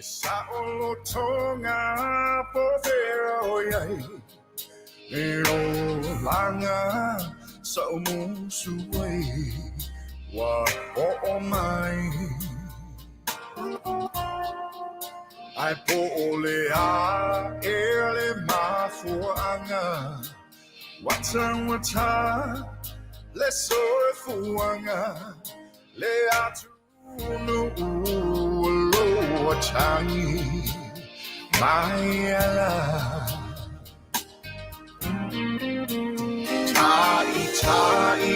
Saʻolotoga po fea o i ai Le olaga sa ʻou musu ai Ua oo mai. Ae po o le a ea le mafuaaga Ua taugata le soifuaga Le atunuu o lo o atagi mai ala. Ta'ita'i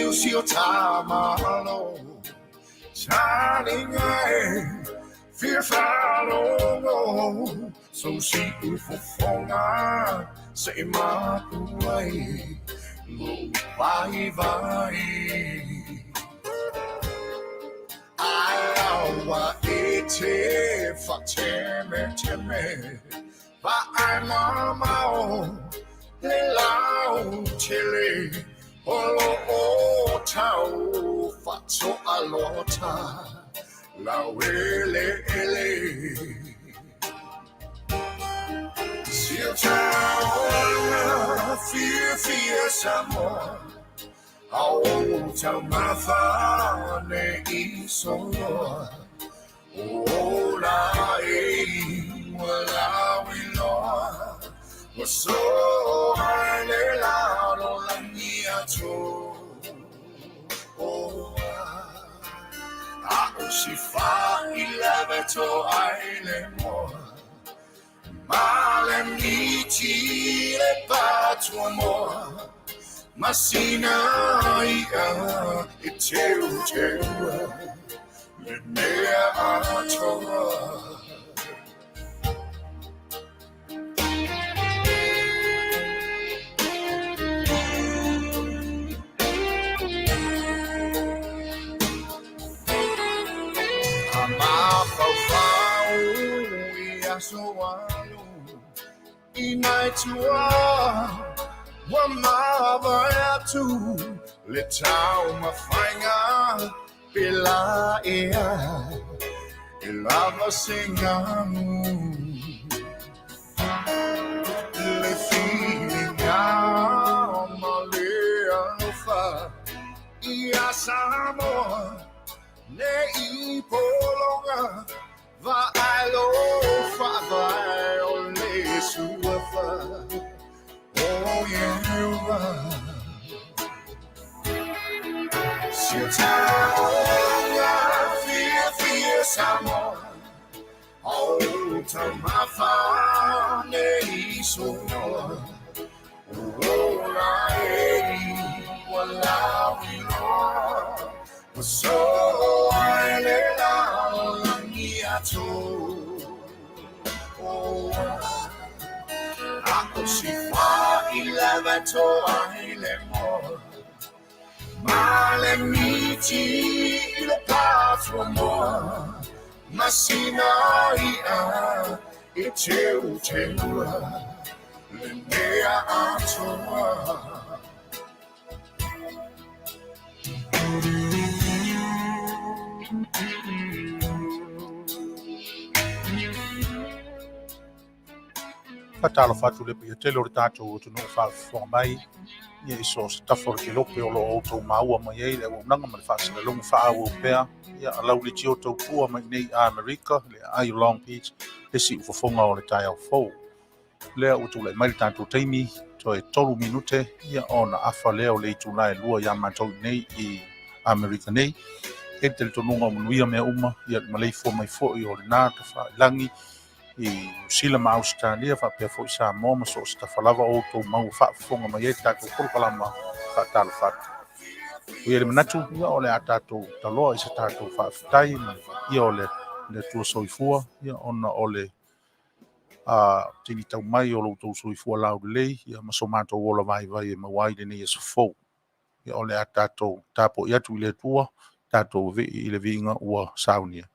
o si o ta Malo Taliga e fia faalogo Sou siufofoga se i mapu ai lou vaivai. Ae aua e te faatemeteme Vaai mamao le lautele O lo o tau faatoalota laueleele. Si o ta ola fiafia Samoa A o taumafa ne i soloa O ola e ua lauiloa Ua soa e le lalolagi atoa. A o si faailavetoa i le moa Ma le miti le patuamoa Ma sina iʻa e teuteua Le mea atoa. A mafaufau i aso alu i nai tua ua mavae atu le taumafaiga pēlā ea e lava se gamu le filiga ma le alofa iā Samoa ne i pologa vaai lo faavae o le suafa o Ieova. Si o ta olaga fiafia Samoa A o taumafa ne i soloa O ola e ua lauiloa Ua soa e le lalolagi atoa. A o si faailavetoa i le moa Ma le miti i le patuamoa Ma sina iʻa e teuteua Le mea atoa. Faatalofa atu le paia tele o le tatou atunuu faafofoga mai ia i so o se tafa o le kelope o lo o outou maua mai ai le auaunaga ma le faasalalauga faaauau pea ia a Lauleitio Tautua mai nei Amerika le aai o Long Beach le siufofoga o le taeao fou. Lea ua tulai mai le tatou taimi toe 3 minute ia ona afa lea o le itula e 2 iā matou i nei i Amerika nei. E le talitonuga o manuia mea uma ia le maleifua mai foi o lena tafailagi i Niu Sila ma Ausetalia faapea foi Samoa ma so o se tafa lava o outou maua faafofoga mai ai le tatou polokalama faatalofa atu. Ua i ai le manatu, ia o le a tatou taloa i se tatou faafetai ma ia o le Atua soifua, ia ona o le a tini tau mai o lo outou soifua laulelei, ia ma so matou ola vaivai e maua ai lenei aso fou. Ia o le a tatou tapuai atu i le Atua, tatou vevii i le viiga ua saunia.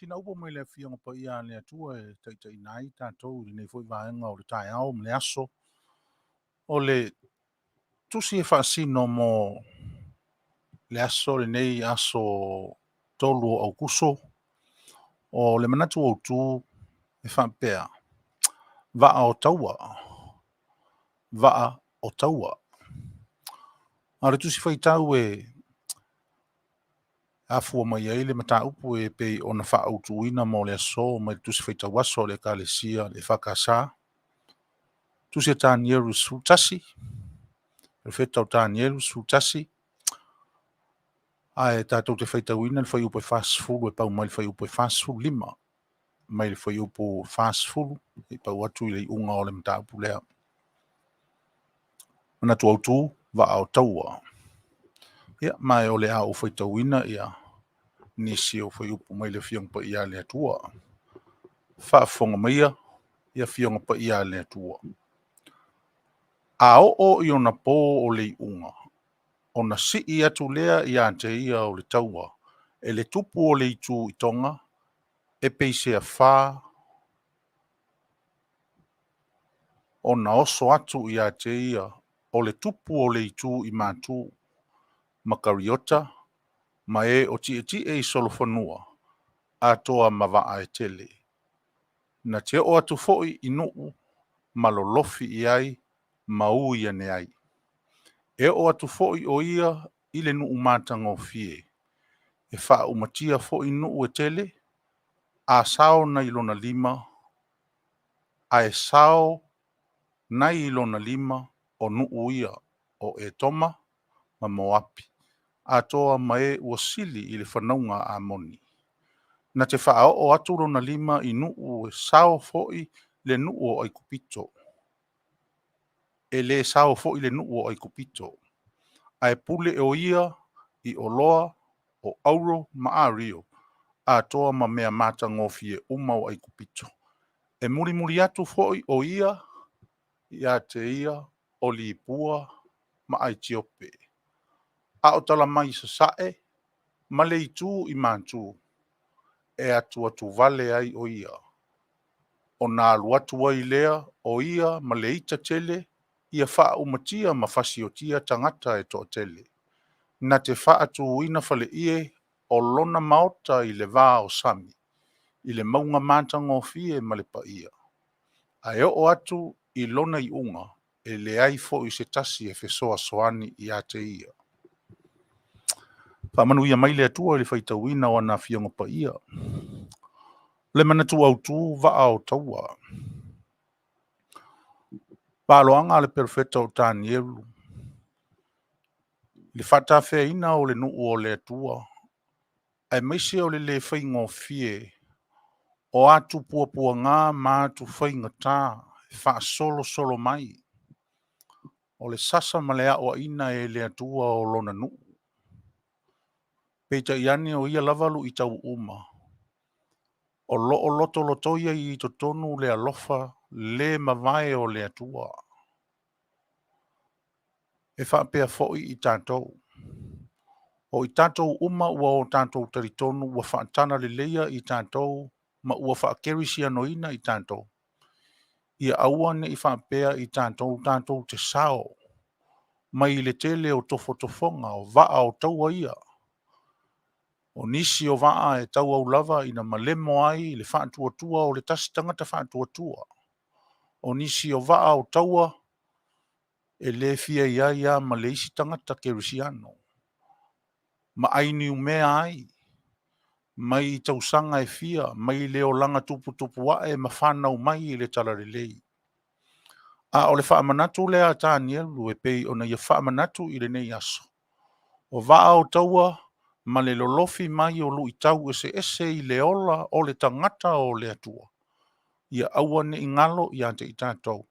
sina upu mai le Afioga Paia a le Atua e taitaiina ai tatou i lenei foi vaega o le taeao ma le aso. O le tusi e faasino mo le aso lenei, aso 3 o Aokuso, o le manatu autu e faapea, Vaa o Taua, Vaa o Taua. A o le tusi faitau e afua mai ai le mataupu e pei ona faaautuina mo le aso mai le tusi faitau aso a le Ekalesia le EFKS, Tusi a Tanielu 11, Perofeta o Tanielu 11, ae tatou te faitauina le fuaiupu e 40 e pau mai le fuaiupu e 45, mai le fuaiupu 40 e pau atu i le iuga o le mataupu lea. Manatu autu, Vaa o Taua. Ia, ma o le a ou faitauina ia nisi o fuaiupu mai le Afioga Paia a le Atua. Faafofoga maia i Afioga Paia a le Atua. A oo i ona po o le iuga, ona sii atu lea ia te ia o le taua e le tupu o le itu i Toga, e peiseafa ona oso atu ia te ia o le tupu o le itu i Matu, ma Kariota, ma e o tietie i solofanua, atoa ma vaa e tele. Na te oo atu foi i nuu ma lolofi i ai ma ui ane ai. E oo atu foi o ia i le nuu matagofie, e faaumatia foi nuu e tele, a sao nai lona lima, ae sao nai lona lima o nuu ia o Etoma ma Moapi, atoa ma e ua sili i le fanauga a Amoni. Na te faaoo atu lona lima i nuu e sao foi le nuu o Aikupito. E le sao foi le nuu o Aikupito, ae pule o ia i oloa o auro ma ario, atoa ma mea matagofie uma o Aikupito. E mulimuli atu foi o ia ia te ia o Lipua ma Aitiope. A o tala mai i sasae ma le itu i matu, e atuatuvale ai o ia. Ona alu atu ai lea o ia ma le ita tele, ia faaumatia ma fasiotia tagata e toatele. Na te faatuina faleie o lona maota i le va o sami, i le mauga matagofie ma le paia. Ae oo atu i lona iuga, e leai foi se tasi e fesoasoani ia te ia. Faamanuia mai le Atua i le faitauina o ana Afioga Paia. Le manatu autu, Vaa o Taua. Valoaga a le Perofeta o Tanielu i le faatafeaina o le nuu o le Atua, aemaise o le le faigofie o atu puapuaga ma atu faigata e faasolosolo mai o le sasa ma le aoaiina e le Atua o lona nuu. Peitai ane o ia lava luitau uma, o lo o lotolotoia i totonu le alofa le mavae o le Atua. E faapea foi i tatou. O i tatou uma ua o tatou talitonu ua faatalaleleia i tatou ma ua faakerisianoina i tatou, ia aua ne i faapea i tatou tatou te sao mai le tele o tofotofoga o vaa o taua ia. O nisi o vaa e tauau lava ina malemo ai le faatuatua o le tasi tagata faatuatua. O nisi o vaa o taua e le fia i ai lava ma le isi tagata kerisiano, ma ainumea ai mai i tausaga e fia, mai le olaga tuputupu ae ma fanau mai i le talalelei. A o le faamanatu lea a Tanielu e pei ona ia faamanatu i lenei aso, o vaa o taua ma le lolofi mai o luitau eseese i le ola o le tagata o le Atua, ia aua ne i galo ia te i tatou,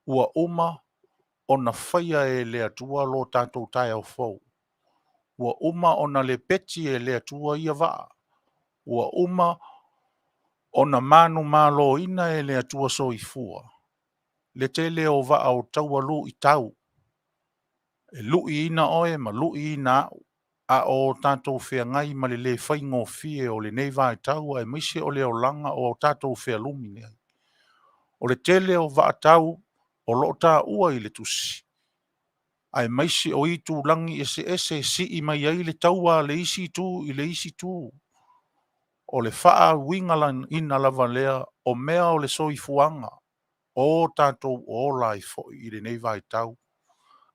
ua uma ona faia e le Atua lo tatou taeao fou. Ua uma ona lepeti e le Atua ia vaa. Ua uma ona manumaloina e le Atua Soifua le tele o vaa o taua luitau e luiina oe ma luiina au, A o tatou feagai ma le lē faigofie o lenei vaitau aemaise o le olaga o tatou fealumi nei. O le tele o vaatau o loo taua i le tusi, aemaise o itulagi eseese e sii mai ai le taua a le isi itu i le isi itu. O le faauigaina lava lea o mea o le soifuaga o tatou ola ai foi i lenei vaitau,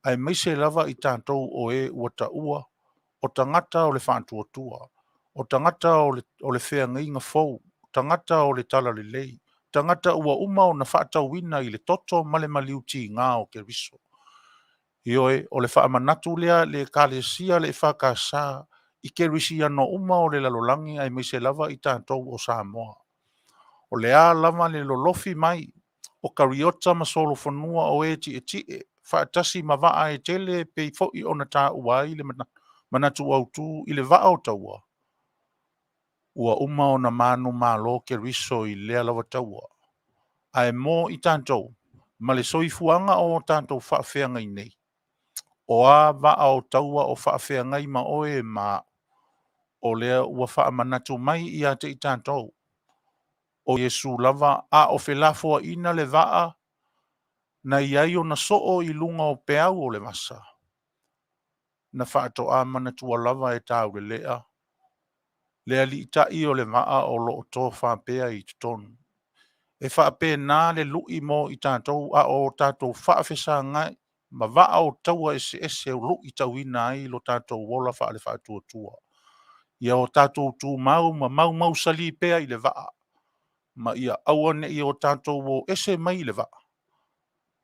aemaise lava i tatou o e ua taua o tagata o le faatuatua, o tagata o le feagaiga fou, tagata o le talalelei, tagata ua uma ona faatauina i le toto ma le maliu tiga o Keriso. Ioe, o le faamanatu lea a le Ekalesia le EFKS i kerisiano uma o le lalolagi aemaise lava i tatou o Samoa. O le a lava le lolofi mai o kariota ma solofanua o e tietie faatasi ma vaa e tele e pei foi ona taua ai le manatu autu i le vaa o taua, ua uma ona manumalo Keriso i lea lava taua. Ae mo i tatou ma le soifuaga o tatou faafeagai nei, o a vaa o taua o faafeagai ma oe ma a'u, o lea ua faamanatu mai ia te i tatou, o Iesu lava a o felafoaiga le vaa na i ai ona soo i luga o peau o le vasa, na faatoa manatua lava e taulelea le aliitai o le vaa o loo tofa pea i totonu. E faapena le lui mo i tatou a o tatou faafesagai ma vaa o taua eseese o luitauina ai lo tatou ola faale-faatuatua. Ia o tatou tumau ma maumausali pea i le vaa, ma ia aua ne i o tatou o ese mai le vaa,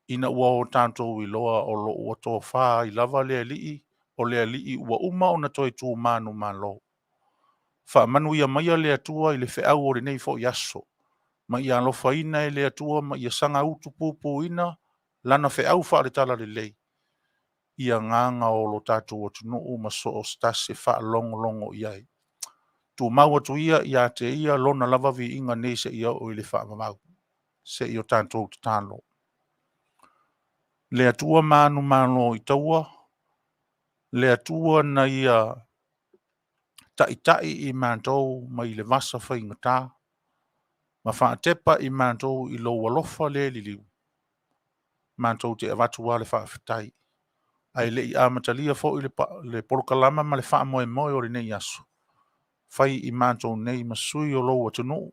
ina ua o tatou iloa o lo o ua tofa ai lava le Alii, o le Alii ua uma ona toe tu manumalo. Faamanuia maia le Atua i le feau o lenei foi aso, ma ia alofaina e le Atua ma ia saga utupupuina lana feau faale-talalelei i agaga o lo tatou atunuu ma so o se tasi e faalogologo i ai. Tumau atu ia ia te ia lona lava viiga nei seia oo i le faavavau. Se i o tatou tatalo. Le Atua manumalo i taua, le Atua na ia taitai i matou mai le vasa faigata, ma faatepa i matou i lou alofa le liliu, matou te avatu lava le faafetai. Ae le i amatalia foi le polokalama ma le faamoemoe o lenei aso, fai i matou nei ma sui o lou atunuu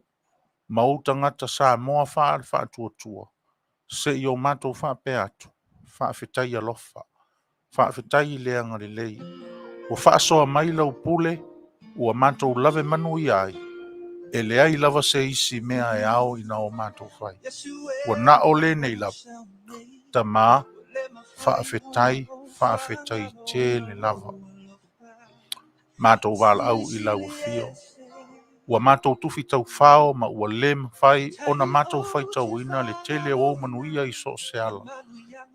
ma ou tagata Samoa faale-faatuatua, se i o matou faapea atu, faafetai alofa, faafetai le agalelei. Ua faasoa mai lau pule, ua matou lave manuia ai, e leai lava se isi mea e ao ina o matou fai. Ua na o lenei lava. Tamā, faafetai, faafetai tele lava. Matou valaau i lau afio. Ua matou tufi taufao ma ua le mafai ona matou faitauina le tele o ou manuia i so o se ala,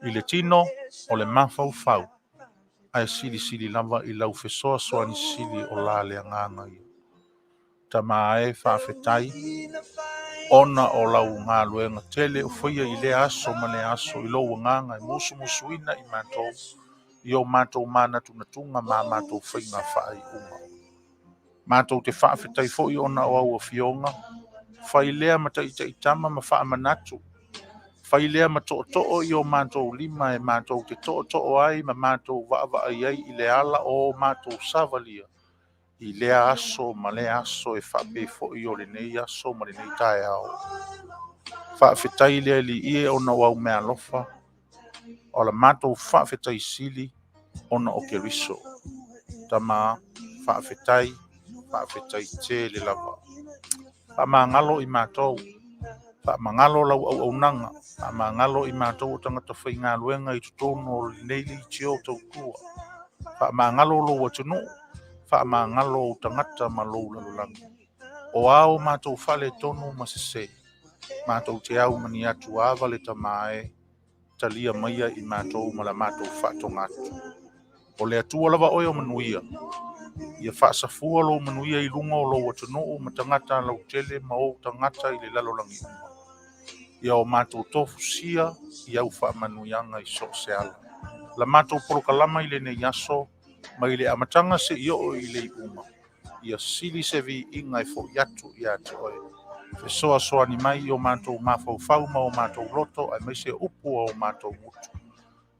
i le tino o le mafaufau, ae silisili lava i lau fesoasoani sili o la le agaga ia. Tama e, faafetai, ona o lau galuega tele o faia i lea aso ma lea aso i lou agaga e musumusuina i matou i o matou manatunatuga ma a matou faiga faaiuga. Matou te faafetai foi ona o au afioga, fai lea ma taitaitama ma faamanatu, fai lea ma tootoo i o matou lima e matou te tootoo ai ma matou vaavaai ai i le ala o matou savalia i lea aso ma lea aso e faapea foi o lenei aso ma lenei taeao. Faafetai le Alii e ona o au meaalofa, o la matou faafetai sili ona o Keriso. Tama, faafetai, faafetai tele lava. Faamagalo i matou, faamagalo lau auaunaga, faamagalo i matou o tagata faigaluega i totonu o lenei leitio tautua. Faamagalo lou atunuu, faamagalo ou tagata ma lou lalolagi. O a o matou faaletonu ma sese, matou te aumani atu ava le Tama e, talia maia i matou ma la matou faatoga atu. O le Atua lava oe o manuia, ia faasafua lou manuia i luga o lou atunuu ma tagata lautele ma ou tagata i le lalolagi uma. Ia o matou tofusia i au faamanuiaga i so o se ala. La matou polokalama i lenei aso, Mai le amataga seia oo i le iuga, ia sili se viiga e fo'i atu ia te oe. Fesoasoani mai i o matou mafaufau ma o matou loto, aemaise upu a o matou gutu.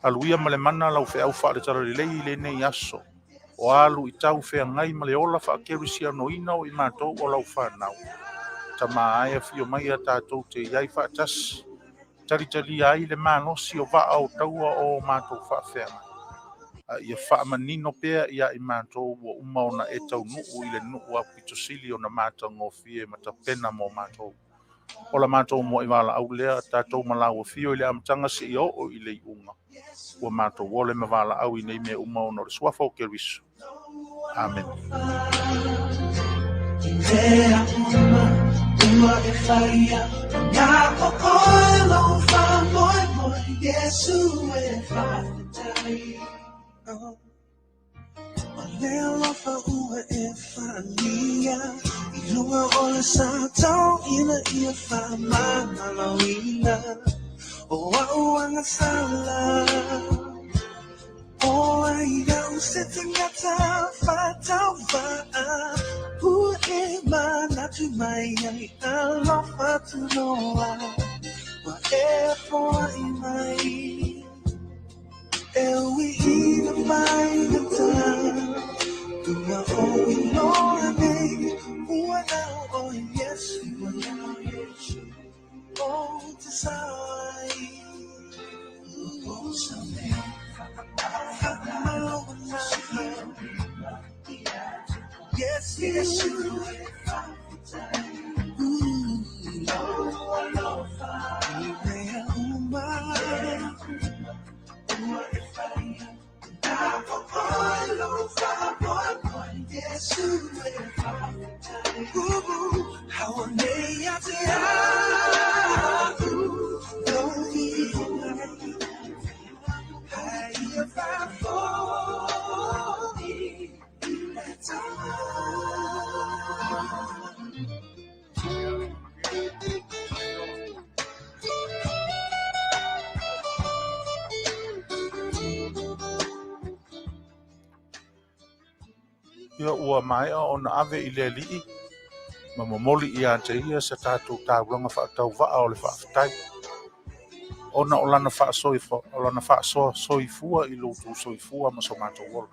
Alu ia ma le mana lau feau faale-talalelei i lenei aso, o a luitau feagai ma le ola faakerisianoina o i matou o lau fanau. Tama e, afio mai a tatou te i ai faatasi, talitalia ai le malosi o vaa o taua o matou faafeagai, a ia faamanino pea ia i matou ua uma ona e taunuu i le nuu aupito sili ona matagofie ma tapena mo matou. O la matou muai valaau lea, tatou ma lau afio i le amataga seia oo i le iuga, ua matou ole ma valaau i nei mea uma ona o le suafa o Keriso. Amene. Ia ua maea ona ave i le Alii ma momoli ia te ia sa tatou taulaga faatauvaa o le faafetai, ona o lana faasoa soifua i lo outou soifua ma so matou ola.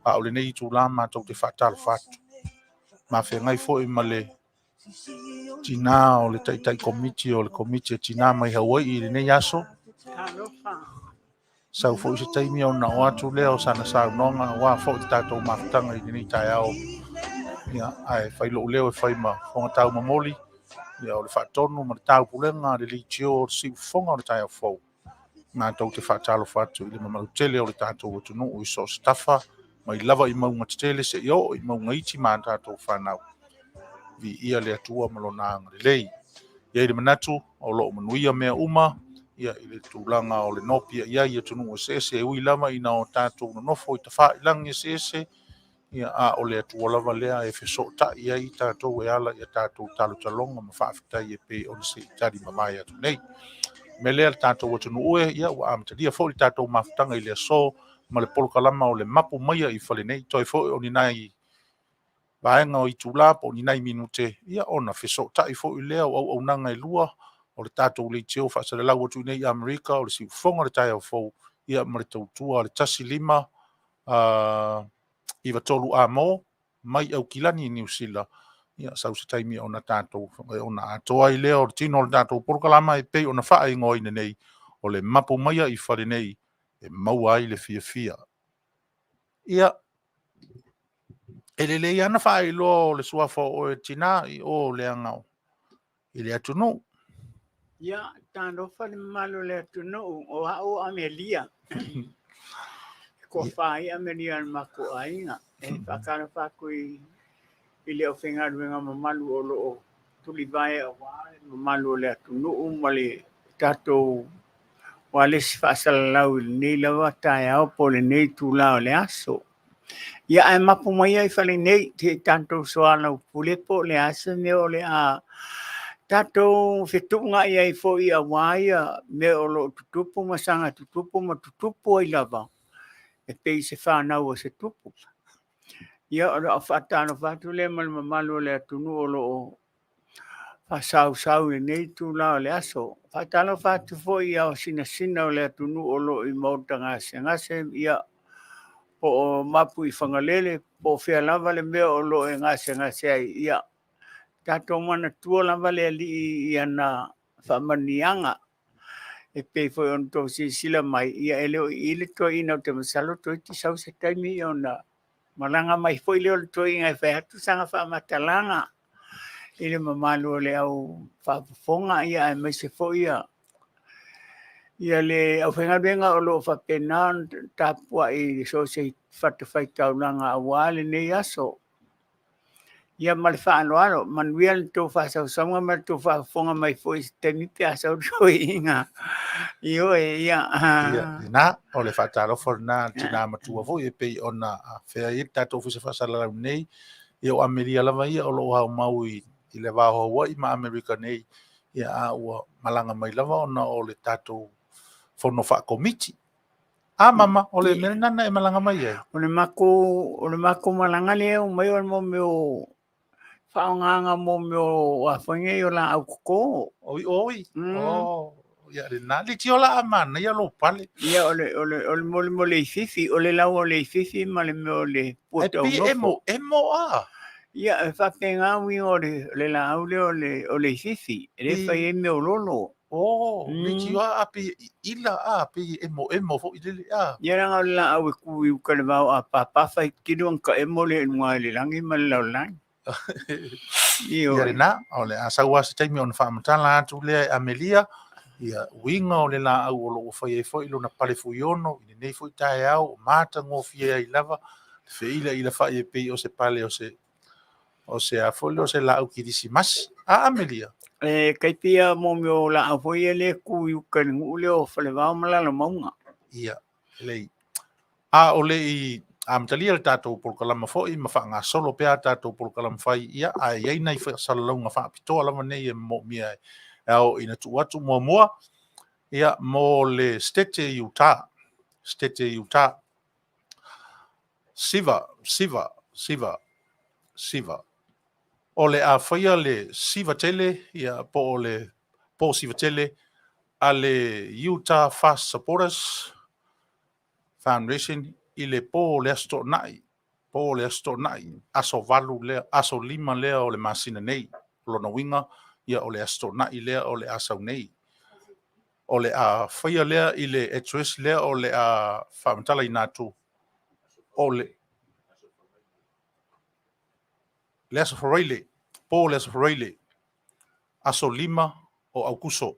A o lenei itula matou te faatalofa atu, mafeagai foi ma le tinā o le taitai komiti o le komiti a tinā mai Hawaii i lenei aso. Sau foi se taimi ona oo atu lea o sana saunoaga aua foi le tatou mafutaga i lenei taeao. Ia, ae fai lou leo e fai ma fofoga taumamoli, ia o le faatonu ma le taupulega a le leitio o le siufofoga o le taeao fou. Matou te faatalofa atu i le mamalu tele o le tatou atunuu i so o se tafa, mai lava i mauga tetele seia oo i mauga iti ma a tatou fanau. Viia le Atua ma lona agalelei. E i ai le manatu o lo o manuia mea uma, ia i le tulaga o le nopiai ai i atunuu eseese, e ui lava ina o tatou nonofo i tafailagi eseese, ia a o le Atua lava lea e fesootai ai tatou e ala i a tatou talotaloga ma faafetai e pei ona se i tali mamae atu nei. Me lea le tatou atunuu e, ia ua amatalia foi le tatou mafutaga i le aso ma le polokalama o le mapu maia i fale nei, toe foi o ni nai vaega o itula po o ni nai minute, ia ona fesootai foi lea o auaunaga e lua o le tatou leitio faasalalau atu i nei Amerika o le siufofoga o le taeao fou, ia ma le tautua a le 15 93 amo mai Aukilani i Niu Sila. Ia sau se taimi ona tatou ona atoa ai lea o le tino o le tatou polokalama e pei ona faaigoaina nei o le mapu maia i fale nei e maua ai le fiafia. Ia, e lelei lava na faailoa o le suafa o oe tinā i o leaga i le atunuu. Ia, talofa le mamalu o le atunuu, o au o Amelia. Tofa ai Amelia o le matou aiga. E faatalofa atu i le aufaigaluega mamalu o lo o tulivae aua le mamalu o le atunuu ma le tatou ualesi faasalalau i lenei lava taeao po o lenei itula o le aso. Ia ae mapu mai ai fale nei, se i tatou soalaupule po o le a se mea o le a tatou fetuunai ai foi aua ia mea o lo o tutupu ma saga tutupu ma tutupu ai lava. E pei se fanau a se tupu. Ia, o lau faatalofa atu lea ma le mamalu o le atunuu o lo o faasausau i lenei itula o le aso. Faatalofa atu foi i ao sinasina o le atunuu o lo o i maota gasegase, ia, po o mapu i Fagalele, po o fea lava le mea o lo o e gasegase ai. Ia, tatou manatua lava le Alii i ana faamanuiaga. E pei foi ona outou silasila mai, ia e le o i i le toeaina, ou te masalo toeitiiti sau se taimi ona malaga mai foi lea o le toeaina e fai atu sana faamatalaga i le mamalu o le au faafofoga, ia aemaise foi ia le aufaigaluega o lo o faapena ona tapuai i so o se fatafaitaulaga aua lenei aso. Ia ma le faaaloalo, manuia le tou faasausauga ma le tou faafofoga mai foi i se taimi pe a sau le toeaina. Ioe, ia. Ia, lena, o le faatalofa lena a le tina matua foi e pei ona afea ai le tatou Ofisa Faasalalau nei. Ia o Amelia lava ia o lo o aumau i le va o Hawaii ma Amerika nei, ia a ua malaga mai lava ona o le tatou fono faakomiti. A mama, o le mea lena na e malaga mai ai. O le matou malaga lea e omai o le mea o faaaogaga mo mea o a foi nei o laau toto. Oi, oi. Oh, ia lena. Leitioa la a manaia lou pale. Ia, o le mo le ififi, o le lau o le ififi ma le mea o le pua taunofa. E pei emo, emo a. Ia, e faapena uiga o le laau lea o le ififi, e le fai ai mea o lolo. Oh, leitioa a pei e ila a, pei e emoemo foi lele a. Ia leaga o le laau e ku i uka i le vao a pāpā fai tino ona ta emo lea i luga i le lagi ma le lalolagi. Ia lena, o le a sau lava se taimi ona faamatala atu lea e Amelia, ia uiga o le laau o lo o ua fai ai foi lona pale fuiono i lenei foi taeao o matagofie ai lava le feilailafa'i e pei o se pale o se o se a foi lea o se laau kirisimasi. A Amelia? E tai pei lava mo mea o laau foi ia lea e tu i uta i le nuu lea o Falevao ma Lalomauga. Ia, lelei. A o le i amatalia le tatou polokalama foi ma faagasolo pea a tatou polokalama fai, ia, ae i ai nai faasalalauga faapitoa lava nei e moomia e ao ina tuu atu. Muamua, ia, mo le Setete i Utah, Setete i Utah, Siva, siva, siva, siva. O le a faia le siva tele, ia, po o le po siva tele a le Utah Fast Supporters Foundation i le po o le Aso Toonai, po o le Aso Toonai, aso 8 lea, aso 5 lea o le masina nei. O lona uiga, ia, o le Aso Toonai lea o le a sau nei. O le a faia lea i le address lea o le a faamatalaina atu o le le Aso Faraile, po o le Aso Faraile, aso 5 o Aukuso.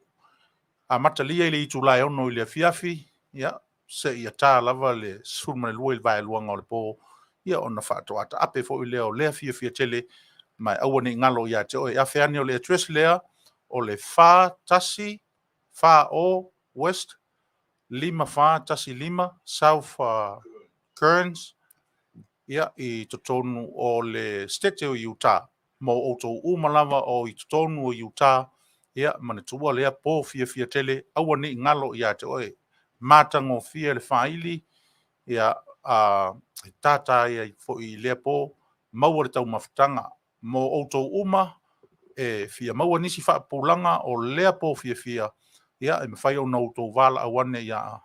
Amatalia i le itula e 6 i le afiafi, ia, seia ta lava le 12 i le vaeluaga o le po, ia ona faatoa taape foi lea o lea fiafia tele, ma e aua ne i galo ia te oe. E afe ane o le address lea, o le 4 1 4 West 5415 South Kearns, ia, i totonu o le Setete o Utah. Mo outou uma lava o i totonu o Utah, ia, manatua lea po fiafia tele, aua ne i galo ia te oe. Matagofie le faili, ia, a, e tātā ai foi i lea po, maua le taumafataga. Mo outou uma e fia maua nisi faapupulaga o lea po fiafia, ia, e mafai ona outou valaau ane ia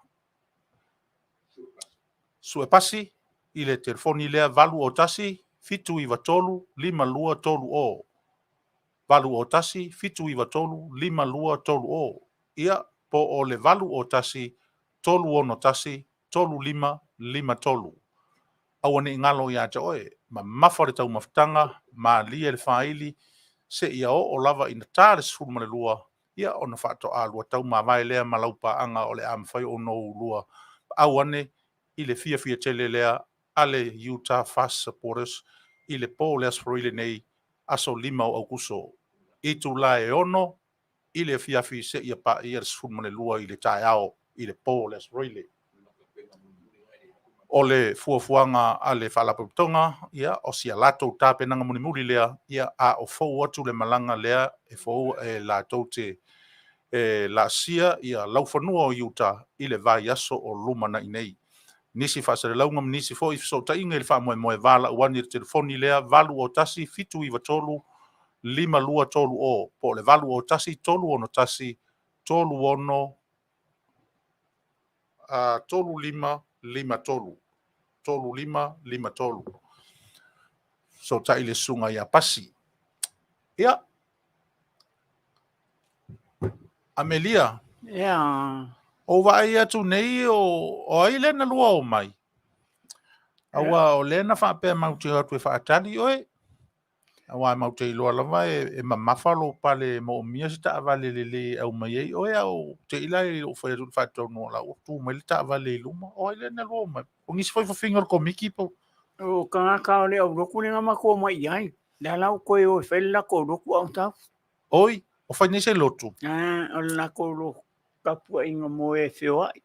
Suepasi i le telefoni lea 801 793 5230, 801 793 5230, ia, po o le 801 361 3553. Aua ne i galo ia te oe, mamafa le taumafataga, malie le faili, seia oo lava ina ta le 12, ia ona faatoa lua taumavae lea ma lau paaga o le a mafai ona oulua paau ane i le fiafia tele lea a le Utah Fast Supporters i le po o le Aso Faraile nei, aso 5 o Aukuso, itula e 6 i le afiafi seia paia le 12 i le taeao i le po o le Aso Faraile. O le fuafuaga a le Faalapotopotoga, ia, o si a latou tapenaga mulimuli lea, ia, a o fou atu le malaga lea e fou e latou te e laasia ia laufanua o Utah i le vaiaso o lumanai nei. Nisi faasalalauga ma nisi foi fesootaiga i le faamoemoe valaau ane i le telefoni lea 801 793 5230 po o le 801 361 36 35 53 35 53. Fesootai le susuga ia Pasi. Ia, Amelia. Ia. Ou vaai atu nei o, o ai lea na lua o mai? Aua o lea na faapea matou te o atu e faatali oe. Aua matou te iloa lava e, e mamafa lou pale e moomia se taavale lelei e aumai ai oe, a ou te i la i lou fai atu i le faatonu o la ua tu mai le taavale i luma. O ai lea na lua o mai? O nisi foi fofiga o le komiti po. O tagata o le aulotu lea na matou omai i ai. Lea la ua toe o e fai le latou lotu a o tau. Oi, o fai nei se lotu? Ah, o le latou lotu tapuaiga mo e feoai.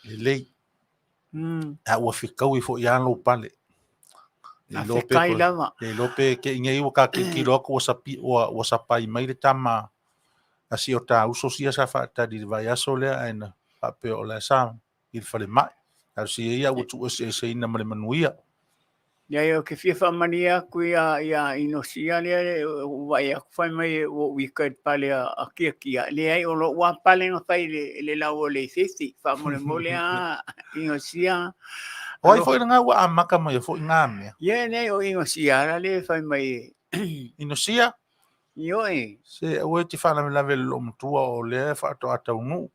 Lelei. A ua fekaui foi lava lou pale. A fekai lava. Le iloa pe ke i nei ua ka tilotilo atu ua sapi, ua, ua sapai mai le tama a si o ta uso sia sa faatali i le vaiaso lea ae na faapea o la sa i le falemai. Talosia ia ua tuueseeseina ma le manuia. Leai, ou te fia faamalie atu ia, ia Inosia lea ua vaai atu fai mai ua ou ita i le pale a Tiatia. Leai, o lou lava pale na fai i le lau o Leifefi. Faamolemole lava Inosia. O ai foi lena ua amata mai ai foi na mea? Ia, leai, o Inosia la lea fai mai. Inosia? Ioe. Se aua e te faalavelave i le loomatua o lea faatoa taunuu.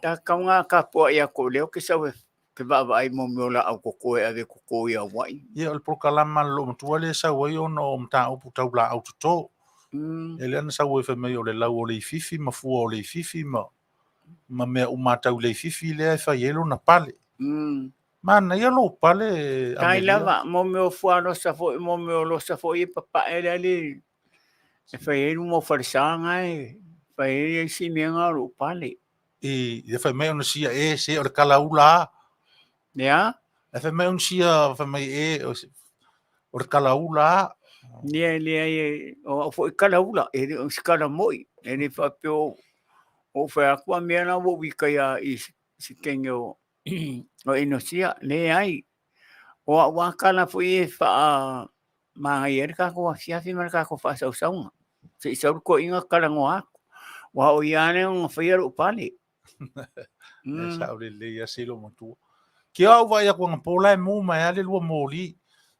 Ta kauga tapuai atu o lea ou te sau e te vaavaai mo mea o laau toto e ave toto i Hawaii. Ia, o le polokalama a le loomatua lea e sau ai ona o mataupu tau laau toto. E lea na sau ai fai mai o le lau o leififi ma fua o leififi ma, ma mea uma tau leififi lea e fai ai lona pale. Manaia lou pale, Tai Amelia. lava, mo mea o fualosa foi, mo mea o losa foi e papae lea le e fai ai luma o falesa na e fai ai isi mea na o lou pale. I, e fai mai ona sia e, se o le kalaula a. Ea? E fai mai ona sia, fai mai e, o, o le kalaula a. Lea, lea, e, o au foi kalaula, e le o se kala moi. E le faapea o, o fai atu a mea na ua ika ia i se kenge o, o Inosia. Leai, o au a kala foi e whaa Manaia ai le tatou afiafi ma le tatou faasausauga. Se i sau le toeaina talanoa atu. Aua o ia lea na faia lou pale. E sao lelei a se loomatua. Ke au vaai atu anapo la e mu mai lava le lua moli.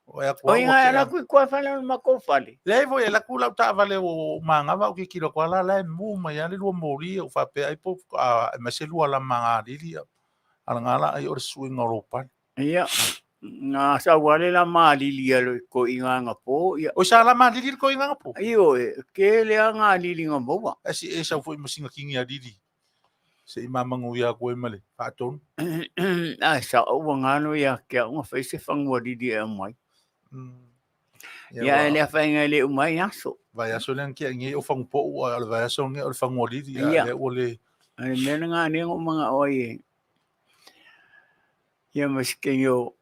O atu Oi nga e laku i kua fale o le matou fale. Leai foi e laku lau taavale o manava au tilotilo atu la la e mu mai lava le lua moli ou faapea ai po e mai se lua lama galili alaga la ai o le suiga o lou pale. Ia, na sau ale la malili a le toeaina anapo, ia. Oi sa la malili le toeaina anapo? Ioe, tele lava galili na maua. Ae se i e sau foi ma sina kini a lili se i mamanuia atu ai ma le faatonu. Ae sao ua galo ia te au na fai se fanua lili e aumai. Ia, ae le afaina e le uma ai aso. Vaiaso lea na tea nei o Fagupou, a o le vaiaso lenei o le fanua lili, a lea ua le. O le mea lena lea na ou manao ai e Ia ma si kenge o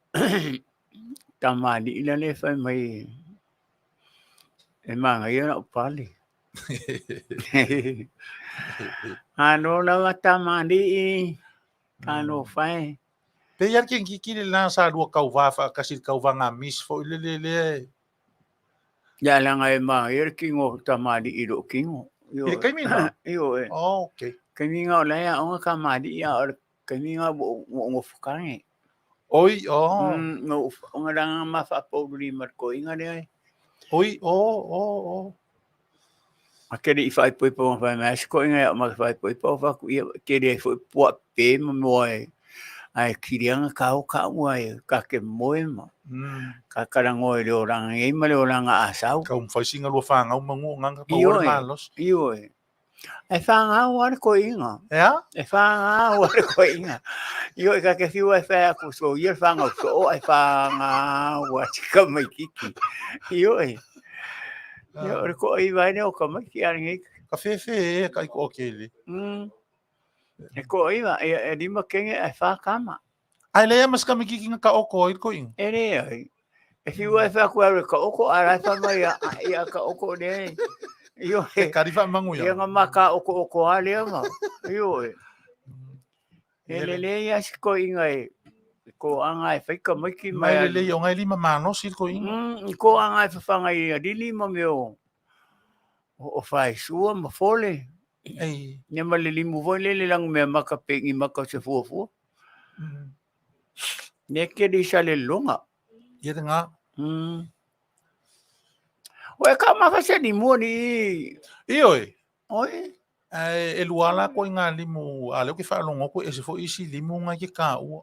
tamalii la lea e fai mai e manaia lau pale. Malo lava tamalii, talofa e. Pe i ai le kenekiki le la sa lua kauvā faatasi i le kauvaga miss foi lele lea e. Ia leaga e manaia le kino o tamalii i lou kino. I le taimi lena? Ioe. Oh, okay. Taimi lena o la e aoga tamalii a o le Taimi lena ua ou nofo tane. Oi, oh. Na ou ona leaga ma faapoulu ma le toeaina lea e. Oi, oh, oh, oh. A te le i faaipoipo ma fai mai se toeaina ia ma faaipoipo au fai atu ia tele ai foi puaa pe ma moa e ae kili ana ka o ka ua e ka te moe ma ka talanoa i le olaga nei ma le olaga a sau. Kau mawhai singa lua whāngau mangu o nganga pa ua le malos. Ioe. E whāngau a le koinga. Ea? E whāngau a le koinga. Ioe ka ke whiua e whai aku so ia le whāngau so o e whāngau a tika mai kiki. Ioe. Ioe le ko i vai o ka mai ki a ngi. Ka whewhe e ka iko o kele. E ko iwa, e lima kenge e whākama. Ai lea ma se kamikiki nga ka oko ai le koinga? E le ai. E whiua e whai aku au e ka oko, a rai whai mai a, ia ka oko le. Ioe. E kari wha mangu ia. Ia nga ma ka oko oko a lea ma. Ioe. E lelei a si koiga e koaga e fai tamaiti ma e lelei o ngai lima malosi le koiga. Koaga e fafaga i alili ma mea o faesua ma fole. Ei. Ia ma le limu foi lele lagu mea maka pe ni maka o se fuafua. Ne ke di sa le longa. Ia te ngā. O e ka mafa se limu ni. Ioe. Oi. Ae e lua la koe ngā limu, a leo ke whaalongo koe e se fo isi limu ngai ke kā ua.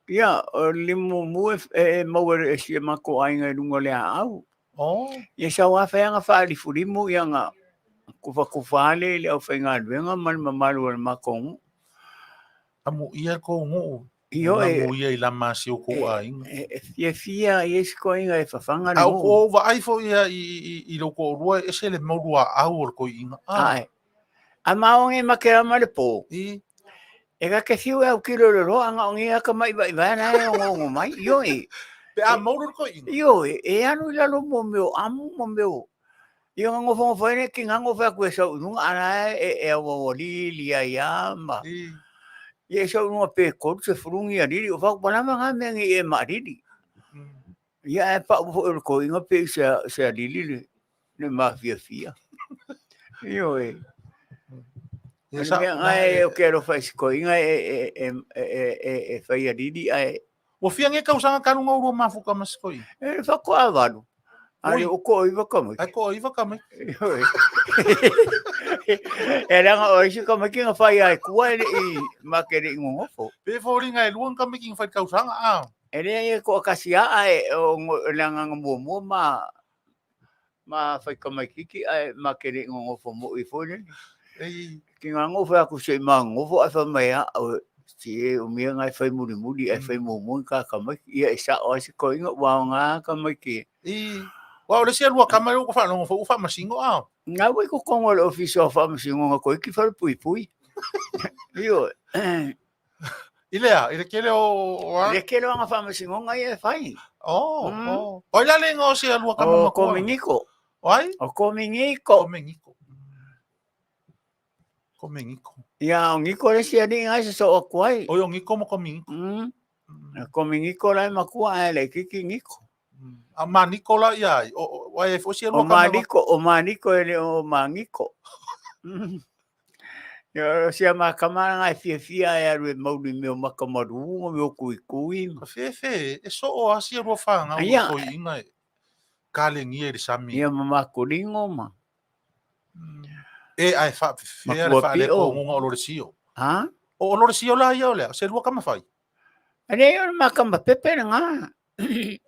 Ia, o limu mu e, e, e maua e si e mako ainga i lunga le au. Oh. Ia sa wā whaianga whaalifu limu ia ngā kufa kufa ale i le au whainga ma le mamalu o le makongu. Amu ia ko nguu. Io e, Amu ia i la masi o ko ainga. e, e fia fia i esi koinga e whawhanga le Au mu. ko wa ai fo ia i lo ko rua e se le maurua au o le koi inga. Ah. Ai. A maonge makera ma le pō. I. E ka ke fiu e au kilo le roa anga ongi aka mai vai vai na e ongo ongo mai. Io e. Pe a mauru le koi inga. Io e, e anu i lalo mo meo amu mo meo. Io nga ngofo ngofo ene ki nga ngofo aku e sau nunga ana e e au au li li a ia ma. I. Ia e sau nunga pe koru se furungi a riri. O whaku palama ngā mea ngi e ma riri. Ia e pa ufo e ko inga pe se se a riri le le ma fia fia. Io e. Ia O sa- mea ngai e o ke alofa i se koiga e e e e e e whai a riri ai. Ua fia nge kausanga kanu ngau rua mafuka ma se koi. E whako a waru. Ui. Ai o ko iwa ka mai. Ai ko iwa ka mai. E ranga o isi ka mai ki ngā whai ai kua e i makere i ngongofo. Pe fōringa e luang ka mai ki ngā whai kausanga a. E rea e ko akasi a ai o ranga ngā mua mua ma ma whai ka mai kiki ai makere i ngongofo mo i fōne. Ei. Ki ngā ngofo aku se ma ngofo ai whai mai a o si e o mea ngai whai muri muri ai whai mua mua ka ka mai ia e sa o ai se koinga wao ngā ka mai ki. I. Wa o le sia lua kama o ko whalongo fo uwha masingo a. Ngā wai ko kongo le ofisa o whamasingo ngā koe ki whare pui pui. Io, I lea, i le kele o a. le kelo anga whamasingo ngai e whai. Oh, Mm. oh. O ila le ngā o sia lua kama O makua. komingiko, O ai? o komingiko. Komengiko. Komengiko. Ia, o ngiko le sia ni ngai se so o kuai. O yo ngiko mo komengiko. Komingiko lai makua ai le kiki ngiko. A maniko la ia ai. O o e fo sia O lua kama. maniko, o maniko e le o mangiko. Ia, o sia makamana ngai fia fia e aru e mauri meo makamaru, meo kui kui. Ka whewhe, e so o asia rua whanga o Ia. koi inga e. Kale ngia i le sami. Ia mamakuringo ma. E ai wha whea le Makua wha le pio. ko ngonga o lore sio. Ha? O lore sio la ia o lea, se lua kama whai. Ane o makamba pepe na ngā.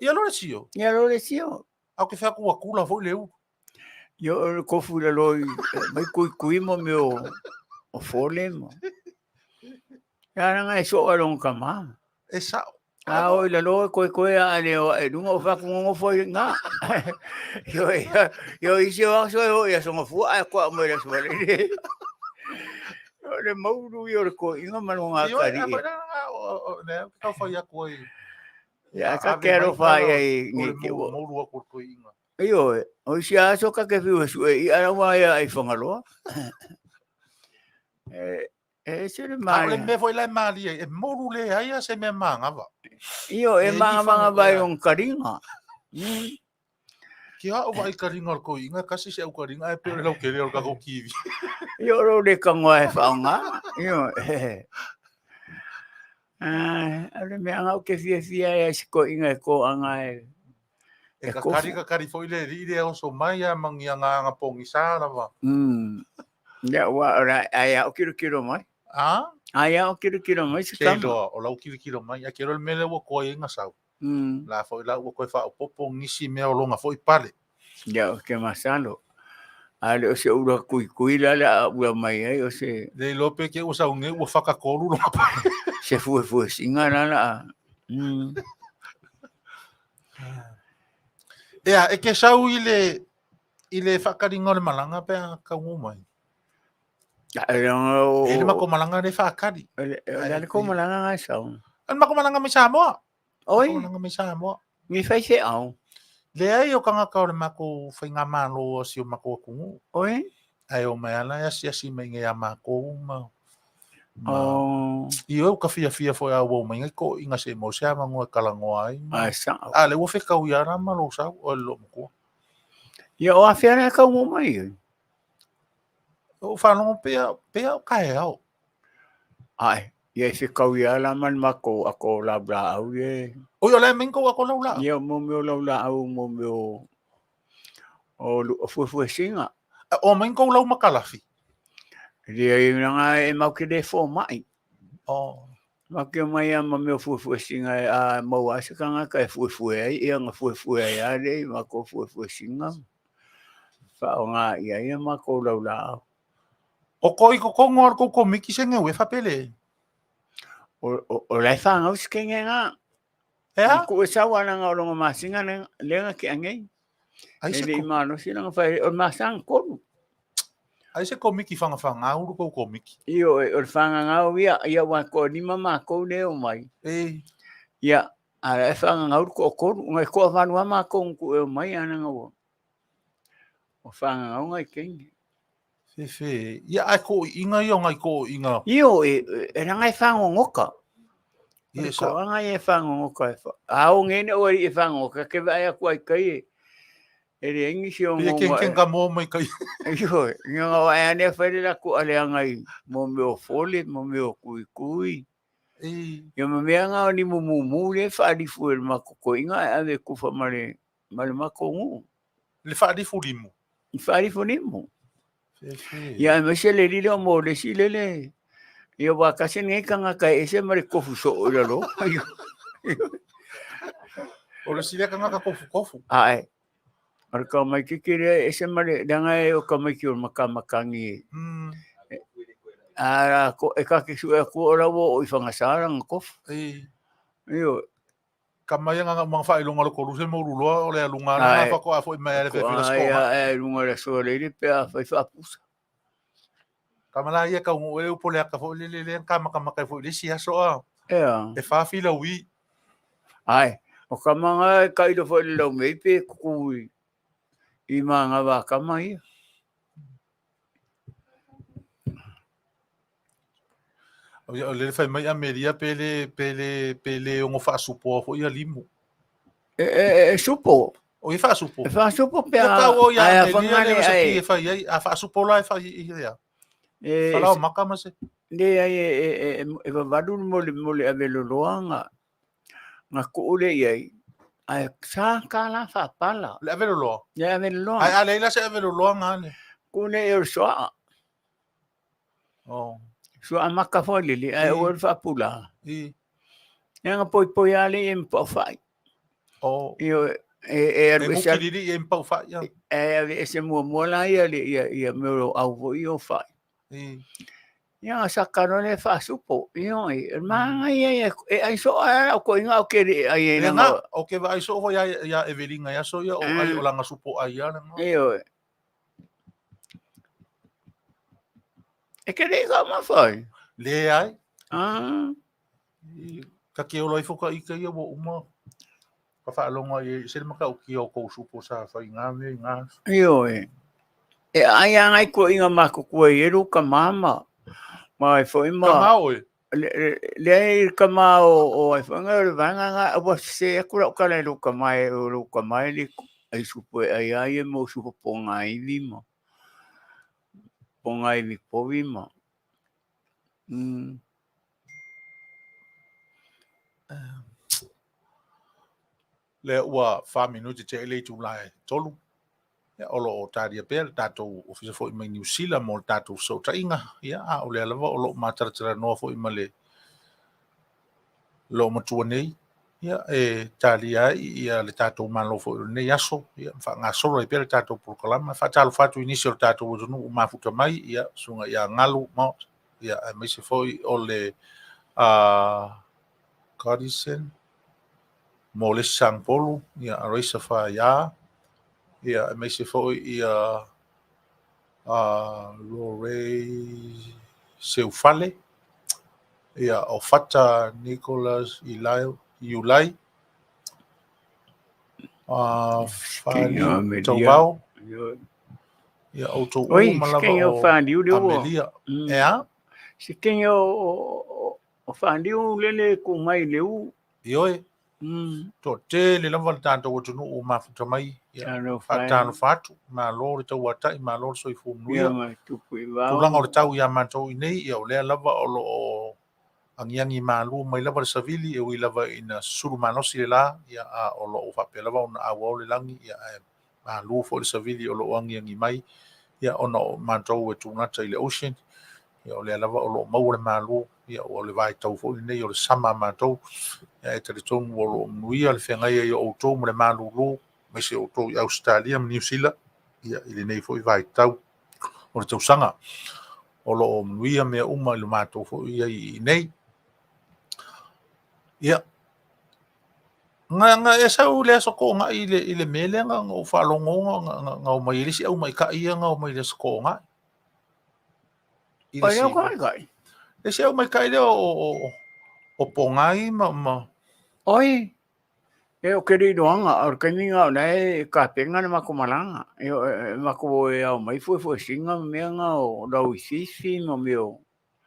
Ia lore sio. Ia lore sio. Au ke whea kua kula fo i le u. Ia o kofu la loi, mai kui kui mo meo o fole mo. Ia na ngai so along ka ma. E sa. A o ila loe koe koe a le o e lunga o whaku ngongo fo i ngā. Io io isi o aso e o ia songa fua a koa mo ila sua le. O le mauru i o le ko inga manu ngā Io e kari. a whai o ne kau whai a koe. Ia ka ke aro whai ai O ngi le ke o. mauru a koe koe inga. Io e, o isi aso ka ke whiu e sue i ara wā ia ai whangaloa. E, e se le A o le maia. mea foi lai maali ai, e moru le ai a se mea māngawa. Io e E manga ni manga whanga- vai ia. on karinga. Ki a o vai karinga o le koi inga, kasi se au karinga e peo le lau kere o le kako kiwi. Io ro le kangoa e whaonga. Io e. Ah, ale mea ngau ke fia fia e siko inga e ko anga e. E E kakari kofu. kakari foi le ri le oso mai a mangi anga anga pongi sa lava. Ia wa ora ai au kiro kiro mai. A? Ai au kiro kiro mai se Ke kama. loa, o lau kiri kiro mai, a kero le mele ua koe inga sau. La foi la ua koe wha popo ngisi mea o longa foi pale. Ia o ke masalo. Ale o se ura kui kui la la ua mai ai o se Le lope ke ua sau nge ua whakakolu longa pale. se fue fue singa la la. Ea, e ke sau i le whakaringa o le malanga pe a kaungu mai. Ai o E le mako malanga le whakari. le ko malanga ngai sau. An mako malanga mai Samoa. Oi, Mako malanga mai Samoa. mi fai se au. Le ai o kanga ka o le mako whainga malo o si o mako akungu. Oi, Ai o mai ala e asi asi mai nge a mako ma. Ma Oh, i o ka fiafia foi a ua mai ngai ko inga se mo se ama ngoe kalangoa ai. Ai sao. A le ua fekau ia na ma lo sau o le lo matua. Ia o afea le kau mo mai. O whanongo pea, pea o kae ao. Ai, ia i fekau ia la man mako ako la bla au ye. O ia le mengo ako lau la. Ia mo meo lau la au mo meo o lu o fuefue singa. O mengo lau makalafi. Ia i nga e mau ke le fo mai. O. Mau ke mai a ma meo fuefue singa e a mau a se kanga ka e fuefue ai ia nga fuefue ai a le ma ko fuefue singa. Fa o nga ia ia ma ko lau la au. O ko i ko kongo ar ko komiki se nge uefa pele. O lai whangau se kenge ngā. E a? Ko e sau ana ngā olonga masinga lenga ke angei. Ai E se le ko, imano si langa whai o masang kolu. ai se komiki whanga whanga uru ko komiki. Io e o le whanga ngau ia ia wa ko ni mama ko le o mai. E. Ia a e whanga ngau ko kolu ngai ko valu ama ko ku e o mai ana ngau. O whanga ngau ngai kenge. Fe fe. Ia ai ko inga ia ngai ko inga. Io e e ranga e whango ngoka. Ia Ko sa. anga e whango ngoka e wha. A o ngene o e whango ngoka ke vai aku ai kai e. E le engi si o Ia ken ngonga ken ka mo mai kai. Io, nga o ai ane whaere la ku ale anga i mo meo fole, mo meo kui kui. E. Ia ma mea ngā o ni mumu le whaarifu e le makoko inga e ave kufa ma le mako ngu. Le whaarifu limu. I whaarifu limu. Fe fe. Ia e maise le lile o mō le si lele. Ia wā kasi ngai kanga kai ese ma le kofu so o lalo. O le sile kanga ka kofu kofu. Ae. O le ka mai kiki rea ese ma le danga e o ka mai ki o maka makangi e. A ko e ka ke su e ku o rawo o i whangasara nga kofu. E. Io. Ka mai nga mga whailonga lo koru se mo ruloa o le alunga na Ae. whako a fo i mai ale Ko fe fila ai skoma. a e lunga le soa le pe a whai whaapusa. Ka mala ia ka ungu e upo le aka fo le le le ka maka maka fo le si aso a. Ea. E wha fila ui. Ai. O ka manga e kailo fo le lau mei pe kuku i manga wā kama ia. O ia o le whai mai Amelia pele pele pele ongo whaasupoa fo ia limu. E supo. O i whaasupo. E whaasupo pe Ia a ka o ia ai a Amelia le whangane o sa ai. ki e whai ai. A whaasupo la e whai i ia. E Whalao maka ma se. le ai e vavalu mo le mo le aveloloa nga nga kuule i ai. Ai sa ka la whapala. Le aveloloa. Le aveloloa. Ai a leila se aveloloa ngā le. Kune e o soa. Oh. Soa maka fo lili ai o le whapula. I. Ia nga poi poi ale e mpau whai. Oh. Io e e E aru muki ese riri e mpau whai ia. e aru ese mua mua la ia le ia ia meo au fo i o whai. I. Ia nga sakano le whasupo. Io e manga ia ia e ai so a o ko inga o ke re ai e E nanga. ngā, o ke vai so fo ia ia Evelinga ia so ia o ai o langa supo ai ia nga. Io e. E ke re ka ma whai. Le ai. Ah. I, ka ke olo ifo ka ika ia wo uma. Ka whaalonga i se maka o ki o kou supo sa whai ngā me ngā. Io e. E ai a ngai ko inga mako kua i eru ka mama. Mai fo i Ka ma. mao e. Le ai ka ma o ai fo nga le vanga nga wa se akura o ka le lu ka mai o lu ka mai li ai supo e ai ai e mo supo po nga iwi ma. Po nga iwi po wi ma. Le ua 4 minuti te ele tu lai tolu. Ia o lo o tāria pea le tātou ofisa foi mai New Zealand mo le tātou sotainga. Ia a o le alava o lo mātaratara noa foi ma le lo matua nei. Ia e tāria ai ia le tātou malo foi o nei aso. Ia wha ngā soro e pea le tātou polokalama. Wha tālo whatu inisi o le tātou utunu u mafuta mai. Ia sunga ia ngalu mo. Ia e meise foi o le Codison mo le Sangpolu, ia Arisa Whaia, ia e meise foi ia Lore Seufale, ia o Fata Nicholas Ilai, Iulai, Fali Ia, Amelia. Tauvao, Io. ia o tau Oi, uma lava skengi o o whaniu le ua. Amelia. E a? Se kege o faaliu lele e ku mai le u. Ioe. Toatele lava le tatou atunuu ua mafuta mai. Ia, faatalofa atu, malo le tauatai, malo le soifua manuia. Tulaga o le tau ia matou i nei, ia o lea lava o lo o agiagi malu mai lava le savili, e ui lava ina susulu malosi le la, ia a o lo o faapea lava ona auau le lagi, ia ae malu foi le savili o lo o agiagi mai, ia ona o matou e tugata i le ocean, ia o lea lava o lo o maua le malu, ia ua le vaitau foi lenei o le sama a matou, ia e talitonu o lo o manuia le feagai ai o outou ma le malulu, aemaise outou i Ausetalia ma Niu Sila, ia i lenei foi vaitau o le tausaga. O lo o manuia mea uma i lo matou foi i ai i nei. Ia, nga e sau le aso Toonai i le mea lea na ou faalogo na omai ai le isi aumaikai ia na omai i le aso Toonai. I le aumaikai? Le isi aumaikai lea o Pogai ma... Oi, e o ke le iloaga, o le taimi na o la e tapena le matou malaga. E matou o e ao mai fuefuesina ma mea na o lauifiifi ma mea o...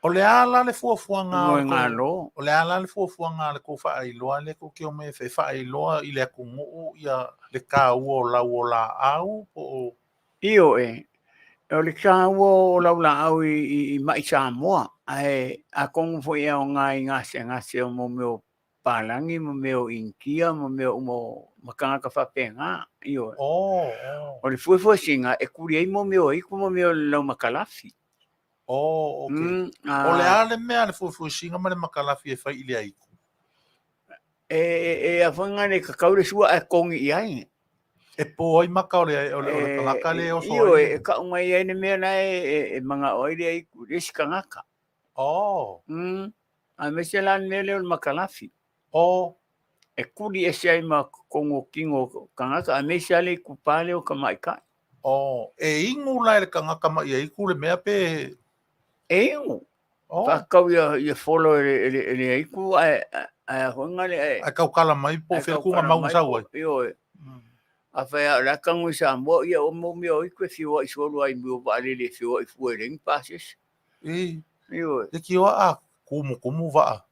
O le a la le fuafuaga o le a la le fuafuaga a le kou faailoa lea tou te omai e faailoa i le atunuu ia le taua o lau o laau po o... Ioe, o le taua o lau laau i mai Samoa, ae atonu foi e aoga i gasegase o mea o palagi ma mea o Initia ma mea uma ma tagata faapena. Ioe. O le fuefuesina e tuli ai mo mea o aiku ma mea o le laumakalafi. Oh, okay. O le a le mea le fuefuesina ma le makalafi e fai i le aiku? E a foi le kakau le sua ae togi i ai. E po ai maka o le tagata le oso ai. Ioe, e kau mai ai le mea la e mangao ai le aiku, le isi tagata. Oh. Aemaise la le mea lea o le makalafi. Oh. E kuli ese ai ma totonu o tino o tagata, aemaise lava le itupa lea o tamaitai. Oh, e inu la e le tagata mai aiku le mea pe... E inu. Oh. Faakau ia folo e le aiku ae a foi le... Ae kaukala mai po o fea kuga mau sau ai. Ioe. A fai a o la tago i Samoa, ia o mau mea o aiku e feoai solo ai mea o vaalele e feoai fua e leai ni pasese. Ioe. Le kioa a kumukumu vaa.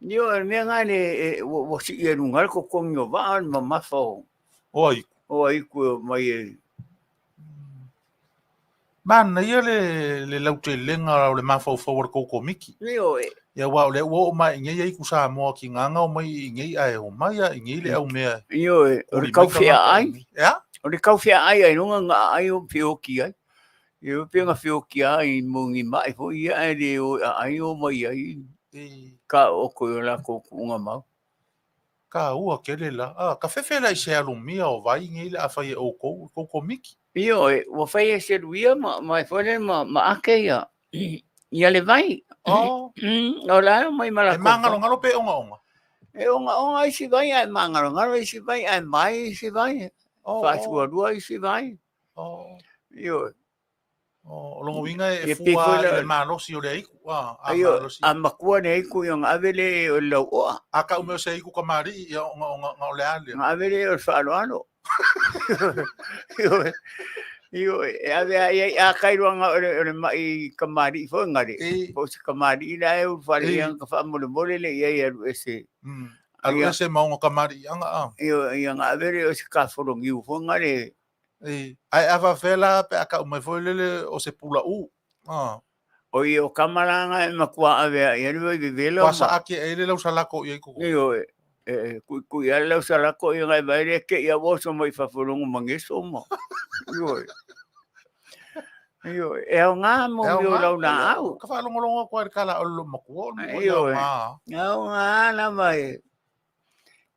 Ioe, le mea nga le ua sii e luga le totogi o vaa le mamafa o... O aiku. O aiku mai e... Manaia le lautelega o le mafaufau o le kou komiki. Ioe. Ia aua o lea ua oo mai i nei aiku Samoa ki nganga o mai i nei ae o mai a i nei le au mea. Ioe, o le kauwhea ai. Ea? O le kauwhea ai ai lunga nga ai o whioki ai. Ia pe nga whioki ai mo ngi mai fo ia ai le o ai o mai ai. Ka o ko la ko kunga mau. Ka ua kele la. Ah, ka fefe la i se alumia o vai ngi le a whai e o kou komiki. Ioe, ua fai e se luia ma e fole ma ake ia. Ia le vai. Oh. O la mai mala. E mangalongalo pe onga onga. E onga onga isi vai ai mangalongalo isi vai ai mai isi vai. Oh. Faasualua isi vai. Oh. Ioe. Oh, longo winga e fua i le malosi o le aiku. Ah, malosi. A makua le aiku ia nga avele o lau oa. A ka umeo se aiku kamari ia onga onga nga o le ale. Nga avele o le whaaloalo. Ioe. Ioe, e ave ai a kairoanga o le mai kamari fo ngare. Po se kamari la e u whare ia ka whamolemole le ia ia alu ese. Alu ese maunga kamari anga a. Ioe, ia nga avele o se kaforongi u fo ngare. Ai ava fela pe aka umai foi lele o se pula u. Ah. O ia o kamaranga e makua ave ia le vevela. Pasa ake e le lau salako ia ikuku. Ioe. Kui ala lau salako ia ngai vaere ke ia woso mai fafolongo mangeso mo. Ioe. Ioe, e au ngā mo mio lau na au. Ka whaalongolongo koe kala o lo makua o lo Ioe. Au ngā na mai.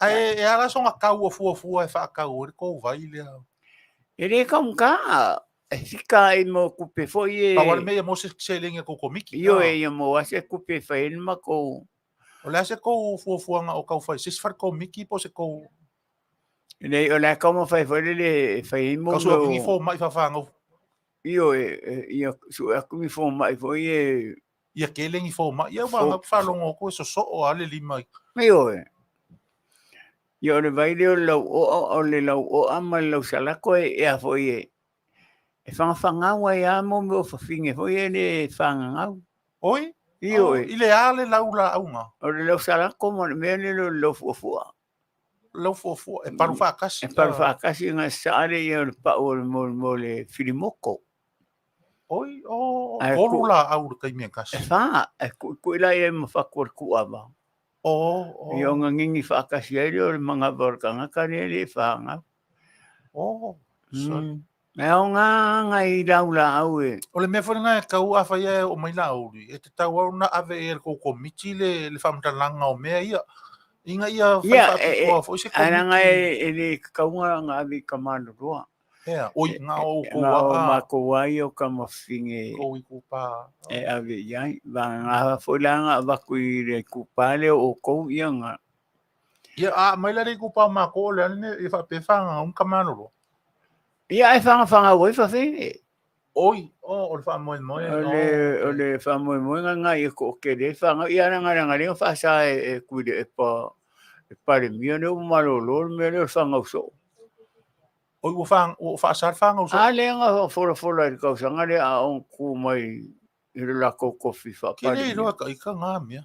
Ai e ala songa kau o fuafua e whaakau e kou vai lea. E le kaunga, e fika e mo kupe foi e... Pawale mea mo se selenge kou komiki. Ioe, ia mo ase kupe whaen ma kou. O le ase kou fuafuaga o kau fai, se se fare komiki po se kou... Nei, o le kau ma fai foi le fai mo... Kau sua kingi fo mai whawhanga. Ioe, ia sua aku fo mai foi e... Ia kelengi fo mai, ia wanga whalongo koe so so o ale lima. Ioe. Ia o le vai leo lau oa, o le lau oa ma le lau salako e a foi e. E whangawhangawa e a mo meo whawhinge foi e le whangangau. Oi? Ioe. I le a le lau laauga? O le lau salako ma le mea lea o le lau fuafua. Lau fuafua, e palu faatasi. E palu faatasi ga sa'a lea ia o le pau o le mo le filimoko. Oi, o, tolu laau i le taimi e tasi. E fa, e ku'iku'i la ia ma fatu o le tu'ava. O, o. Ia ona gigi faatasi ai lea o le manava o le tagata lea e le i fanau. O, sorry. E aoga nai laulaau e. O le mea foi lena e tatau afai e oo mai Laauli, e tatau lava ona ave i ai e le tou komiti le faamatalaga o mea ia, ina ia fai faapitoa foi se komiti. Ae leaga e le tatau ona ave i Tamaloloa. Ea, oi, na o outou lava. Na o matou lava ia o tamafafine tou itupa e ave i ai. Vagana foi la na avatu i le itupa lea o outou ia na. Ia, a aumai la le itupa o matou o le a le mea e faapea e fagagau ni Tamaloloa? Ia, ae fagafagau ai fafine. Oi, o, o le faamoemoe. O le, o le faamoemoega lena ia toatele ai fanau. Ia, leaga leaga lea na faasa e Tuilaepa e Palemia lea ua malolo le mea lea o le fanau soo. Oi, ua fa, ua faasa le fanau soo. A lea na folafola i le tausaga lea a o tu mai i le latou tofi Ke le iloa ka ika ngā mea.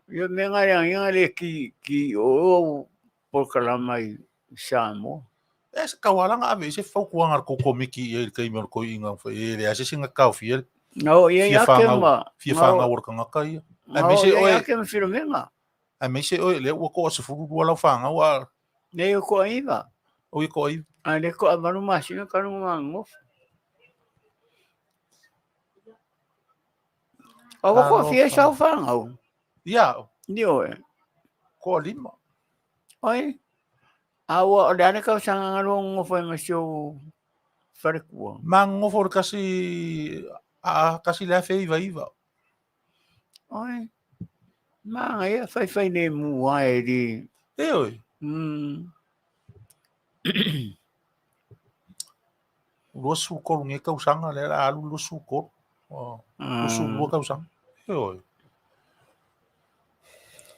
Ia mea ngā rea ia le ki, ki o o polokalama i Samoa. E se tauala ave i se fautuaga a le tou komiti i ai i le taimi o le toeaina e leai se isi na taofia le Na o ia fia ake fanau, ma fia na o fanau o le tagata ia. na o Aemaise ia oe, ake ma Filomena. aemaise oe lea ua toa 12 lau fanau a Nei o toa 9. oi toa 9. A le toa 8 masina talu ona nofo. A ua toa fia sau fanau? Ia. Ioe. Toa 5. Oi. A ua o le a le tausaga na lua nonofo ai ma si ou faletua? Ma nonofo le kasi a kasi le 1999. Oi. Manaia faifai le mua e li. E oi. 23 nei tausaga lea o le a alu le 23. Oh, 22 tausaga. E oi.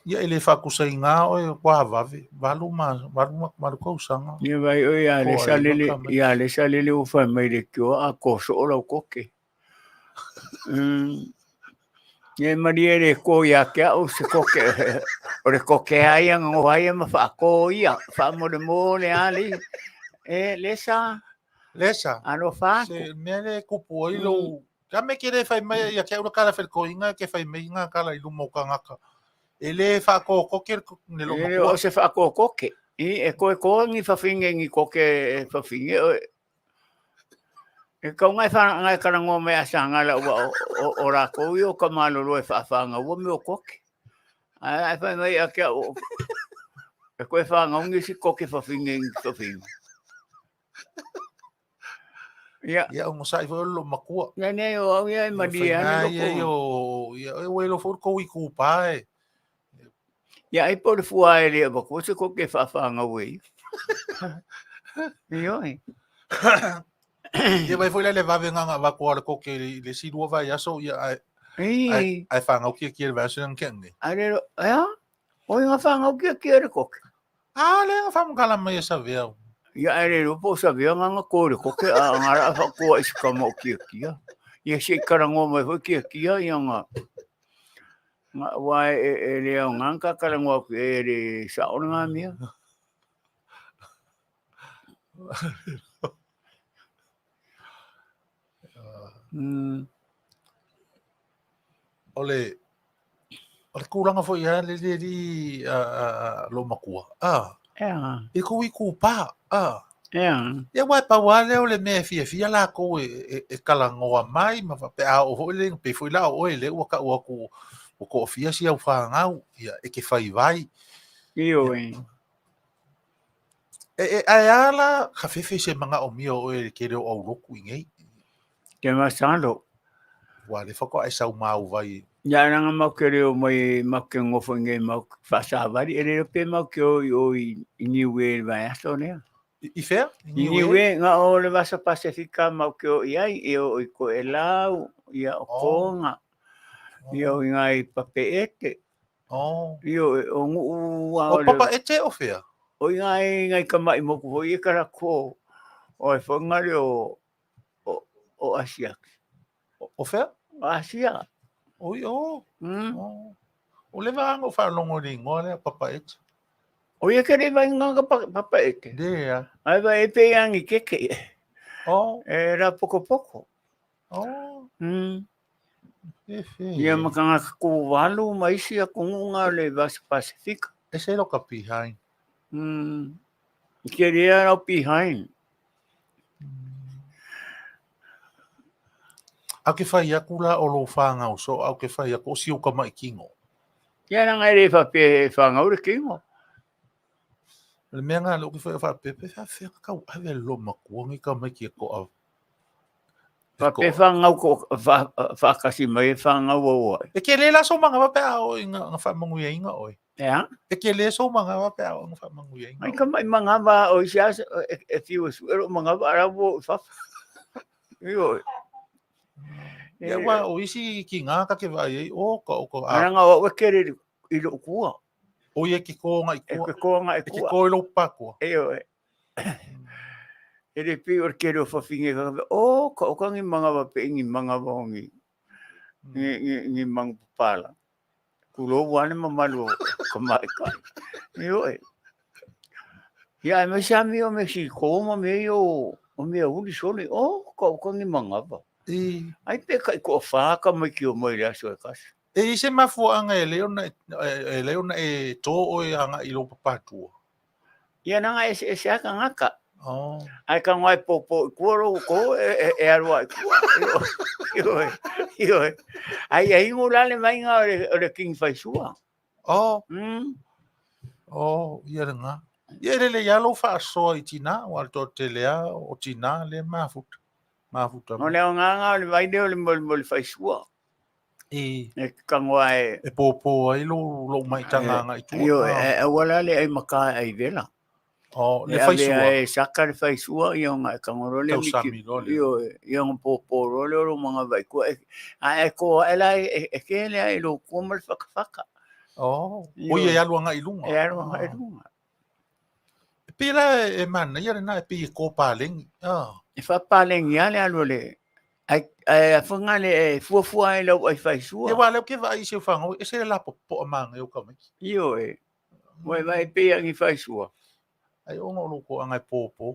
Ia e le faatusaina oe ua vave, valu ma valu ma valu tausaga. Ia vai oe ia le sa lele, ia le sa lele ua fai mai le kioa a ko soo lau koke. Ia e malie le ko ia te au se koke, o le koke a ia nga ia ma faako ia, faamolemole a le, e le sa. Le sa. Alofa atu. Se mea le kupu ai lou, ka me ke le fai mai ia ke au le kala felkoinga ke fai mai nga kala i luma o kangaka. E le faakokoke le lo E le o se faakokoke. I e koe ko ni fawhinge ni koke e fawhinge o e kau ngai wha ngai karangoa mai a sanga la ua o rākou i o ka malolo e whaawhanga ua me o koke. Ai ai whai mai a kia o e koe whangau ni si koke fawhinge ni fawhinge. Ia. Ia o ngosai foi o lo makua. Ia nei o au ia e malie ana loko. Ia o ia o e lo foi ko i kupa e. Ia ai po le fua e le ba ko se koke whaawhangau e. Ioe. Ia vai foi le vave nganga va ko le koke i le si lua vai aso ia ai Ei. ai whangau kia kia le vai aso nang kia nei. Ai le ea? Oi nga whangau kia kia le koke. A le nga whamukala mai e sawea. Ia ai le ropo sawea nga nga ko le koke a nga ra whakoa i sikama o kia kia. Ia se i karangoa mai foi kia kia ia nga nga wa e e le au nga ka karangoa ku e le sa o nga mea. O le o le tulaga foi ia le le alii lou matua a Ea. i kou itupa a Ea. Ia aua e pau lava lea o le mea e fiafia lakou e talanoa mai ma pe a oo foi le pei foi la o oe lea ua tau atu ua toafia si au fanau ia e te faivai. Ioe. E, e, ae a la ka fefe se manaomia o oe i le tele o aulotu i nei? Te masalo. Ua le whakawa e sau māu vai. Ia ranga mau ke reo mai mau ke ngofo i ngei mau whaasawari, e reo pe mau ke o i o i Niue le vai aso lea. I whea? I Niue, nga o le Vasa Pasifika mau ke o i ai, i o i ko e lau, ia o konga, ia o i ngai pape ete. I o, o nguu a o le... O papa ete o whea? O i ngai, ngai kamai moku hoi e karako, o e whangare o, o, o Asia. O whea? O Asia. Oi, o. Mm. O. O le vaega o faalogo i le igoa lea Papaete. O ia ke le vainga ka Papaete. Le a. Ai vai e pe angi keke. O. E ra poko poko. O. Mm. E fe. Ia makanga ko walu ma isi a kongunga le Vasa Pasifika. E se lo ka behind. Mm. Ke rea rau behind. Au ke whai aku la o lo whāngau so au ke whai aku o si o ka mai kingo. Ia ranga e re whape e whāngau re kingo. Le mea ngā le o ke whai o whapepe, wha kau ave lo makua ngi ka mai ki e ko au. Whape whāngau ko whakasi mai e whāngau au ai. E ke le la so manga wape a o i ngā whamanguia inga oi. Ea? E ke le so manga wape a o i ngā whamanguia inga Mai ka mai manga wā o i se asa, e whiu e suero manga wā rau o i whawha. Io. Ia wā o isi ki ngā ka ke vai ei o ka o ka a. Aranga o e kere i lo kua. O ia ke kōnga i kua. E ke kōnga i kua. E ke kō i lo pakua. E o e. E le pī o le kere o whawhinge ka kawe, o ka o kangi manga wa pe ingi manga wa ongi. Ngi, ngi, ngi mangu papala. Kulo wane mamalu o ka mai kai. Io e. Ia e mai sami o me si koma me o o mea uli soli, o ka o kangi manga wa. I. Ai pe kai ko whāka mai ki o mai le aso e kasi. E i se mafuaanga e leo na e leo na e tō oe anga i lo papatua. Ia nanga e se aka ngaka. Oh. Ai ka ngai po po i kua ro ko e, e, e arua i kua. Io e, io e. Ai ai ingo lale mai ngā o le King Faisua. Oh. Mm. Oh, ia le ngā. Ia lele ia lo whaasoa i tina, o al tō te lea o tina le mafuta. Mafuta. O le o ngā ngā o le vaile o le mole mole Faisua. E, E kangoa e... E pōpō ai lo, lo maitanga anga i tua. Io, e awala le ai maka ai vela. Oh, le E whaisua. avea e saka le whaisua, ia nga e kangoro le Tau miki. sami loa le. Io, ia nga pōpō loa le oro manga vai kua. E, a e ko e la e, e ke le ai lo kua ma le whakawhaka. Oh, Io, o ia e alu anga i lunga. E alu anga i lunga. E pēlā e mana ia lena e pei e kōpālengi. Ah. E whapālengi a le alu le ai ai a whanga le e fuafua ai lau ai whaisua. E wā leo ke vaai i se whangau, e se le la popoa manga e o ka maiki. Io e. Wai vai pei angi whaisua. Ai o ngā ko anga e pōpō.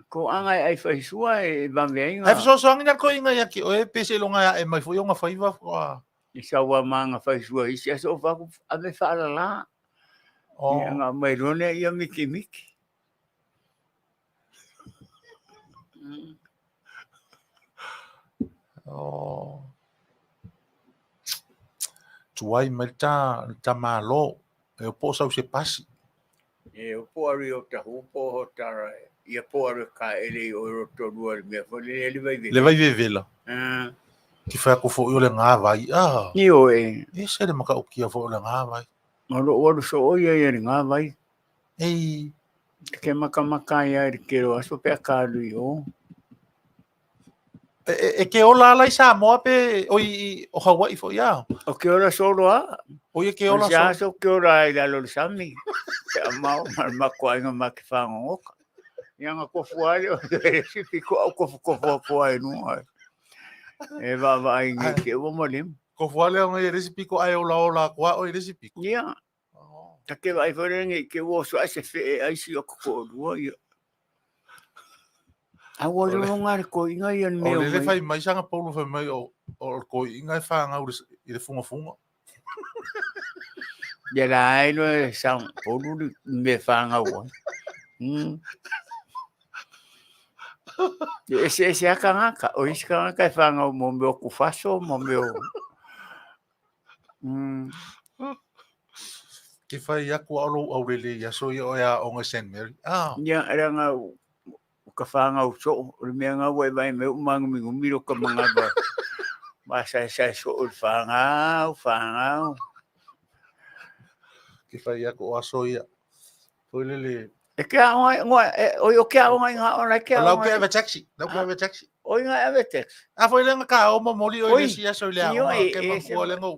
Ko anga ai whaisua e vave ai ngā. Ai whasoasoangi na ko inga ia ki oe pese longa ia e mai fo i o ngā whaiwa wha. I saua manga whaisua i se aso whaku ave whaalala. Oh. Ia ngā mai rone ia miki miki. Mm. Oh. Tuai mai ta, ta malo, e o po sau se pasi. E o po aru i o ta hupo ho tara, ia po aru ka ele i o roto rua le mea fo le le vai vevela. Le vai vevela. Ah. Ki whai ako fo i o le ngā vai. Ah. Ni o e. E se le maka o kia fo o le ngā vai. Ma lo waru so o ia ia le ngā vai. Ei. Ke maka maka ia i le kero aso pea ka lui o. E, e, e ke ola ala i Samoa pe o i o Hawaii fo ia. O ke ola solo a. O ia ke ola solo. O se aso ke ola ai lalo le sami. Te a mao ma ma koa inga ma ke whangongoka. Ia nga kofu ale o te sipi ko au kofu kofu a poa e nua. E va va ai nge ke ua ma lemu. Kofu ale o ngai recipe ko ai ola ola koa o i recipe ko. Ia. Ta ke vai fore nge ke ua so ai se fe e ai si o koko rua ia. A ua lo ngā ko inga ia me o. O le fai mai sanga paulo fai mai o o ko inga e whangau i le funga funga. Ia la ai lo e sang polu li me whangau ai. Mm. E se se aka ngaka, o isi ka ngaka e whangau mo meo kufaso, mo meo. Mm. Ke whai aku a lou aurele ia so ia o ia onga St. Mary. Ah. Ia era nga o ka whangau so, o le mea ngau e vai me umanga mi ngumiro ka mga ba. Ma sai sai so o le whangau, whangau. Ke whai aku o aso ia. Foi lele. E ke aonga, ngoa, e, oi o ke aonga i ngā ona, e ke Lau aonga. ke ave taxi, lau ke ave taxi. Oi ngā ave taxi. A foi lenga ka o momoli oi Oi, le sia so le io aonga e- ke e makua se- le ngou.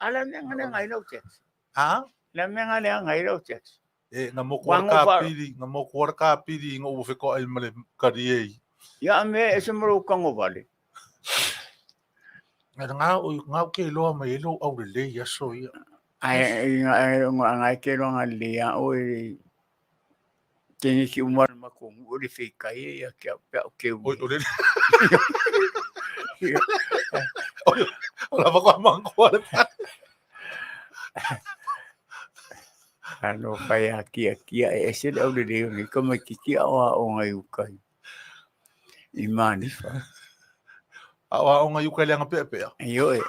Ala mea ngā ngai lau taxi. Ha? La mea ngā lea ngai lau taxi. E nga moku Wango ka wharo. piri, nga moku ara ka piri i ngou wheko ai male kari ei. Ia me e se maro kango vale. Nga o nga o ke loa mai e lou aulelei i aso ia. Ae ngai ke loa le a o e tenisi uma le makou nuu le feikai ia ke au pe au ke u. O le O lava ko mango le pa. Ano fai a kia kia e ese le au le leo ni ka mai kiki a o a o ngai ukai. I Manifa. A o aoga i uka i le aga peapea. Ioe.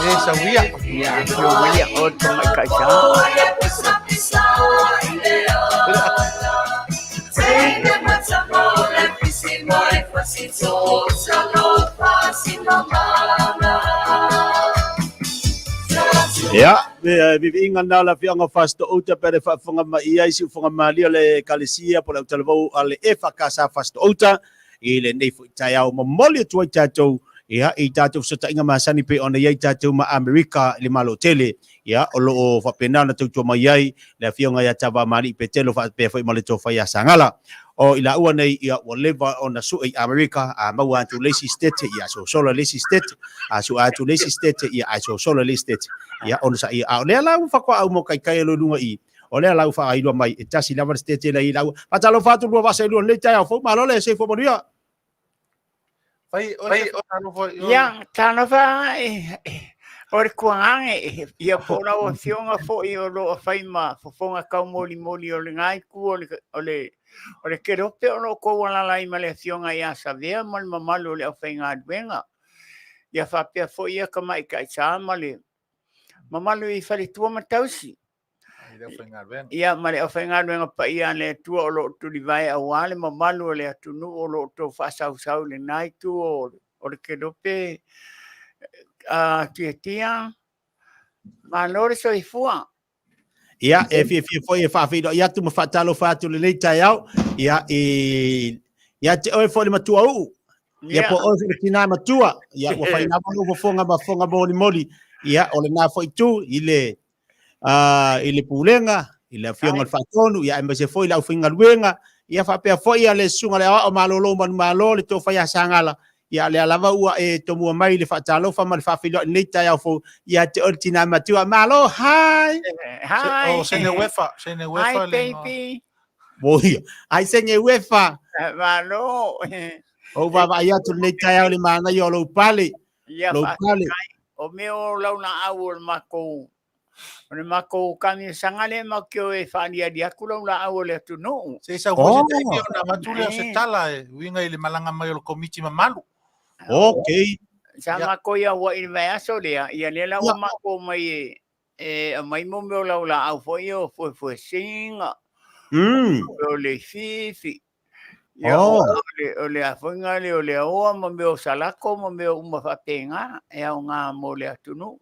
E sauia. Ia, afio mai ia oe tamaitai sa. Ia, viviiga lena o le afioaga o Fasitoo-uta pe le faafofoga mai i ai siufoga malie o le Ekalesia po o le autalavou a le EFKS Fasitoo-uta i lenei foi taeao. Momoli atu ai tatou ia i tatou fesootaiga masani pei ona i ai tatou ma Amerika i le Malo tele. Ia, o lo o faapena ona tautua mai ai le afioga ia Tavamalii Petelo faapea foi ma le Tofa ia Sagala. O i laua nei, ia, ua leva ona sue i Amerika, a maua atu le isi state, ia, sosola le isi state, a sue atu le isi state, ia, ae sosola le isi state. Ia, ona sa ia, a o lea la ua faatoa au mokaikai e lo luga i, o lea la ua faailoa mai, e tasi lava le state la i laua. Faatalofa atu lua vasa i lua lenei taeao fou, malo le soifua manuia. Fai, o le talofa i Ia, talofa e, o le kuagage, ia po o lau afioga foi o lo o fai ma fofoga taumolimoli o lena itu o le, o le, o le kelope o lo o tou alaala ai ma le afioga ia Savea ma le mamalu o le aufaigaluega. Ia faapea foi ia tamaitai sa ma le mamalu i faletua ma tausi. Ia, ma le aufaigaluega paia a le Atua o lo o tulivae aua le mamalu o le atunuu o lo o outou faasausau i lena itu o le kelope tiatia. Malo le soifua. Ia, e fiafia foi e faafeiloai atu ma faatalofa atu lenei taeao, ia, i, ia te oe foi le matua uu, ia po oe foi le tina matua, ia, ua fai lava lou fofoga ma fofoga molimoli, ia, o lena foi itu i le, i le pulega, i le afioga i le Faatonu, ia aemaise foi le aufaigaluega, ia faapea foi ia le susuga le aoao malolo manumalo le tofa ia Sagala, ia lea lava ua e tomua mai le faatalofa ma le faafeiloai i lenei taeao fou, ia te oe le tina matua, malo, hi! Hi! O sene uefa, sene uefa Hi, baby! Moia, ai sene uefa! Malo! Ou vaavaai atu lenei taeao i le manaia o lou pale, Ia lou pale. O mea o lau laau o le makou o le makou kamiasaga lea matou te o e faaliali atu lau laau o le atunuu. Se i sau foi se taimi ona avatu lea o se tala e uiga i le malaga mai o le Komiti mamalu. Okay. Sa makou i Hawaii i le vaiaso lea, ia lea la ua makou omai e e aumai mo mea o lau laau foi ia o fuefuesina, o le fifi, Ia, Oh. o le, o le a foi ngā le o le aoa ma mea o salako ma mea uma faapena e aoga mo le atunuu.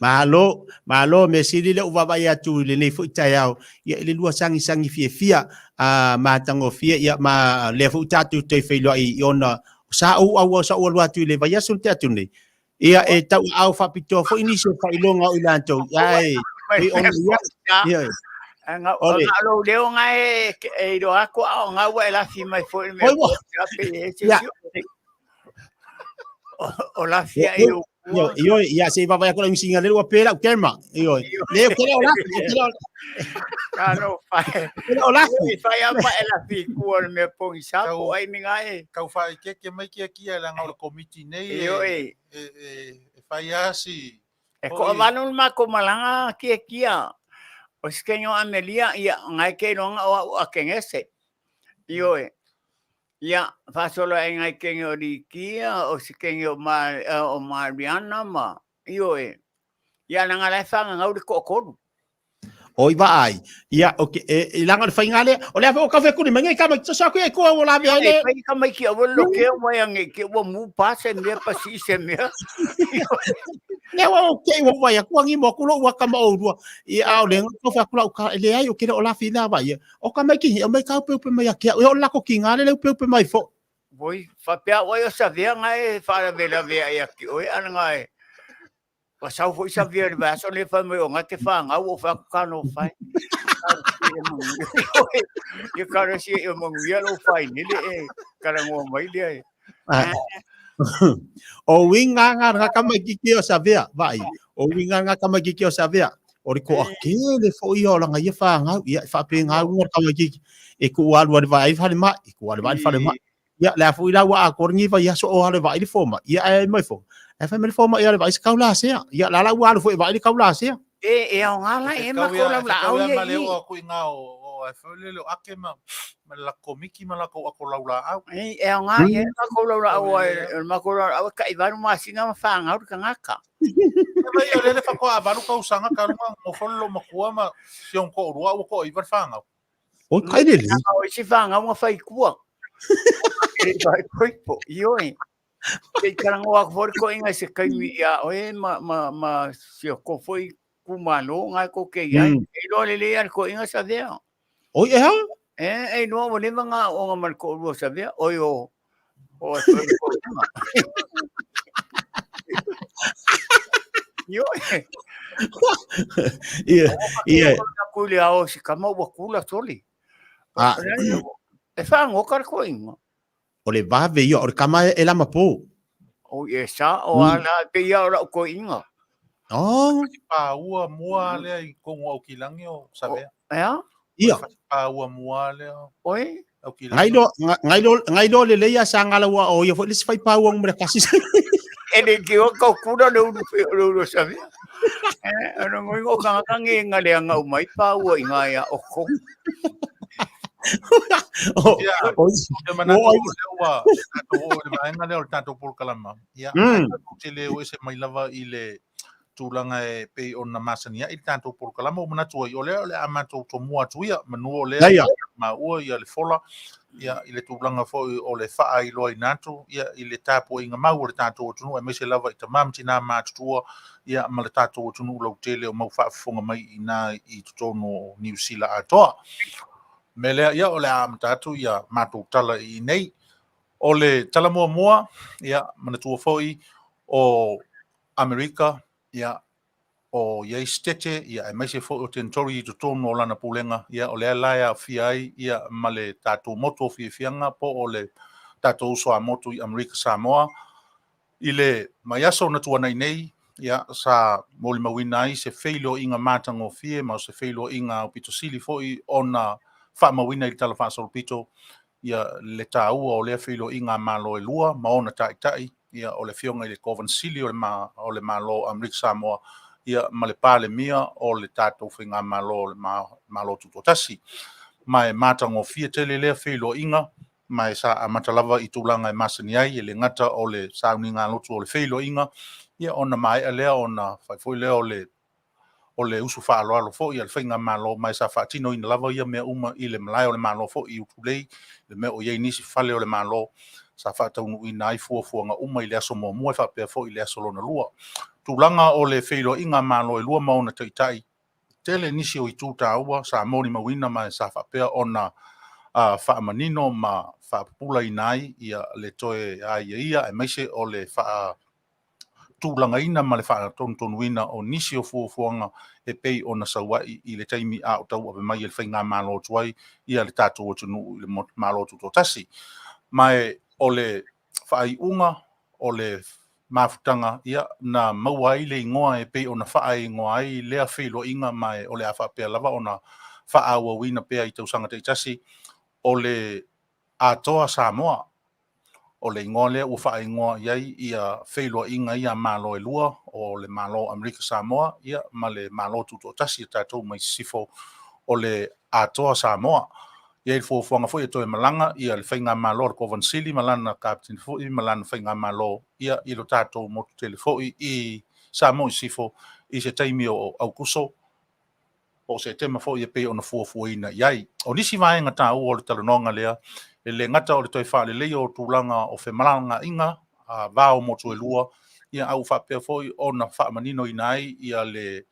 Malo, malo, mea sili lea ua vaavaai atu i lenei foi taeao, ia i le lua sagisagi fiafia, a matagofie, ia ma lea foi ua tatou toe feiloai i ona sa ou auau sa ou alu atu i le vaiaso na tea atu nei. Ia e tauaau faapitoa foi nisi o faailoga o i latou, ae pei ona i ai, ia, Nga Ole. nga lou leo nga e e iloa atu a o nga ua e lafi mai foi le mea Oi, ua. po pe e se Ia. si o lafi ai o Io, io, ia se i vaavaai atu la misiga le ua pe lau kema. Io, le o kele o lafi, o kele o Talo fai. kele o lafi. I fai a pa e lafi kua le mea pongi sa Tau- po ai mi nga e. Tau faaekeeke mai kia kia e leaga o le Komiti nei e, Io e. e, e, e fai lava si E toavalu le makou malaga kiakia o se kenya o Amelia, ia, ngai ke iloga o au a Kengese. Ioe. Ia, faasolo ai ngai kenge o Likia, o se kenge o, Ma, o Mariana ma, ioe. Ia, langa la e whangangau le toatolu. Oi vaai. Ia, okay, e, e langa o le faiga lea. O le a foi o kafe kuli mai ngai ka mai tosa ku e kua o la vea E le. fai ka mai ki awa lo ke mai ange ke ua mu pa se mea pa si se mea. Le ua o ke ua vai aku angi mo ku lo ua ka ma o rua. I a o le nga kafe aku la u ka le ai o ke le o la fi la vai. O ka mai ki o mai ka upe upe mai a ke o la ko ki ngā le le upe upe mai fo. Voi, whapea wai o sa vea ngai e wharavelavea ia ki oe ana ngai. Ua sau foi Savea i le vaiaso lenei fai mai o gate fanau ua ou fai atu talofa e. Ia talosia ia manuia lou fainele e talanoa mai lea e. O uiga nga nga tamaititi o Savea, vaai. O uiga nga tamaititi o Savea. O le toatele foi ia o lana ia fanau. Ia, e faapena uiga o le tamaititi. E tuu alu ai le vaai falemai, e tuu alu vaai le falemai. Ia, le a foi la ua atoa lenei vaiaso o alu e vaai le fomai. Ia, ae mai fo. Ae fai mai le fomai e alu e vaai se taulasea. Ia, la la ua alu foi e vaai le taulasea. E, e aoga la e matou laulaau ia i i. oo atu i ina o a foi lele o ake ma ma le latou komiti ma latou ato laulaau. E, e aoga ia e matou laulaau ai, o le matou laulaau e tai 8 masina ma fanau le tagata. Ia mai o lele faatoa 8 tausaga talu ona nofo le loomatua ma si ona toalua a ua toaiva le fanau. O kai lelei. O isi fanau na fai i tua. E le faaipoipo, ioe. Se i talanoa atu foi le toeaina i se taimi ia oe ma, ma, ma si o tou foi itumalo na e tou te i ai. E iloa lelei lava le toeaina Savea. Oi, e a? E, e iloa ua leva ona aooga ma le toalua o Savea. Oi o, o e foi le toeaina. Ioe. Ia, ia. Atu i le ao o si tama ua kula soli. Ah. E faagoka le toeaina. O le vave ia, o le tama e lama po. O e sa o ala pe ia o lau toeaina. Oh. Paua mua lea i totonu o Aukilagi o Savea. Ea? Ia. Paua mua lea. Oi? Aukilagi. Ngai lo ngai lo ngai lo lelei a sa ngala ua o ia foi le si fai paua mo le kasi. E le ki o kau kura le ulu pe le ulu Savea. Eh, ono ngoi o kanga nge ngale anga umai paua i ngai a oko. O, Ia, o, te manatu o, o lea ua tatou oo i le vaega lea o le tatou polokalama. Ia, tatou te le o ese mai lava i le tulaga e pei ona masani ai le tatou polokalama. Ua manatu ai, o lea o le a matou tomua atu ia, manu o lea Ia. maua ia le fola, ia, i le tulaga foi o le faailoaina atu, ia, i le tapuaiga mau a le tatou atunuu, aemaise lava i tama ma tina matutua, ia, ma le tatou atunuu lautele o mau faafofoga mai i ina i totonu o Niu Sila atoa. O le mea lea, ia, o le a amata atu ia matou tala i inei. O le tala muamua, ia, manatua foi o Amerika, ia, o i ai Setete, ia, aemaise foi o Tentori i totonu o lana pulega, ia, o lea la e aofia ai, ia, ma le tatou motu o Fiafiaga po o le tatou uso a motu i Amerika Samoa. I le vaiaso na tuanai nei, ia, sa molimauina ai se feiloaiga matagofie ma o se feiloaiga aupito sili foi ona faamauina i le Tala Faasolopito, ia, le taua o lea feiloaiga a Malo e lua ma ona taitai, ia, o le Afioga i le Kovana Sili o le, o le Malo o Amerika Samoa, ia, ma le Palemia o le tatou Faigamalo o le Malo Tutoatasi. Ma e matagofie tele lea feiloaiga, ma e sa amata lava i tulaga e masani ai, e le gata o le sauniga lotu o le feiloaiga, ia, ona maea lea ona fai foi lea o le o le usu faaaloalo foi a le Faigamalo, ma e sa faatinoina lava ia mea uma i le malae o le Malo foi i Utulei, le mea o i ai nisi fale o le Malo sa faataunuuina ai fuafuaga uma i le aso muamua e faapea foi i le aso lona lua. Tulaga o le feiloaiga a Malo e lua ma ona taitai, tele nisi o itu taua sa molimauina ma sa faapea ona faamanino ma faapupulaina ai ia le toe aiaia aemaise o le faa faatulagaina ma le faatonutonuina o nisi o fuafuaga e pei ona sau ai i le taimi a o tauave mai e le Faigamalo tuai ia le tatou atunuu i le Malo Tutoatasi. Ma e o le faaiuga o le mafutaga ia na maua ai le igoa e pei ona faaigoa ai lea feiloaiga ma e o le a faapea lava ona faaauauina pea i tausaga taitasi o le Atoa Samoa. O le igoa lea ua faaigoa i ai ia feiloaiga ia a Malo e lua, o le Malo o Amerika Samoa ia ma le Malo Tutoatasi a tatou mai sisifo o le Atoa Samoa. E i ai le fuafuaga foi e toe malaga ia le Faigamalo a le Kovana Sili ma lana Kapeteni foi ma lana Faigamalo ia i lo tatou motu tele foi i Samoa i sisifo i se taimi o Aukuso po o Setema foi e pei ona fuafuaina i ai. O nisi vaega taua o le talanoaga lea, e le gata o le toe faaleleia o tulaga o femalagaaiga va o motu e lua, ia a ua faapea foi ona faamaninoina ai ia le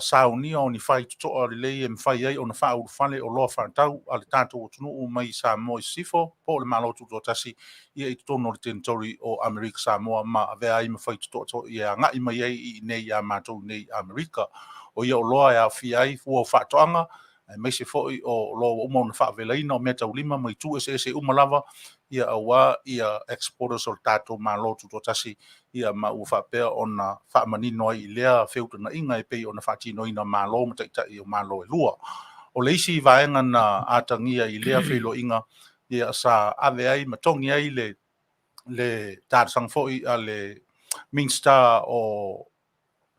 Saunia o ni faitotoa lelei e mafai ai ona faaulufale oloa faatau a le tatou atunuu mai Samoa i Sisifo po o le Malo Tutoatasi ia i totonu o le Territory o Amerika Samoa ma avea ai ma faitotoa e agai mai ai i inei ia matou nei i Amerika. O ia oloa e aofia ai fua o faatoaga, aemaise foi o oloa ua uma ona faavelaina o meataulima ma itu eseese uma lava ia aua ia exporters o le tatou Malo Tutoatasi ia ma ua faapea ona faamanino ai i lea feutagaiga e pei ona faatinoina Malo ma Taitai o Malo e lua. O le isi vaega na atagia i lea feiloaiga ia sa ave ai ma togi ai le talosaga foi a le Minisita o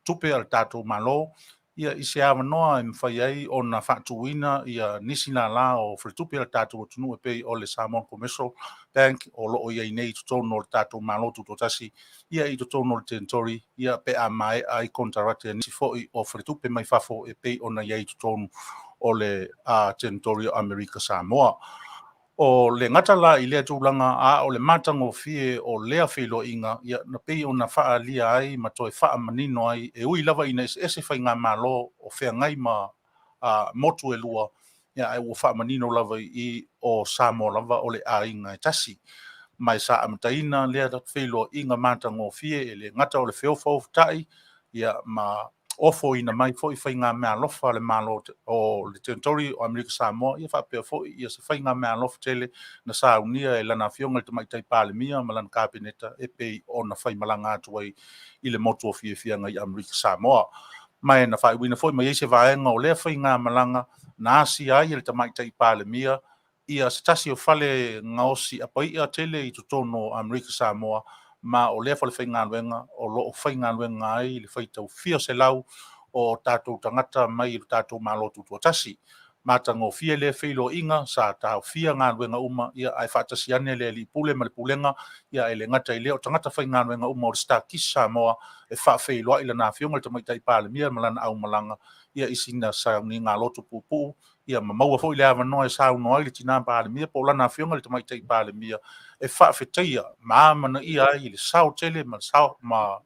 Tupe a le tatou Malo ia i se avanoa e mafai ai ona faatuina ia nisi lala o faletupe a le tatou atunuu e pei o le Samoa Commercial Bank o lo o i ai nei i totonu o le tatou Malo Tutoatasi ia i totonu o le Territory ia pe a maea ai konekarate a nisi foi o faletupe mai fafo e pei ona i ai i totonu o le Territory o Amerika Samoa. O le gata la i lea tulaga, a o le matagofie o lea feiloaiga, ia, na pei ona faaalia ai ma toe faamanino ai, e ui lava ina eseese faigamalo o feagai ma motu e lua, ia, ae ua faamanino lava i i o Samoa lava o le aiga e tasi. Ma e sa amataina lea feiloaiga matagofie e le gata o le feofaoftai, ia, ma ofoina mai foi faigameaalofa a le Malo o le Territory o Amerika Samoa, ia faapea foi ia se faigameaalofa tele na saunia e lana Afioga i le Tamaitai Palemia ma lana Kapeneta e pei ona faimalaga atu ai i le motu o Fiafiaga i Amerika Samoa. Ma e na faaiuina foi ma i ai se vaega o lea faigamalaga na asia ai e le Tamaitai Palemia ia se tasi o fale gaosi apai'a tele i totonu o Amerika Samoa, ma o lea falefaigaluega o lo o faigaluega ai le faitau fia selau o tatou tagata mai le tatou Malo Tutoatasi. Matagofie lea feiloaiga, sa taofia galuega uma, ia ae faatasi ane le Alii Pule ma le Pulega, ia ae le gata i lea o tagata faigaluega uma o le StarKist Samoa e faafeiloai lana Afioga i le Tamaitai Palemia ma lana aumalaga, ia i sina sauniga loto puupuu, ia ma maua foi le avanoa e saunoa ai le Tina Palemia po o lana Afioga i le Tamaitai Palemia e faafetaia ma amanaia ai le sao tele ma sao ma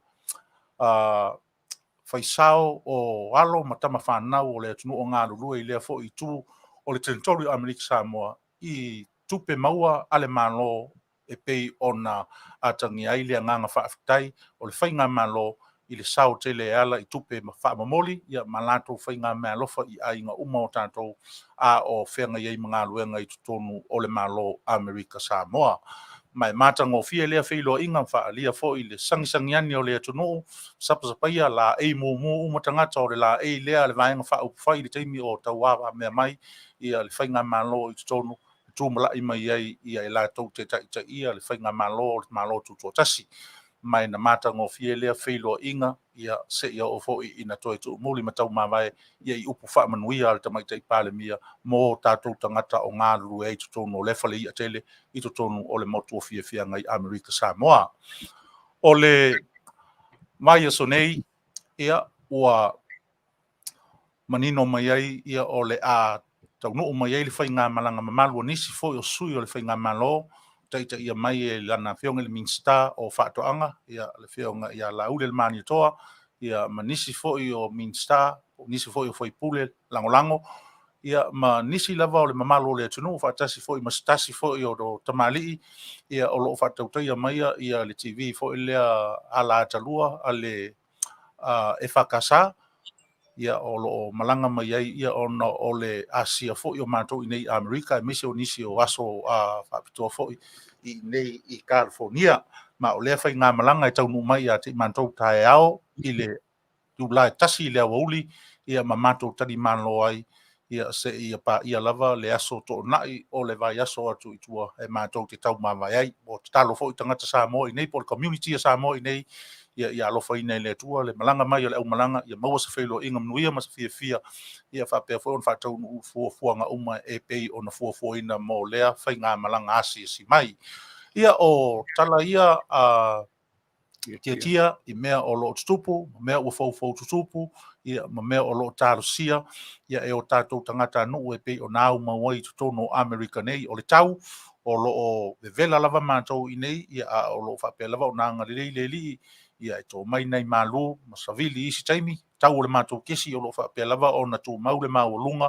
faisao o alo ma tama fanau o le atunuu o galulue i lea foi itu o le Territory o Amerika Samoa i tupe maua a le Malo e pei ona atagia ai le agaga faafetai o le faigamalo i le sao tele e ala i tupe ma faamomoli ia ma latou faigameaalofa i aiga uma o tatou a o feagai ai ma galuega i totonu o le Malo Amerika Samoa. Ma e matagofie lea feiloaiga faaalia foi le sagisagiani o le atunuu, sapasapaia laei mumu uma tagata o le laei lea a le Vaega Faaupufai i le taimi o tauavamea mai ia le faigamalo i totonu tumalai mai ai ia e latou te taitaia le faigamalo o le Malo Tutoatasi. Ma e na matagofie lea feiloaiga ia seia oo foi ina toe tuumuli ma taumavae ia i upu faamanuia a le Tamaitai Palemia mo tatou tagata o galulue ai i totonu o lea fale i'a tele i totonu o le motu o Fiafiaga i Amerika Samoa. O le vaiaso nei, ia, ua manino mai ai ia o le a taunuu mai ai le faigamalaga mamalu a nisi foi o sui o le faigamalo, taitaia mai e lana Afioga i le Minisita o Faatoaga, ia le Afioga ia Laaulialemalietoa, ia ma nisi foi o Minisita, nisi foi o faipule lagolago, ia ma nisi lava o le mamalu o le atunuu, faatasi foi ma se tasi foi o tamalii, ia o lo o faatautaia mai ia le TV foi lea ala atalua a le EFKS, ia o lo o malaga mai ai ia ona o le asia foi o matou i nei Amerika, aemaise o nisi o aso faapitoa foi i nei i California. Ma o lea faigamalaga e taunuu mai ia te i matou taeao i le itula e 1 i le aoauli, ia ma matou talimalo ai ia seia paia lava le aso toonai o le vaiaso atu i tua e matou te taumavae ai. Ua tatalo foi tagata Samoa i nei po o le community a Samoa i nei, ia ia alofaina e le Atua le malaga mai o le aumalaga, ia maua se feiloaiga manuia ma se fiafia, ia faapea foi ona faataunuu fuafuaga uma e pei ona fuafuaina mo lea faigamalaga asiasi mai. Ia o tala ia a Tiatia i mea o lo o tutupu, ma mea ua foufou tutupu, ia ma mea o lo o talosia, ia e o tatou tagatanuu e pei ona aumau ai i totonu o Amerika nei. O le tau o lo o vevela lava matou i nei, ia a o lo o faapea lava ona agalelei le Alii Ia, e to mai nai malu ma savili i isi taimi, tau o le matou kesi o lo o faapea lava ona tumau le maualuga,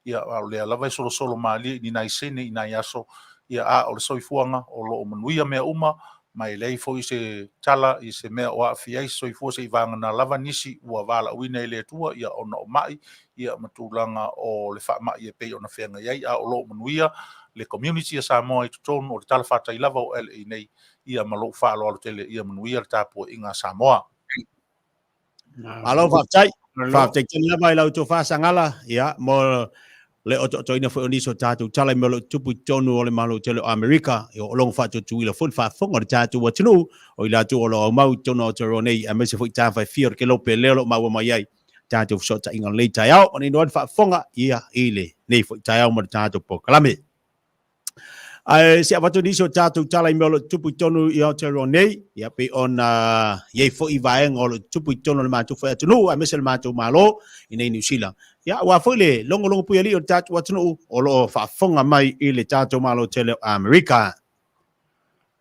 ia, a o lea lava e solosolo malie i ni nai sene i nai aso, ia, a o le soifuaga o lo o manuia mea uma, ma e leai foi se tala i se mea o aafia ai se soifua seivagana lava nisi ua valaauina e le Atua, ia, ona o mai, ia, ma tulaga o le faamai e pei ona feagai ai, a o lo o manuia le community a Samoa i totonu o le talafatai lava o LA nei, ia, ma lou faaaloalo tele, ia manuia le tapuaiga a Samoa. Malo faafetai. Faafetai tele lava i lau tofa Sagala, ia, mo le otootoina foi o nisi o tatou tala i mea o lo o tutupu i totonu o le Malo tele o Amerika, i o logo faatuatuila foi le faafofoga o le tatou atunuu, o i latou o lo o aumau i totonu o Aotearoa nei, aemaise foi tafa e fia o le kelope lea o lo o maua mai ai tatou fesootaiga o lenei taeao. Manino ai le faafofoga, ia, i lenei foi taeao ma le tatou polokalame. Ae se avatu nisi o tatou tala i mea o lo o tutupu i totonu i Aotearoa nei, ia pei ona i ai foi vaega o lo o tutupu i totonu o le matou foi atunuu, aemaise le matou Malo i nei Niu Sila. Ia, aua foi le logologo puialii o le tatou atunuu o lo o faafofoga mai i le tatou Malo tele o Amerika.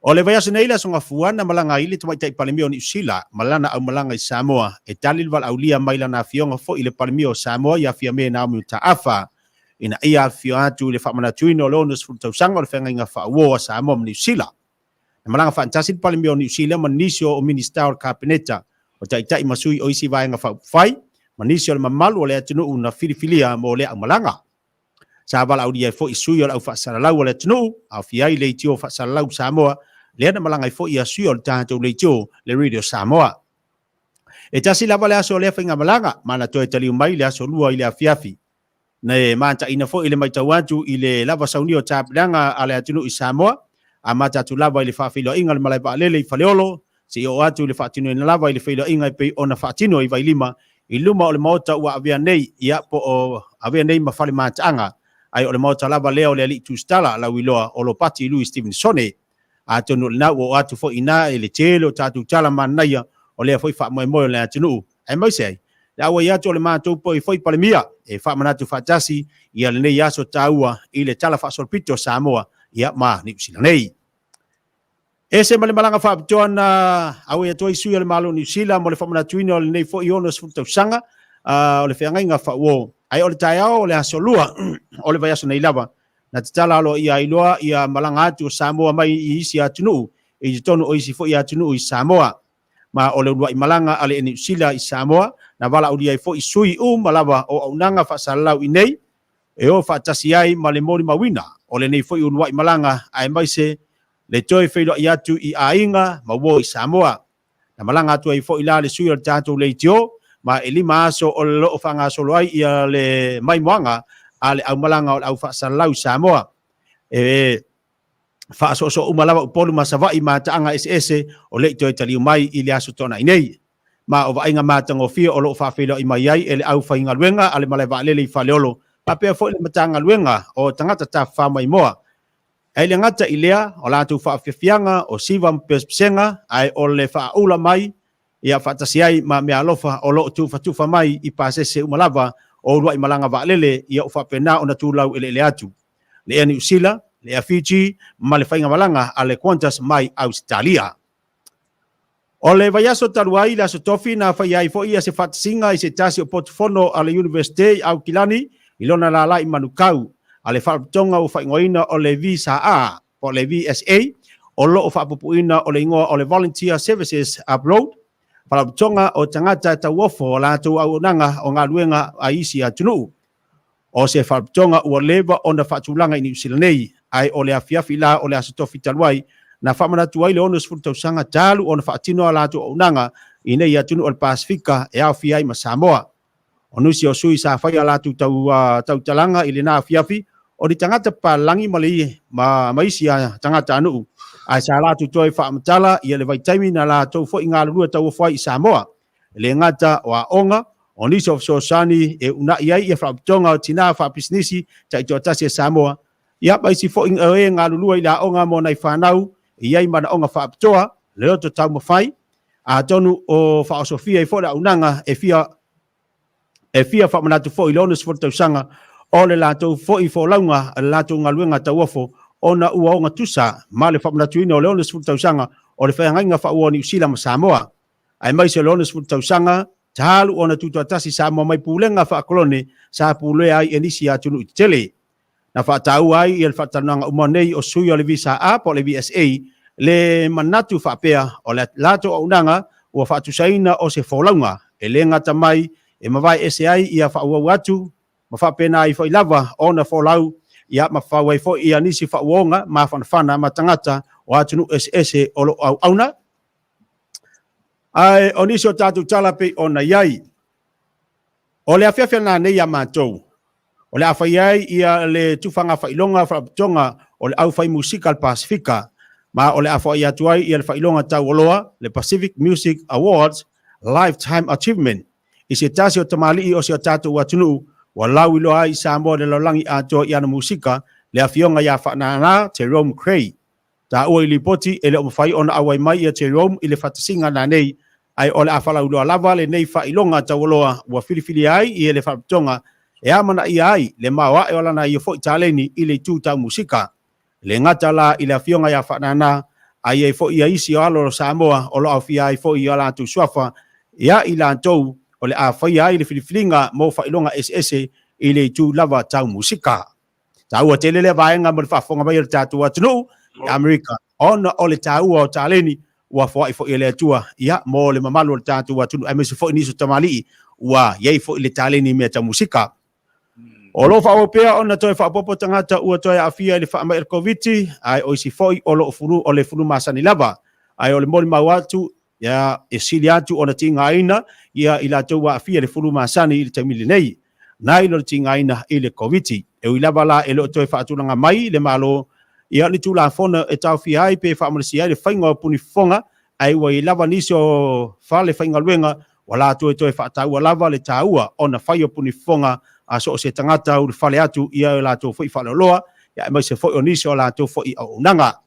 O le vaiaso nei le Aso Gafua na malaga ai le Tamaitai Palemia o Niu Sila ma lana aumalaga i Samoa e tali le valaaulia mai lana afioga foi i le Palemia o Samoa ia Fiame Naomi Mataafa ina ia afifio atu i le faamanatuina o le 60 tausaga o le feagaiga faauo a Samoa ma Niu Sila. Na malaga faatasi le Palemia o Niu Sila ma nisi o Minisita o le Kapeneta, o Taitai ma sui o isi vaega faaupufai, ma nisi o le mamalu o le atunuu na filifilia mo lea aumalaga. Sa valaaulia ai foi sui o le au faasalalau a le atunuu, aofia ai leitio faasalalau Samoa, lea na malaga ai foi ia sui o le tatou leitio, le Radio Samoa. E tasi lava le aso o lea faigamalaga, ma na toe taliu mai le aso Lua i le afiafi. Na e mataina foi i le matau atu i le lava saunia o tapenaga a le atunuu i Samoa, amata atu lava i le faafeiloaiga a le malae vaalele i Faleolo, seia oo atu i le faatinoina lava i le feiloaiga e pei ona faatino i Vailima i luma o le maota ua avea nei, ia, po o avea nei ma fale mataaga, ae o le maota lava lea o le alii tusitala lauiloa o Lopati Louis Stevensone. Atonu o lena ua oo atu foi i ina i le tele o tatou tala manaia o lea foi faamoemoe o le atunuu, aemaise ai le auai atu o le matou poe foi Palemia e faamanatu faatasi ia lenei aso taua i le Tala Faasolopito o Samoa ia ma Niu Sila nei. Ese ma le malaga faapitoa na auai atu ai sui o le Malo o Niu Sila mo le faamanatuina o lenei foi 60 tausaga o le feagaiga faauo. Ae o le taeao o le aso Lua o le vaiaso nei lava, na tatala aloaia ai loa ia malaga atu o Samoa mai i isi atunuu i totonu o isi foi atunuu i Samoa. Ma o le uluai malaga a le Niu Sila i Samoa, na valaaulia ai foi sui uma lava o auaunaga faasalalau i nei, e o faatasi ai ma le molimauina o lenei foi uluai malaga aemaise le toe feiloai atu i aiga ma uo i Samoa. Na malaga atu ai foi la le sui o le tatou leitio, ma e 5 aso o lo o faagasolo ai ia le maimoaga a le aumalaga o le au faasalalau i Samoa. E faasoosoo uma lava Upolu ma Savaii ma taaga eseese o le i toe taliu mai i le aso Toonai nei. Ma o vaaiga matagofie o lo o faafeiloai mai ai e le aufaigaluega a le malae vaalele i Faleolo, faapea foi le Matagaluega o Tagata Tafafao Maimoa. E le gata i lea, o latou faafiafiaga, o siva ma pesepesega, ae o le faaula mai ia faatasi ai ma meaalofa o lo o tufatufa mai i pasese uma lava o uluai malaga vaalele ia ua faapena ona tulau eleele atu. Le Ea Niu Sila, le Ea Fiji ma le faigamalaga a le Qantas mai Ausetalia. O le vaiaso talu ai le Aso Tofi na faia ai foi ia se faatasiga i se tasi o potufono a le Iunivesite i Aukilani i lona lala i Manukau a le faalapotopotoga ua faaigoaina o le VSA po o le VSA o lo o faapupuina o le igoa o le Volunteer Services Abroad, faalapotopotoga o tagata tauofo o latou auaunaga o galuega a isi atunuu. O se faalapotopotoga ua leva ona faatulaga i Niu Sila nei, ae o le afiafi la o le Aso Tofi talu ai, na faamanatu ai le 60 tausaga talu ona faatino a latou auaunaga i nei atunuu o le Pasefika e aofia ai ma Samoa. O nisi o sui sa fai a latou tau, tautalaga i lena afiafi, o ni tagata papalagi ma, le, ma, ma isi a tagata anu'u, ae sa latou toe faamatala ia le vaitaimi na latou foi galulue tauofo ai i Samoa. E le gata o aoga, o nisi o fesoasoani e uunai ai ia faalapotopotoga o tinā faapisinisi taitoatasi a Samoa, ia ma isi foi o e galulue i le aoga mo nai fanau e i ai manaoga faapitoa, le loto taumafai, atonu o faaosofia ai foi le auaunaga e fia e fia faamanatu foi i le 60 tausaga o le latou foi folauga a le latou galuega tauofo ona ua ogatusa ma le faamanatuina o le 60 tausaga o le feagaiga faaua o Niu Sila ma Samoa. Aemaise o le 60 tausaga talu ona tutoatasi Samoa mai pulega faakolone sa pulea ai e nisi atunuu tetele. Na faataua ai ia le faatalanoaga uma nei o sui o le VSA po o le VSA le manatu faapea o le latou auaunaga ua faatusaina o se folauga e le gata mai e mavae ese ai ia faaauau atu ma faapena ai foi lava ona folau ia ma fau ai foi ia nisi faauoga mafanafana ma tagata o atunuu eseese o lo o auauna. Ae o nisi o tatou tala pei ona i ai. O le afiafi lena nei ia matou, o le a fai ai ia le tufaga failoga faalapotopotoga o le au fai musika a le Pasefika, ma o le a foai atu ai ia le failoga taualoa, le Pacific Music Awards Lifetime Achievement, i se tasi o tamalii o si o tatou atunuu ua lauiloa ai i Samoa i le lalolagi atoa i ana musika, le afioga ia Faanana Jerome Cray. Taua i lipoti, e le o mafai ona auai mai ia Jerome i le faatasiga nanei, ae o le a falauiloa lava lenei faailoga taualoa ua filifilia ai i le Faalapotopotoga e amanaia ai le maoae o lana ia foi taleni i le itu tau musika. E le gata la i le afioga ia Faanana, ae i ai foi ia isi o alo o Samoa o lo o aofia ai foi i o latou suafa ia i latou o le a faia ai le filifiliga mo faailoga eseese i le itu lava tau musika. Taua tele lea vaega mo le faafofoga mai o le tatou atunuu i Amerika, ona o le taua o taleni ua foai foi e le Atua ia mo le mamalu o le tatou atunuu, aemaise foi nisi o tamalii ua i ai foi le taleni i mea tau musika. O lo o faaauau pea ona toe faaopoopo tagata ua toe aafia i le faamai o le Koviti, ae o isi foi o lo o fulu, o le fulu masani lava. Ae o le molimau atu, ia, e sili atu ona tigaina ia i latou ua aafia i le fulu masani i le taimi lenei, nai lo le tigaina i le Koviti. E ui lava la e le o toe faatulaga mai le Malo ia ni Tulafono e taofia ai pe faamalosia ai le faiga o puni fofoga, ae ua i ai lava nisi o fale faigaluega ua latou e toe faataua lava le taua ona fai o puni fofoga a so o se tagata ulufale atu i a latou foi faaaloaloa, aemaise foi o nisi o latou foi auaunaga.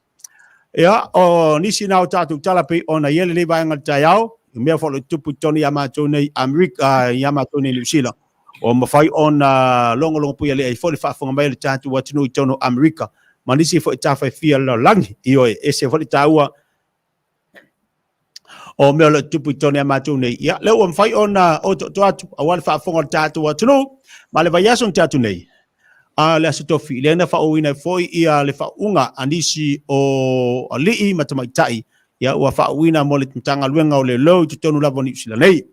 Ia, o nisi na o tatou tala pei ona i ai lenei vaega o le taeao, i mea foi o lo o tutupu i totonu ia matou nei Amerika, ia matou nei Niu Sila, ua mafai ona logologo puialea ai foi le faafofoga mai o le tatou atunuu i totonu o Amerika, ma nisi foi tafa e fia o le lalolagi. Ioe, e ese foi le taua o mea o lo o tutupu i totonu ia matou nei. Ia, lea ua mafai ona otooto atu aua le faafofoga o le tatou atunuu, ma le vaiaso na tea atu nei, a le Aso Tofi, lea na faaauauina ai foi ia le faauuga a nisi o alii ma tamaitai, ia ua faauuina mo le Matagaluega o Leoleo i totonu lava o Niu Sila nei.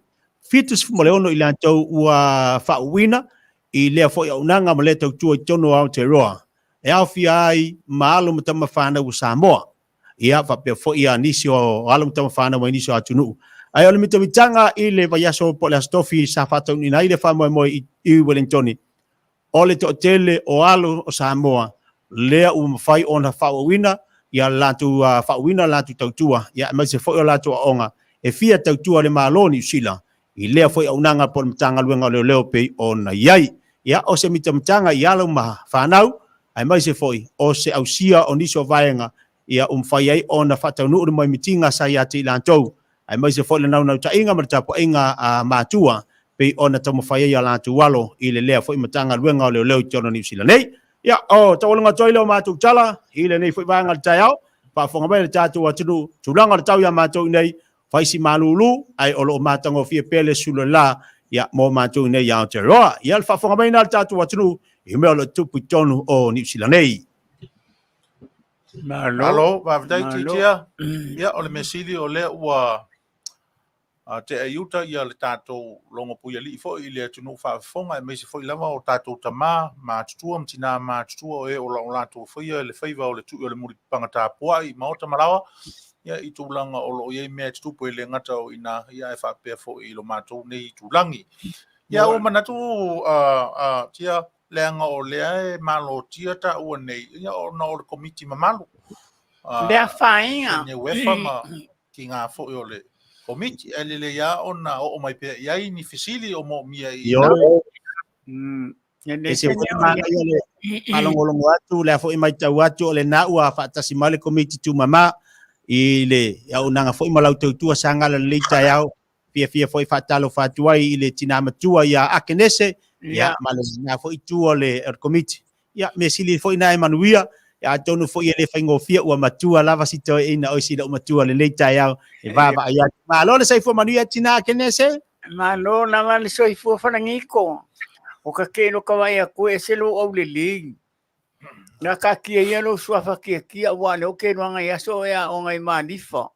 76 i latou ua faauuina i lea foi auaunaga ma lea tautua i totonu o Aotearoa, e aofia ai ma alo ma tama fanau o Samoa. Ia, faapea foi ia nisi o alo ma tama fanau mai nisi o atunuu. Ae o le mitamitaga i le vaiaso po o le Aso Tofi sa faataunuuina ai le faamoemoe i Wellingtoni, o le toatele o alo o Samoa lea ua mafai ona faaauauina ia le latou faauuina le latou tautua, ia aemaise foi o latou aoga e fia tautua le Malo o Niu Sila i lea foi auaunaga po o le Matagaluega o Leoleo pei ona i ai. Ia, o se mitamitaga i alo ma fanau, aemaise foi o se ausia o nisi o vaega ia ua mafai ai ona faataunuu le moemitiga sa ia te i latou, aemaise foi le naunautaiga ma le tapuaiga a matua pei ona taumafai ai a latou alo i le lea foi Matagaluega o Leoleo i totonu o Niu Sila nei. Ia, o taualuga atu ai lea o matou tala i lenei foi vaega o le taeao, faafofoga mai le tatou atunuu, tulaga o le tau ia matou i nei, fai si malulu, ae o lo o matagofie pea le sula ia mo matou i nei i Aotearoa. Ia, le faafofoga mai na le tatou atunuu i mea o lo o tupu i totonu o Niu Sila nei. Malo. Malo, faafetai Malo. Titia. Ia, o le mea sili o lea ua tea i uta ia le tatou logo puialii foi i le atunuu faafofoga, aemaise foi lava o tatou tama matutua ma tina matutua o e o lo o latou faia le faiva o le tui o le mulipapaga tapuai i maota ma laoa, ia i tulaga o lo o i ai mea e tutupu e le gata o i ina, ia ae faapea foi i lo matou nei itulagi. Ia, ua manatu Tia, leaga o lea e malotia taua nei, ia ona o le komiti mamalu. Le afaina. Ne uefa ma tiga foi o le komiti, ae lelei lava ona oo mai pea i ai ni fesili o moomia i Ioe. E E se foi manaia le faalogologo atu, lea foi matau atu o lena ua faatasi mai le komiti tumama i le auaunaga foi ma lau tautua sa gala lelei taeao. Fiafia foi faatalofa atu ai i le tina matua ia Akenese, ia ma lena foi itu o le komiti. Ia, mea sili foi na e manuia, Atonu foi e le faigofie ua matua lava si toeaina oi si loomatua lenei taeao e vaavaai atu. Malo le soifua manuia tinā Kenese. Malo lava le soifua falagiko. O ka ke lo ka vai aku e se lo au lelei. Na ka kia ia lo suafa kia kia ua le o ke loanga i aso e a onga i malifa.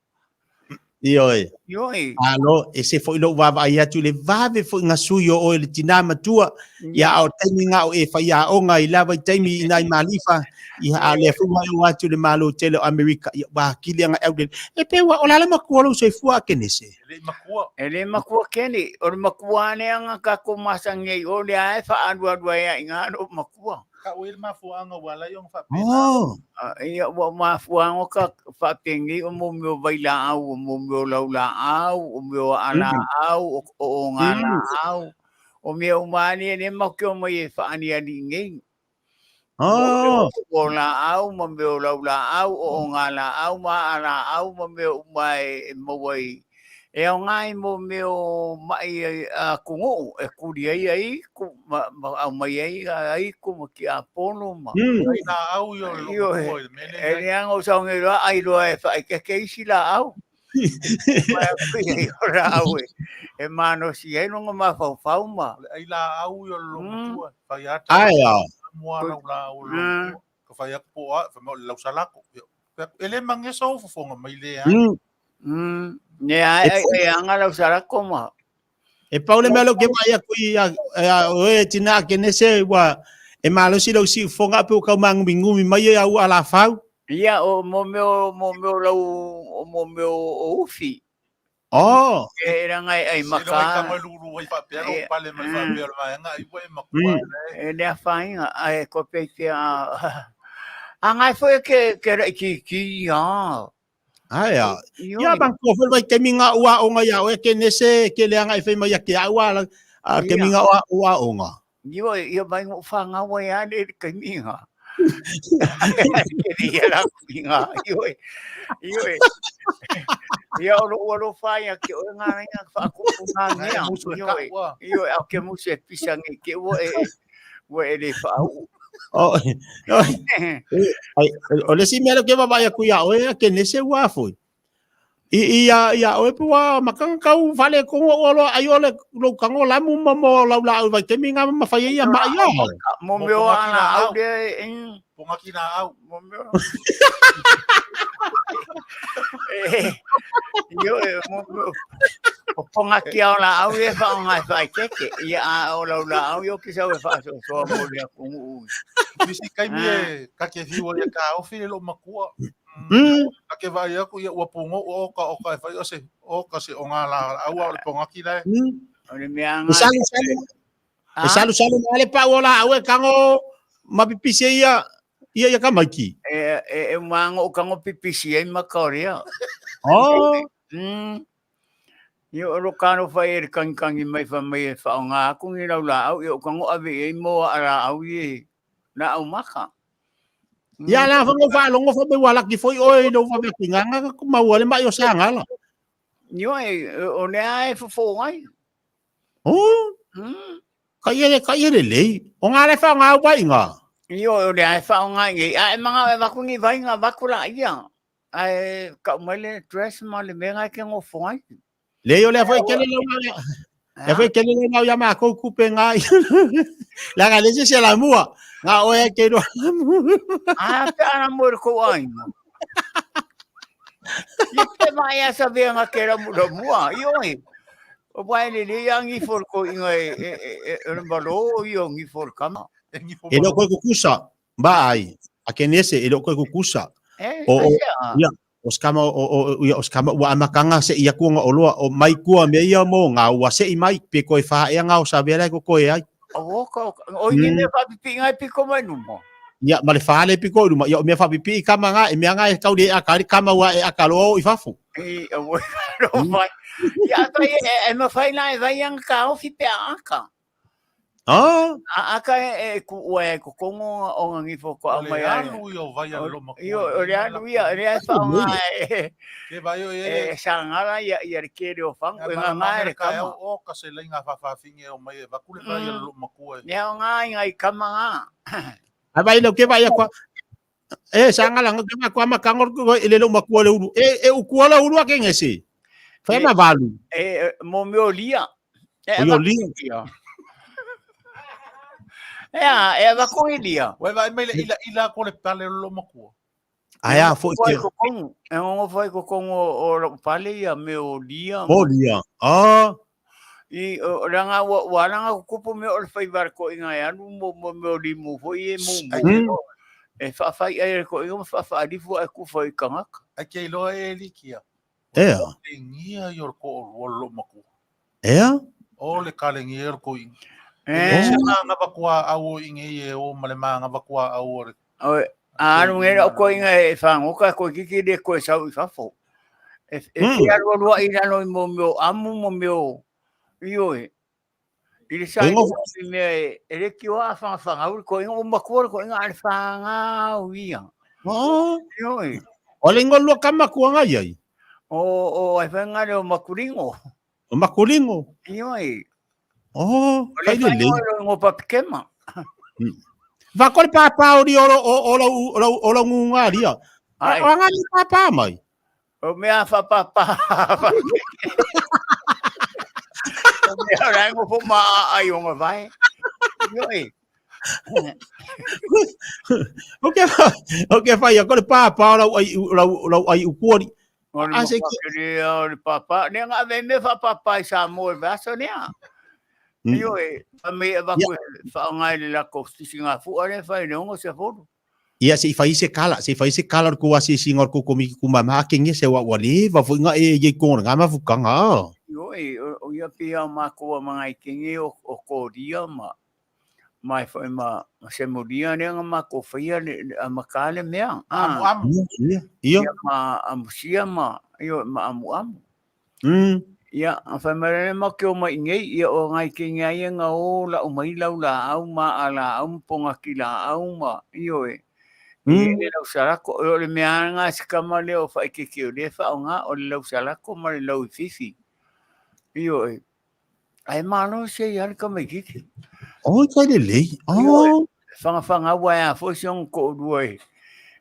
Ioe. Ioe. Malo, e se foi lou vaavaai atu i le vave foi gasui o oe le tinā matua, ia a o taimi nga o e faiaoga i lava i taimi i nai malifa, ia a lea foi ua e o atu i le Malo tele o Amerika, ia ua akili aga e aulele. E pe ua o le ala makua lou soifua a Kenese? E le i makua. E le makua Keni, o le makua ane aga kako masani ai o lea e faalualu ai a i ngā lo makua. Ka ua i le mafuaaga ua ala ai ona faapena. Oh. Ia ua mafuaaga ka faapenei o mo mea o vailaau, o mo mea o laulaau, o mea o aalaau, o ogalaau, o mea uma lava ia lea matou te omai e faaaniani nei. Oh. O laau ma mea o laulaau, o ogalaau ma aalaau ma mea uma e maua i e aoga ai mo mea o ma'i atunuu e kuli ai ai ku ma aumai ai ai ku ma tiapolo ma. Ai laau ia o le loomatua i le mea lea. E leaga o sau nei loa ai loa e faaeteete isi laau. O laau e malosi ai lona mafaufau ma. O le ai laau ia o le loomatua. Fai ata. Ai a. Mua lau laau o le loomatua. Ka fai atu po o a, fai mai o le lausalako. E le magesa ou fofoga mai le ai. Ne ai ai ai anga lausalako ma. E pau le mea lea ou te vaai atu i a oe tinā Kenese ua e malosi lau siufofoga pe ua tau māgumigumi mai e au alafau. Ia, o mo mea o mo mea o lau o mo mea o ufi. Oh. E ranga e ai maka. Se ai ka lulu ai faapea lou pale mai faapea o le vaega ai ua e matua E le afaina ae ko pe te a a ngai foi ke ke raitiiti ia. Ai a. Ia manatua foi le vaitaimi nga o aoga ia oe Kenese ke leaga e fai mai ia ke au a a taimi nga o aoga. Ioe, ia mai ngo whangawa e ale le kaimiga. Ke ia la kuinga, ioe. Ioe. Ia o lo ua lo whaia ke oe ngā ringa whaakupu ngā mea. Ioe, ioe, au ke musu e pisa ngi ke ua e, ua e le whaau. O, ai, o le isi mea lea ou te vaavaai atu ia oe a Kenese ua foi. I i a ia oe pe ua makanga kau fale kongo ua loa ai o le lou kango lamu ma mo lau laau i vaitaimi nga ma fai ai ia mai ia. Mo mea o ana au lea e. Pongaki laau. Mo mea. Ioe, mo mea. O pongaki ao laau e whaonga e whaitete. Ia a o lau laau i o ki sau e whaasoasoa mo le atunuu. Nisi taimi e ka ke whiua ia ka ofi le loomatua. Ka ke vaai aku ia ua pogou o ka o ka e fai o se o ka se o ngā la aua o le pongaki la e. O le mea E nga. salu salu e salu salu ma le pau o laau e kango ma pipisi ai ia ia ia kamaiki. E e e mango o kango pipisi ai makaoria. Oh. Ia o lo kano fai e le kangikangi mai fa mai e whaonga aku ni lau laau ia o kango ave i ai mo a laau i e laau maka. Ia la fa ngo faalogo fa mai ua laki foi oe i lou vave ku maua le mai o sangala. Io e o lea e fofo ai. Oh. Ka ia le ka ia le lei. O ngā le wha ngā wai ngā. Io o lea e whaonga i a e manga e vaku ni vai ngā vaku la ia. Ae kau mai le dress ma le mea ngai ke ngofo ai. Lei o lea foi kele lau ngā. Lea foi kele lau ngā ia mākou kupe ngā. La ngā lese se la mua. Ngā oe ke roa la mua. A pe ana mo le kou aina. Ia pe mai a sa vea ke la mu la mua. Io e. O wai le le ia ngi for ko inga e e e e le malo io ngi for kama. E leo koe kukusa. Ba ai. A kenese e leo koe kukusa. E, O, o, aisea? ia, o skama o, o, ia, o skama ua amakanga se ia kuanga o loa o mai kua me ia mo ngā ua se i mai pe koe wha ea ngā o sa vela ko koe ai. O ka o i mea whapipi ngai piko mai numa. Ia, ma le whale piko i ruma. Ia, o mea whapipi i kama ngā, e mea ngā e kauri e akari kama ua e akaloa o i fafu. I o ro vai. Ia vai e e mawhai la e vai anga ka ofi pe a aka. Ah. A aka e e ku ua e kokongo o nga ngifo ko O le amai ai. alu ia o vai a le loma Io o le alu ia le ai whaonga e Ke vai o e e sangala ia ia le kere o whango e ngā ngā e kama. O ka se leinga whawhawhinge o mai e vaku le vai a le loma kua. Nea o ngā inga i kama ngā. Ai vai lau ke vai a kua. E sa ngala nga ke kwa makanga ko e le lo makua le ulu. E e ukua la ulu ake ngese. Fa ma valu. E mo me o lia. E O yo lia. E a e va ko lia. Ua vai mai le ila ila ko le pale lo makua. Ai a fo te. E ngo fai ko kongo o lo pale ia me o lia. O lia. Ah. I o ranga wa wa ranga ko kupu me o le fai var ko inga e anu mo mo me o limu fo i e mo mo. E fa fai ai ko inga fa fa alifu ai ku fai kangaka. Ai ke iloa e likia. Ea. Le ngia i o ko o lo makua. Ea? O le kale ngia o ko inga. E se ma ngava kua au inga i e o ma le ma ngava kua au o le. O anu ngera o ko inga e whangoka ko kiki le ko e sau i fafo. E e alu alu i lalo i mo meo amu mo meo io e. I le sai i mea e le ki o a whanga uri ko inga o makua ko inga ale whanga ia. Oh. Io e. O le ingoa lua ka makua ngai ai. O o ai whanga le o makuringo. O makuringo. Io e. Oh, O le kai le le. whanga o ngo papikema. Va ko le pāpā o ri o o o o o la ngunga ria. Ai. O nga ni pāpā mai. O mea whapapa. O mea rango po ma ai o ngā vai. Io e. O ke o ke whai ko le pāpā o lau ai lau lau ai ukuori. O le A se mokakere o le pāpā. Nea ngā ve me whapapa i sa mo e vaso nea. Io e. Fa me e vaku e whaongai le lako sisi ngā fua le whai le ongo se folu. Ia se i whai se kala, se i whai se kala ko ase singa ko ko mi ku mama ke nge se wa wa le va fo nga e ye ko nga ma fukanga. Io e o ia pia o mākoa mga i kenge o kōria ma mai whai ma se moria ne nga ma ko whaia le a makale mea. Amu amu. Ia. Ia. Ia ma amusia ma io ma amu amu. Ia a whai mai ma ke o mai ngei ia o ngai kenge ai nga o la o mai lau la au ma ala au ponga ki la au ma io e. I le lau salako o le mea nga sikama le o whai ke ke o le wha o nga o le lau salako ma le lau i fifi. Io e. Ai malo se i ala ka mai kiki. Oh, kai le le. Oh. Whanga whanga wa a fo se ong ko rua e.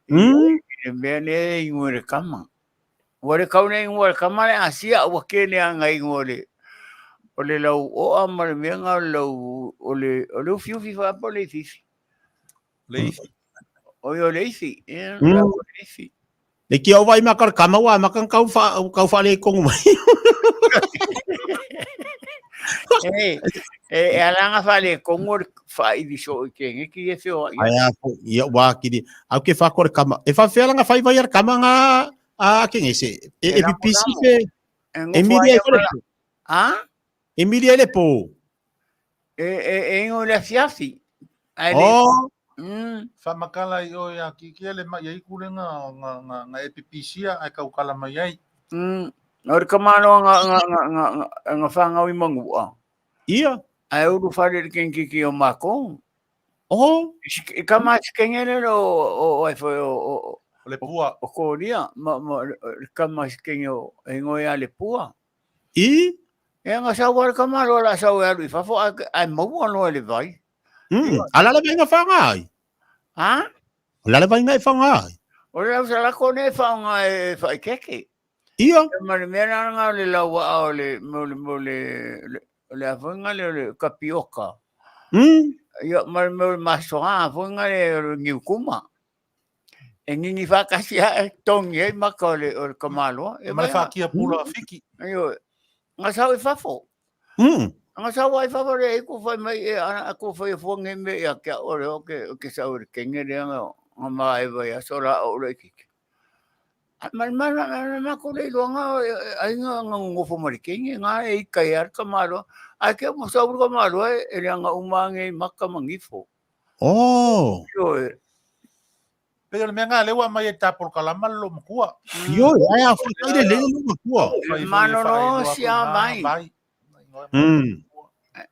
I le mea le ingoa le kama. Ua le kau nei ingoa le kama le asia ua ke le anga ingoa le. O le lau oa ma le mea nga o le lau o le o le ufi ufi wha le fifi. Le ifi. O i o le ifi. E lau o le ifi. Le ki au vai maka kama wa maka kau fa kau fa le kongu mai. E e alanga fa le kongo fa i viso i ke ngeki e feo ai. Ai ia wa kiri. Au ke fa ko kama. E fa fela nga fai vai ar kama nga a ke ngese. E e pipisi fe. Emilia e le. Ha? Emilia le po. E e e ngo le fiafi. Ai le. Oh. Fa makala i o ia ki ki le mai ai kule nga nga nga nga e pipisia ai kau kala mai ai. O le kamano nga nga nga nga nga whangau i mangua. Ia. Ai uru whare le kenkiki o mako. Oh. I kama sikengere o o ai foi o le pua. O kōria ma ma le kama sikenge o e ngoi a le pua. I? E nga sau le kamalo la sau e alu i fafo ai maua noa le vai. Ala le vainga whanga ai. Ha? Ala le vainga e whanga ai. O le au salako ne whanga e whaikeke. Ia. Ma le mea nanga le laua o le mo le mo le le afonga le le kapioka. Ia ma le mo masoa afonga le ngiukuma. E ngingi whakasia e tongi e maka o le o le kamaloa. E ma le whakia pula fiki. Io nga sau e fafo. Nga sau ai fafo le e ku whai mai e ana ku whai fuange me ia kia ore o ke ke sau le kenge le nga nga ma e vai aso la o le kiki. Ma ma ma ma ko le loanga ai nga nga ngofo ma le kenge nga e kai ar kamaloa. Ai ke mo sau kamaloa e le nga umange maka mangifo. Oh. Io e. Pero le mea ngā lewa mai e tāpol kalama lo makua. Io e ai a whai le le lo makua. Mano no sia mai.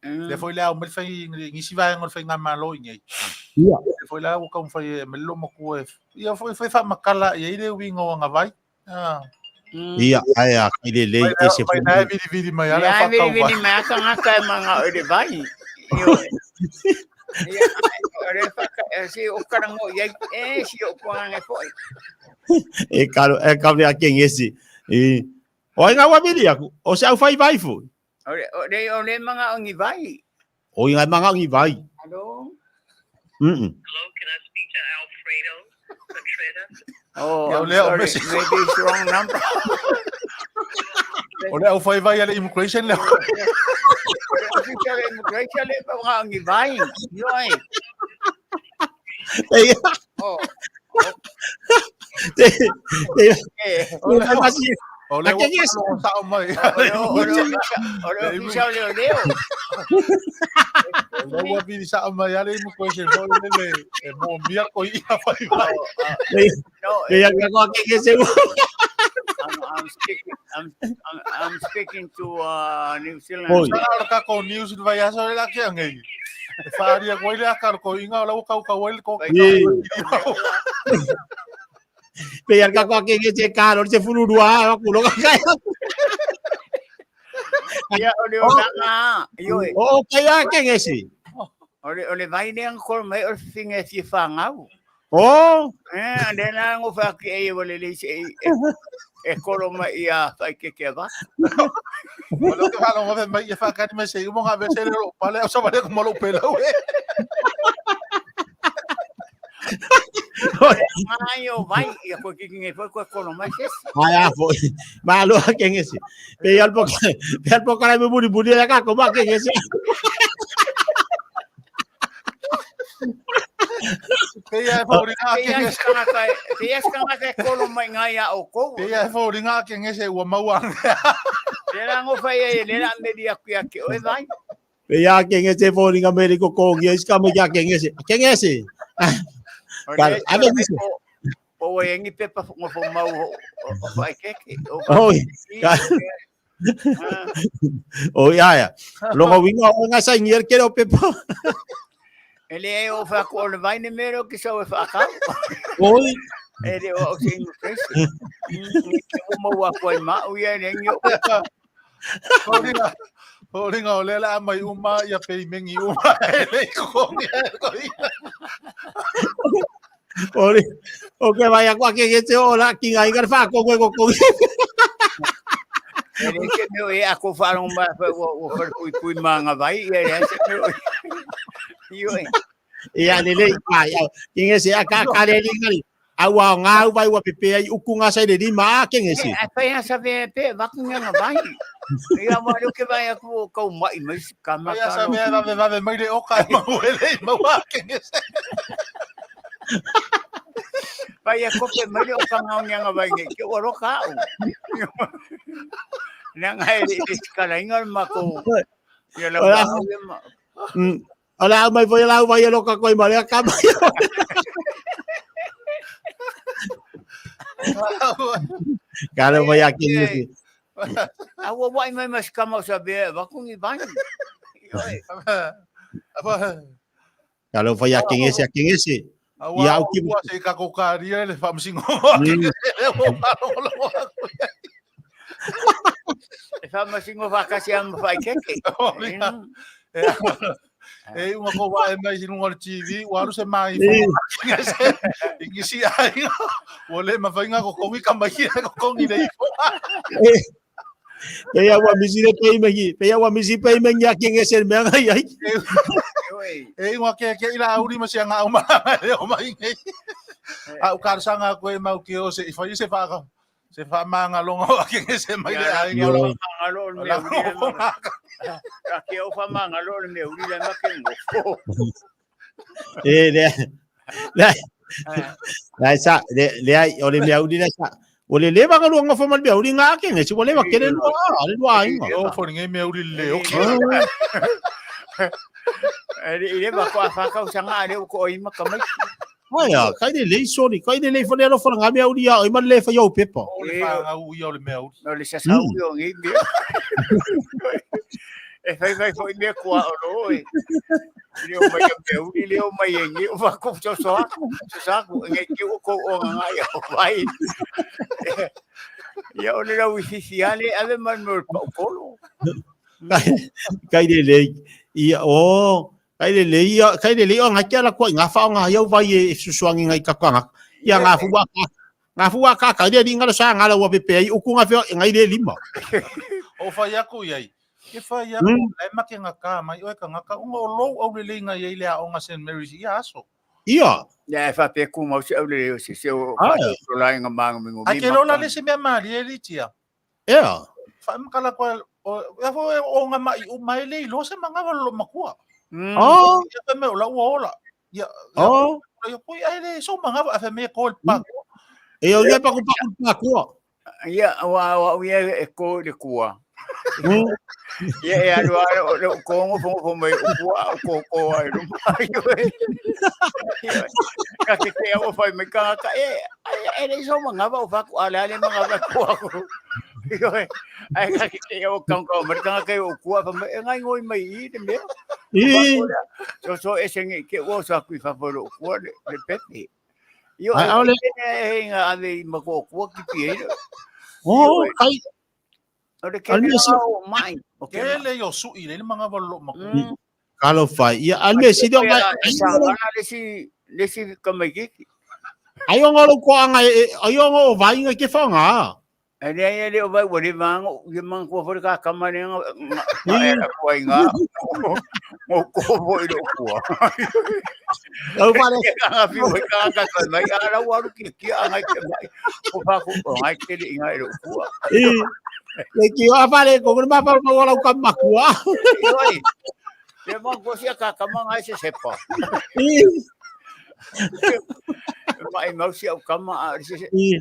Le foi le au me whai ngisi vai ngol whai ngā malo i ngei. Ia. Le foi le au kau whai me lo makua. Ia foi foi wha makala ia i le wingo nga vai. Ia ai a kai le le e se foi na vidi vidi mai ala Ia wha kau vidi vidi mai aka ngaka e manga o le vai. Io e. Ia, o le whaka, e si o karango i ai, e si o puange foi. E kalo, e kalo a keng esi. E, o ai ngā wamili aku, o se au whai vai fu. O le, o le, o le manga o ngi vai. O i ngai manga o ngi vai. Hello? Mm -mm. Hello, can I speak to Alfredo Contreras? Oh, Ia, I'm o lea o sorry, Messi. maybe it's wrong number. O le au whai vai ale immigration le. Official immigration le pa nga ngi vai. Yoi. Te, Oh, te, te, eh. o le masi, O le A keng esi. o sao mai. O le o le o le official le leo. O le ua vili sao mai ale immigration foi le le e mo mia ko ia whai vai. te, No, te, a keng esi. I'm speaking I'm speaking to New Zealand. Oi. Sara o ka ko news vai aso le laki angei. E whaaria koe le aka ko inga o lau kau kau ele ko. Ye. Pe al ka keng esi kalo, se fulurua, aku lo kai. Ia o le o nga. Yoi. O kai a keng esi. O le o le vai ne ang kol mai o finge fi whangau. O, Eh, ande na ngo fa ki e wale le se e e kolo mai ia fai ke ke va. O le ke whalo ngofe mai e whakani mai se umo ngā vese le ro pale au sa vale ko malo pelau e. Ai o vai ia ko ki nge foi ko kolo mai se. ai a foi. Ma lo a keng esi. Pe al po pe al po kala me buri buri la ka ko ma keng esi. Pe ia e whaoringa a Te keng ia ese. skanga kai, te ia skanga kai kolo mai ngai a o ko. Pe ia e whaoringa a keng ese ua maua. Le la ngo fai e le la me dia ku ia ke o vai. Pe ia keng esi fo ringa me ko ko ngi iska me ia keng esi. Keng esi. O Kalo, le ave nisi. o e ngi pepa ngo fo mau o fai ke ke. Oi. O ia ia. Longa winga o nga sa ngier ke o pepa. Ele e o fa ko le vai ne mero ki sa o fa ka. Oi. Ele o o se immigration. Ni ke o mau a ko ma o ia ne ngi Whaoringa. Whaoringa o le la mai uma ia pe mengi uma e le ko ngia ko ia. Oi. O ke vai a kwa keng esi o la ki ngai ngar fa ko ko ko. Ele se meu e a ko fa ma fa o fa pui pui manga vai e ele se meu. Io e. Ia le le ia ia. Keng esi a ka ka le ngali. Au a ngā vai ua pepe ai uku ngā sai le lima a keng esi. A fai a sa ve pe va ku nga vai. Ia ma lo ke vai a ku ko mai mai ka ma Ia sa ka. mea vave vave mai le oka e mau ele i mau a keng ese. Vai a ko pe mai o ka nga nga vai nge ke o ro ka o. Na nga ele ele skala inga ma ko. Ia la Ola. ma. Ola mai foi la vai lo ka koi mare ka mai. Kalo vai a keng esi. A wa wai mai mas ka ma sa ve va ku ngi vai. Io e. Kalo vai a keng esi a keng esi. Aua Ia, au ki- ua se ka ko karia le whamsingo a keng ese le o whalongolongo a koe. E fa ma singo fa ka sia ma fai ke ke. Whaoringa. E unga ko wa e mai sinunga o le TV, ua alu se mai Eh. keng ese. Ingi si ainga. Ua le mawhainga ko kongi ka mai ko kongi le ifo. Pe ia ua misi le pe mengi. Pe ia ua misi pe mengi a keng esi mea ngai ai. Io e. E unga ke ke ila auri ma sia ngā umara le o mai nei. A ukarsanga koe mau ki o se i whai se whaka. Se wha manga longa o keng ese mai le ainga o Io. la. Manga lo O me la uri le o ma. Ka ke o fa manga lo me uri le ma ke ngo. E le le le sa le le ai o le mea uri le sa. O le leva ka luanga fo mal mea uri ngā keng esi. O leva kere lua a le lua ainga. O fo ngai me uri le o. Ele ele va ko a fa ka usanga ale ko o ima ka mai. Ai a, kai le lei sori, kai le lei fo le alo fo ngā mea uri a, o ima le fa iau pepa. O le wha ngau ia o le mea uri. No le sa sa o ngi me. E fai fai foi me ko o lo e. Le o mai me uri le o mai ngi o fa ko so so so sa ko ngi ki o ko o ngai o vai. Ia o le rau i fifi ale ave mai mo pa kolo. Kai le lei. Ia o. Kai le le ia, kai le le o ngai kia la kua i ngā whao ngā iau vai e susuangi ngai ka kanga. Ia ngā fua ka, ngā fua ka ka le ringa sa ngā la ua pepe ai uku ngā whio ngai le lima. O whai aku iai. Ke whai aku, mm. e make ngā kā mai oe ka ngaka unga o lou au le leinga iai le a onga St. Mary's ia aso. Ia. Ia e whapea kumau se au le leo se se o whai la inga manga mingo mi. Ai ke lola le se mea marie e litia. Ea. Whaimakala koe, o, ia fo e o ngā mai o mai le ilo se manga walo lo makua. Mm. Oh. Ia fe me o la ua ola. Ia, oh. Ia pui ai le so manga wa fe me ko le pa. E o ia pa ku pa ku pa kua. Ia wa wa ia e ko le kua. Ia e alu alu o le kongo fongo fo mai o kua o ko ko ai ru mai. Ka ke ke o fai me ka ka e e le so manga va o fa ku ala le manga va kua ku. Ai ka ke ke o ka ka mai ka ke o kua fa mai ngai ngoi mai i le mea. I. So so e se ngi ke o sa ku fa fo lo kua le le pepe. Io Ai, aole. e inga ave i mako kua ki pi e. Oh, kai O le kene o mai. O Ke le yo sui le manga walo lo makua. Mm. Kalo fai. Ia alme si do ngai. Le si le si kamaikiki. Ai o ngolo ko anga ai o ngo vai ngai ke whanga. E le ai le o vai ua le mango ia mango kua fore ka kama le nga e la kua inga ngo ko fo i lo kua. Au pare. Nga fi o ka ka ka mai ara wa ru ki ki anga ke mai. Ko fa ko ngai ke le inga i lo kua. I. Le ki o pare ko ma pa pa wala ka makua. Oi. Le mango sia ka kama ngai se sepa. I. Mai mau sia o kama a se I.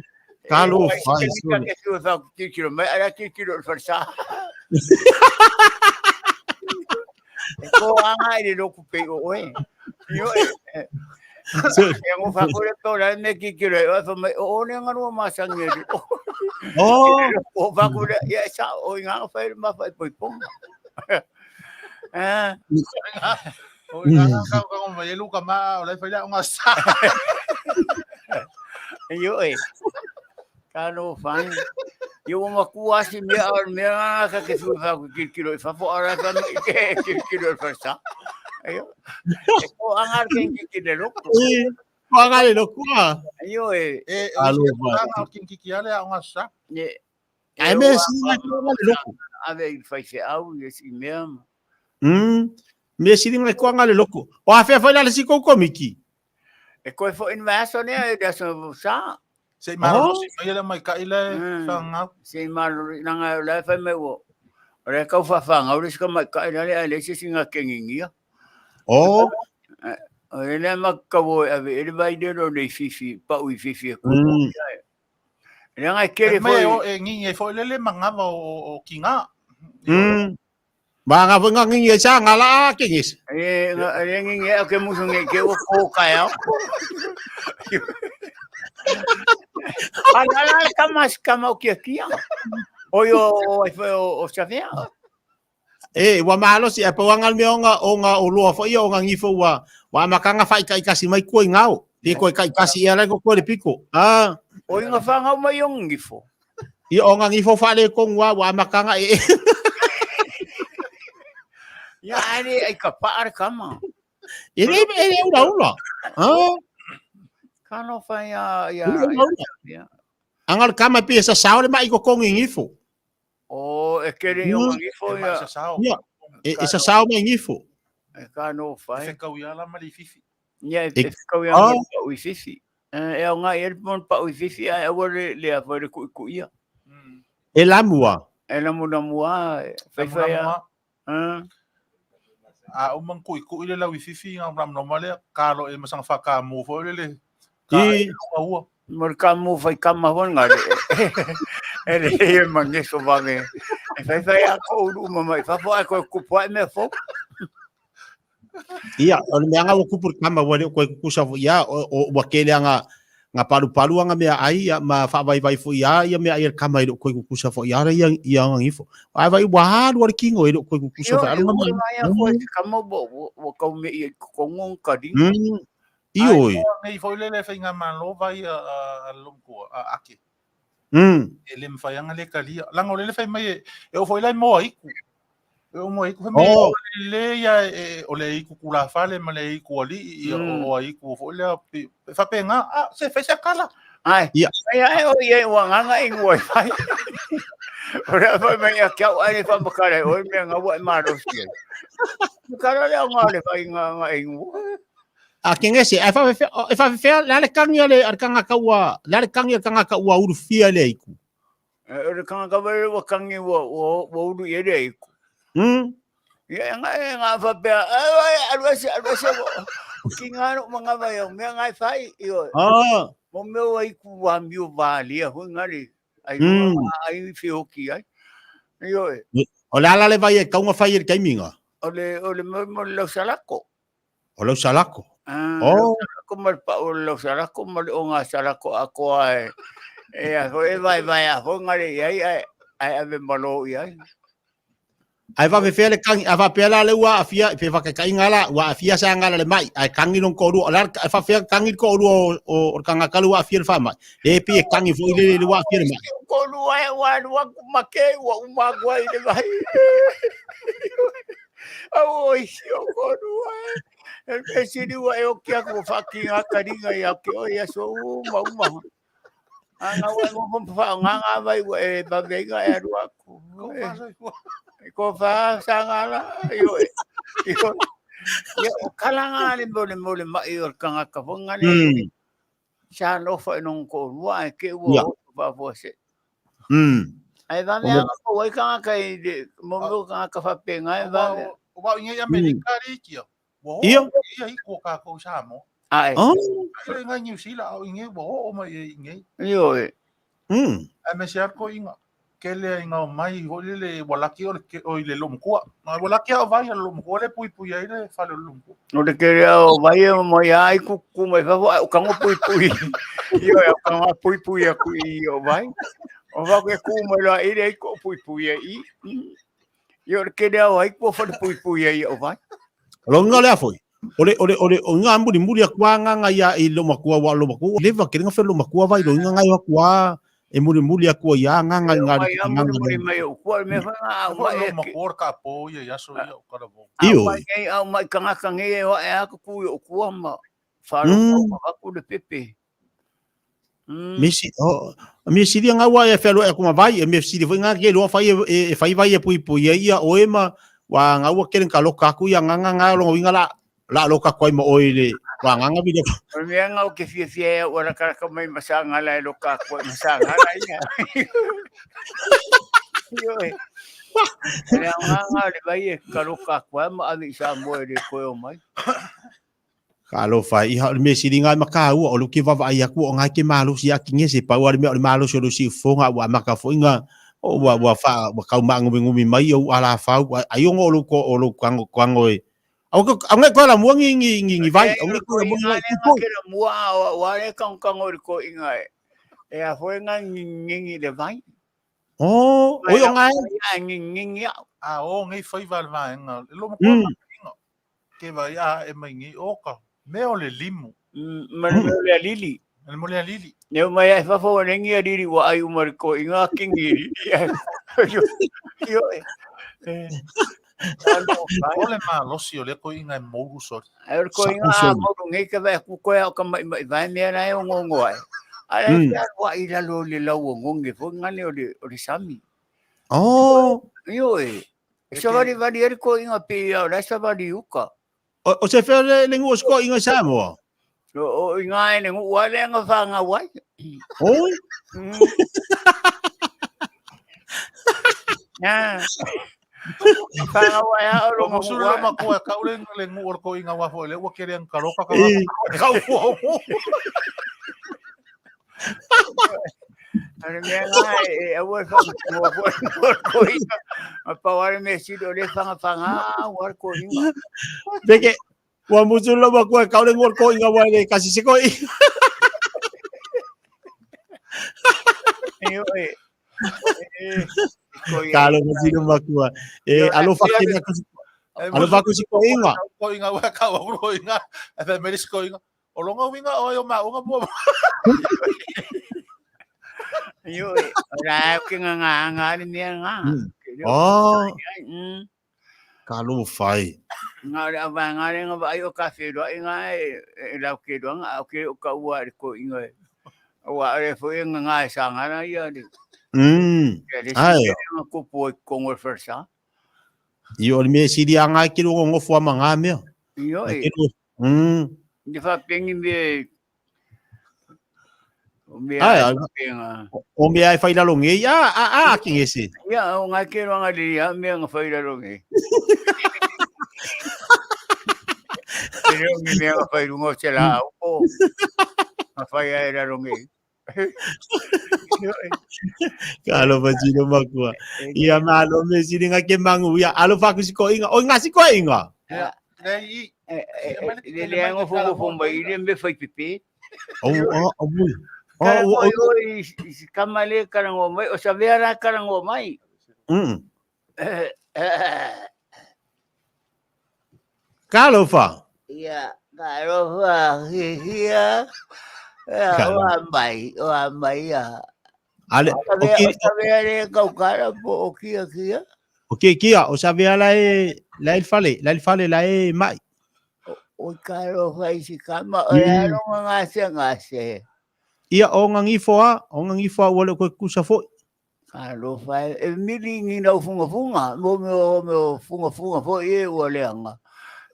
Kalo fai. Ka ke tu fa ki ki mai ara ki ki lo farsa. Ko anga i lo ku pe o oe. Io e e ngo fa ko le to la me ki ki lo fa mai o ne nga no ma sang e. Oh. O fa ko le ya sa o nga fa ma fa poi pong. Eh. O nga ka ka mai lu ka ma o le fai la nga sa. Io e. Ka no fai. Io o makua si mea o mea ka ke fu fa ku ki ki lo fa fo ara ka no ke ki ki lo fa sa. Io. E ko anga ke ki ki le lo. I. Ko anga le lo kua. Io e. E Alo o fai. nga ki ki ki ale nga sa. Ne. Ai me si ngai ko anga le lo ku. Ave i fai se au i si mea. Mm. Me si ngai ko anga le lo ku. O a fea fai la le si ko komiki. E koe fo in vaso ne e da so sa. Se ma Oh. si mai le mai ka ile Mm. fa nga. Se ma nanga la fa me wo. Ore kau fa fa ngau le ska mai ka le le si singa kengingia. Oh. O le ma ka wo ave ele vai de lo nei fifi pa ui fifi ko. Mm. Le ngai kere Mai fo o e ngi e fo le le manga va o ki nga. Mm. Ma nga nga ngi sa nga la ke ngis. e le ngi ngi ke musu ngi ke o ko ka ya. Ala ala kama kama o kia kia. O yo o o o sa E ua malo si e pa wanga me onga onga o loa fo ia onga ngifo ua wa makanga fai kai kasi mai koi ngao. Te koi kai kasi ia lai ko le piko. Ah, O inga whangau mai o ngifo. i onga ngifo fa le kong wa wa makanga e. Ia are ai ka paara kama. E le e le ula ula. Ah, Ka no whai a ia. ula ula. Ia. Anga kama pi sa sao le mai ko kong ngifo. O e kere i o ngifo E mai ia. sa sao. Ia. E e sa sao mai ngifo. E ka no E whai. fe kau ia la mali fifi. Ia e E- kau ia Ah. ngai pa ui fifi. E au ngai e mon pa ui fifi a e wale le a whai le kui kui ia. Mm. E lamua. E la muna mua e whai whai a. Ah. A o mang kui kui le lau i fifi nga ram no male ka lo e masanga fa ka mo fo le le. Ka I e lunga ua. Mo ka mo whai kama hon ngā le. E le e mangeso vave. E whai whai a ko uru mama i whafo a koe kupu ai mea fo. Ia, o le meanga ua kupu kama ua leo koe kukusa fo ia, o ua kele anga ngā palu palu anga mea ai, ia, ma whaavai vai fo ia, ia mea ai el kama i leo koe kukusa fo ia, ia, ia anga ngifo. Ai vai ua halu ale kingo i leo koe kukusa Io fo, e alu ua nga mai a koe te kama wa kau me i kongo karinga. Mm, i oi. Nei fo le le fai nga malo vai a a lomkua a ake. Mm, E le mwhai anga le kalia. Langa o le le fai mai e o fo le moa iku. E o mo iku me Oh. le ia e o le iku kula fale ma le iku ali ia o a iku fo le fa penga a se fe se kala. Ai. Ia. Ai ai o ia ua nganga i ngua i fai. O rea fai mai a kiau ai fa makara o mea ngā wa maro sia. Makara le ngā le fai ngā ngā i ngua. A ke ngese, e fa e fa fe la le kangi ale ar kanga ka ua, la le kangi kanga ka ua uru fia le iku. O le kanga ka wale wa kangi wa wa uru i ere iku. Ia ngā e ngā whapea, ai ai alu ese alu ese ki ngā no mga vai o mea ngai fai i o. Ah. Mo mea wa iku wa miu valia hui ngari. Ai ai whioki ai. Io e. O le ala le vai e kaunga fai e le kaiminga. O le mo mo lau salako. O lau salako. Ah, Oh. lau salako ma le pa o lau salako ma le o ngā salako a koa e. E a ho e vai vai a ho ngari i ai ai ai ave malo i ai. Ai va fe le kangi, a va pe la le ua afia pe va ka inga la ua afia sa ngala le mai, ai kangi non ko ru, la fa fe kangi ko ru o o kanga kalu ua afia le fa mai. E pe kangi fo ile le ua afia le mai. Ko lua e wa lua ku make ua uma kua i le vai. Au o isi o ko lua e. E pe siri ua e o kia ko whaki ngā karinga i a ke o ia so uma uma. A ngā wai ngō pampa ngā ngā vai ua e bavenga e aru aku. Ko fa se ko. Ko wha sa ngā la. Io e. Io. Ia o kalanga le mo le mo le mai o kanga ka whanga le. Sa lofa e nong ko lua e ke ua o pa se. Ai va mea ko wai kanga kai de mo mo kanga ka whapenga e va mea. O wa inge Amerika ri kia. Wa Ia. ia i ko ka ko sa mo. Ai. Oh. Ai ngai New Zealand au inge wa o mai e inge. Io e. A me se ko inga. Ke le inga mai ho le le walaki o le o ile lomkua. No walaki o vai lo lomkua le pui pui ai le fa le lomkua. No te kere au vai e mo ia ai kuku mai fafo ai o kango pui pui. Io e o kanga pui pui a kui i o vai. O va ke ku mai la i le ko pui pui e i. Io te kere au ai ko fa pui pui e i o vai. Longa le afoi. Ole ole ole o ngā muri muri a kua ngā ngā ia i lo makua wa lo makua. Le va ke nga fe lo makua vai lo ngā ngā kua e muri muri a kua ia ngā ngā ngā Mai a muri muri mai o kua me fa ngā au Ko mai lo e ke. makua ka po ia ia so ia o kara vo. Io. Au mai nei au mai kanga kange e wa e aku ku o kua ma. Wharo mm. Aku le pepe. Me si o me si dia ngā wa e fe lo e kuma vai e me si dia ngā ke lo fai e fai vai e pui pui ia o e ma wa ngā wa ke ka lo ka ku ia ngā ngā ngā lo winga la la lo ka koi mo oi le wa ngā ngā vi O mea ngau ke fia fia e ora karaka mai masanga la e lo ka kua masanga la ia. Io e. Lea ngā ngā le vai e ka lo ka kua ma avi sa moe le koe o mai. Ka lo fai i ha me si ngā maka ua o lo ke vava ai aku o ngā ke malo si aki nge se pau ale me o le malo si o lo si fonga ua maka fo inga o ua ua fa ua kau ma ngumi ngumi mai o ala fa ai o lo ko o lo kango kango e au ko au ngai ko la mua ngi ngi ngi ngi vai au ngai ko la mua Ngā ngi le ngā kera mua o wa le kang kang o le ko inga e. E a hoe ngā ngingi le vai. O o yo ngai Ia ngingi au. A o ngai fai va le vaenga. Lo makua inga. Ke vai a e mai ngi o ka. Me o le limu. Ma le mea le lili. Le mo le lili. Ne mai ai fafo o lengi a riri wa ai umar ko inga kingi. Io io e. O le malosi o le ko inga e mouru sori. Ai ko inga a mouru ngai ka vai ku koe o ka mai mai vai mea na e o ngongo ai. Ai Mm. te wa i lalo le lau o ngonge fo ngane o le sami. Oh. Io e. Savari vari eri ko inga pe ia o savari uka. O se fe le le ngu sko inga Samoa. O inga e le ngu wa le nga whanga wai. Oh. Na. Whanga wai a o O mo ngu suru wai. lo makua ka ule le ngu o ko inga wa fo le ua kere ang karoka ka Eh. ka ua. Ane mea ngā e aua whanga ngua fo ko inga. Ma paware me siro le whanga whanga war ko inga. Peke ua musu lo makua ka ule ngu ko inga wai le kasi se ko i. Io e. E ko ia. Ka lo musu lo makua. E alofa ke na ko alofa ko si ko inga. Ko inga wa ka wa ko inga. E fe meris ko inga. O longa winga o yo ma unga mo. Io e. Ora ke ngā ngā ngā ni mea ngā. Oh. Talofa e. Na o le auvaega lea na vaai o ka feiloai na e lau keloaga a o ke o kaua i le toeaina e aua o lea foi e gaga e Sagala ia le ia le isi mea lea na tupu ai i totonu o le falesa. Io o le mea sili a ngai ke luga ngofo a ma ngā mea. Io e. Ne faapea ni mea o mea Ai, ai. faapea O mea e whai lalo ngei, a, a, a, ki ngese. Ia, o ngā keloaga le ia mea nga whai lalo ngei. E leo ni mea nga whai runga o te la au po. Nga whai ai lalo ngei. Ka alofa silo makua. Ia malo me sili nga ke mangu ia alofa ku siko inga. O nga siko inga. Ia, le i. Le le ngo fo fo mai le me fai pipi. O o o mui. O Kara o o o i si kama le kara ngo mai o sa vea la kara ngo mai. Ka alofa. Ia, ka alofa hihia. Ia, o a mai, o a mai ia. Ale, o ki... O sa vea le kaukara po o kia kia. O kia kia, o sa vea la e, la e fale, la e fale, la e mai. O ka alofa i si kama, o le alonga ngase ngase. Ia, o ngangifo a, o ngangifo a ua le koe kusa foi. Talofa e, e mili ni nau fungafunga, mo mea o mea fungafunga foi e ua leaga.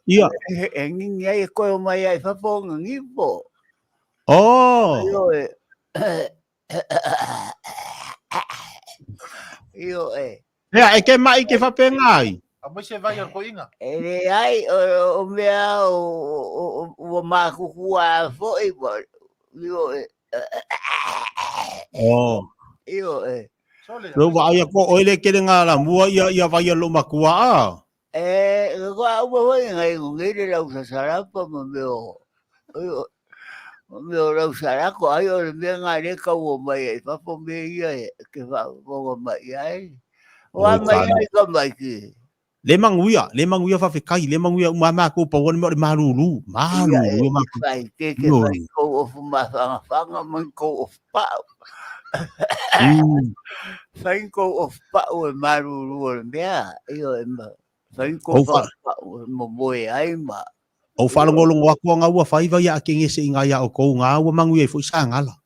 Ia. E, e ngingi ai e koe o mai ai fafo o ngangifo. Oh. Io e. Io e. Ea, e ke mai ke whapenga ai. A mai se vai al koinga. E le ai, o, o mea o, o, o, ua makukua foi, io e. Oh. Io e. Lo wa ia ko oile kele nga la mua ia ia vai lo makua a. E ko a uma foi ngai ngai le lau sasarapa ma meo. Io ma meo lau sarako ai o le mea nga le kau o mai e papo me ia e ke fa mo mai ai. O a mai ai ka mai ki. Le manguia, le manguia fa fekai, le manguia uma ma ko pa won mo le malulu, malulu ma ko. Fai ke ke fai ko o fu ma fanga fanga man ko o pa. Fai ko o pa o malulu o mea, io e ma. Fai ko pa o mo moe ai ma. O whalongolongo aku ngā ua whaiva ia ake ngese i ngā ia o kou ngā ua manguia i fo i sa ngala.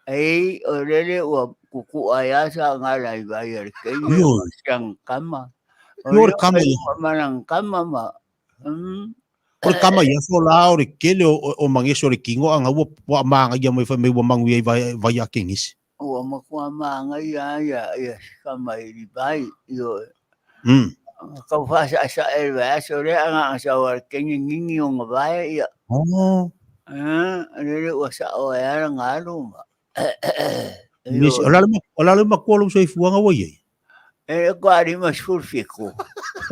Ei, o lele ua kuku'a ai a sa ngala i vai a le keine Io. o siang kama. O Io lea le kama ia. ua manang kama ma. Mm. O le kama ia fo la o le kele o, o, o mangeso o le kingo a ngā ua ua maanga ia mai whai mai ua manguia i vai, vai a kengese. Ua makua maanga ia ia ia kama i vai io. Kau whaasa'asa'a e le vaiaso lea a nga sa o le kenge ngingi o nga vae ia. Oh. Ah, lele ua sa'o ai ala nga alu ma. Nisi, o la le o la le makua lou soifuaga ua i ai. E ko a lima sefulu fitu.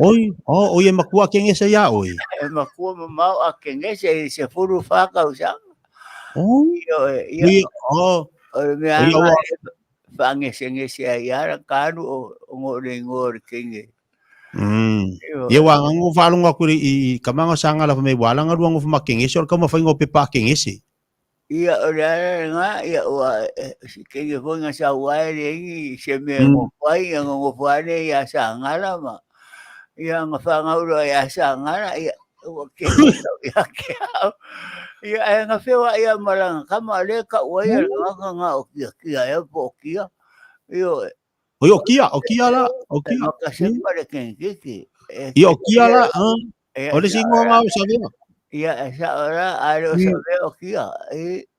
Oi, oh, oi e makua kengese iā oe. E makua mamao a kengese i 14 tausaga. Oi. Io e, ia. Oh. O le mea anga e whangesengese ai ara ka alu o, o ngo le ingoa o le kenge. Ia wa ngango whalongo aku i kamanga sanga la me wala nga luango fuma kengese o le kauma whainga o pepa kengese. Ia o le ara nga ia ua si kenge foi nga sa ua e le ingi se mea ngo whai ia ngo whane ia sa ngala ma. Ia nga whangauro ia sa ngala ia ua kenge ia ke au. Ia e nga whewa ia maranga kama le ka ua ia nga nga o kia kia e po kia. Io Oi, o kia, o kia la, o kia. Maka sepa le kengekeke. Ia, o kia la, o le singoa ngā o Savea. Ia, e sa ora, a le o Savea o kia. E,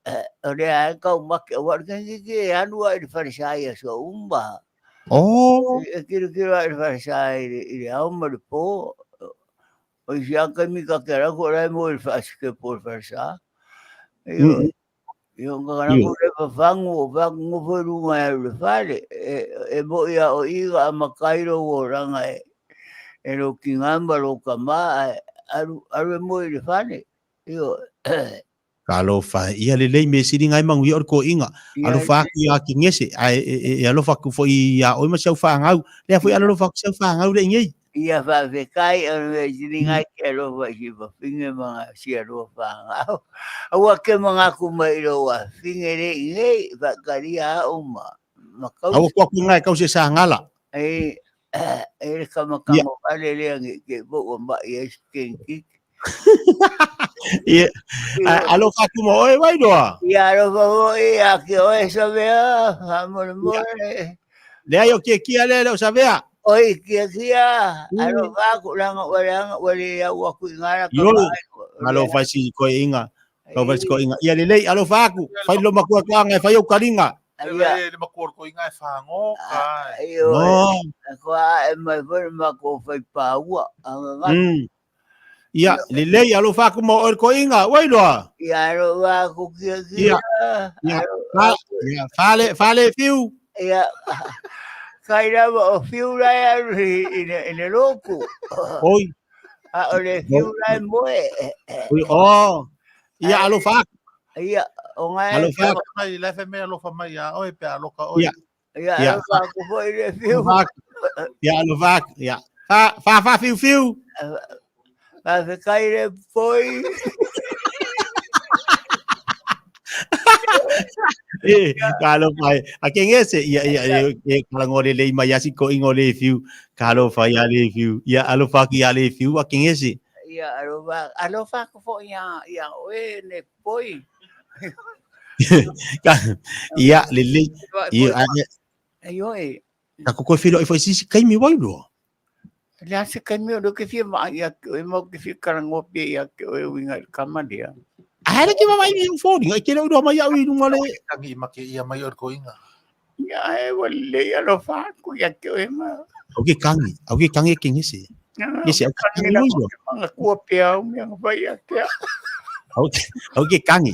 o le ae kau make, o le kengekeke e anu ai le wharesai a so umba. Oh. E kiro kiro ai le wharesai i le ao ma le pō. O i sia kaimi ka ke rako rai mo i le whaasike pō le wharesai. Io, Io nga kana ko le fafangu o fangu fo lunga e le fale e e mo ia o iga a makairo o ranga e e lo kinga ma lo kama alu alu e mo i le fale. Io Talofa ia lelei me sili ngai mangu ia o le koiga. Alofa atu ia ki ngese ae e alofa atu foi ia oe ma si au fanau. Lea foi alofa atu si au fanau le ingei. Ia faafetai o le mea sili ngai ke alofa i si fafine ma nga si alofa ngau. Aua ke mangaku mai i lou afine le ingei, faakalia au ma, ma Aua kausa. kua ku ngai kau se sa ngala. E, E le kamakama o ale lea nge ke po ua mai ai se kenki. Ia, alofa atu ma oe Wairoa. Ia alofa foi a ke oe Savea, faamolemole. Leai o Kiekie lea e le o Savea. Oi Kiekie, alofa aku leaga ua leaga ua le au aku i ngā raka Ioe, alofa si koiinga. Alofa si koiinga. Ia lelei, alofa aku. Fai lo makua toanga e fai au kalinga. Ia. Le makua o koiinga e whangoka. Ioe, koa e mai foi le makou fai pāua. Mm. Ia, lelei, alofa aku ma oe koiinga, Wairoa. Ia, alofa aku Kiekie. Ia, ia, ia, fale, fale fiu. Ia, kai lava o fiu lai alu i le loku. Oi. A o le fiu lai moe. Oi, oh. Ia, alofa aku. Ia, o ngai. Alofa aku. Mai, le fe alofa mai ia oe pe aloka oe. Ia. Ia, Ia. alofa aku foi le fiu. Alofa aku. Ia, alofa aku. Ia. Fa, fa, fa, fiu, fiu. Faafetai le poi. E, ka alofa e. A ke ngese, ia, ia, ia, e, kala ngore le ima ia si ko ingo le fiu. Ka alofa ia le fiu. Ia, alofa ki ia le fiu, a ke ngese. Ia, alofa, alofa aku foi ia, ia oe ne poi. Ia, lelei. Ia, a, Ioe. ka koe whiro i whai sisi kaimi wairoa. Le a se kaimi o ke fia maa ia ke oe mau ke fia karangoa pia ia ke oe uinga i le kama lea. A hele ke mama i ufoni, ngai ke leo mai au i lunga le. Tangi ma ke ia mai o ko inga. Ia e wa le ia lo fa ku ia ke oe ma. Au ke kangi, au ke kangi ke ngese. Ngese au ke kangi wairoa. Manga kua pia au mea nga ia ke. Au ke kangi.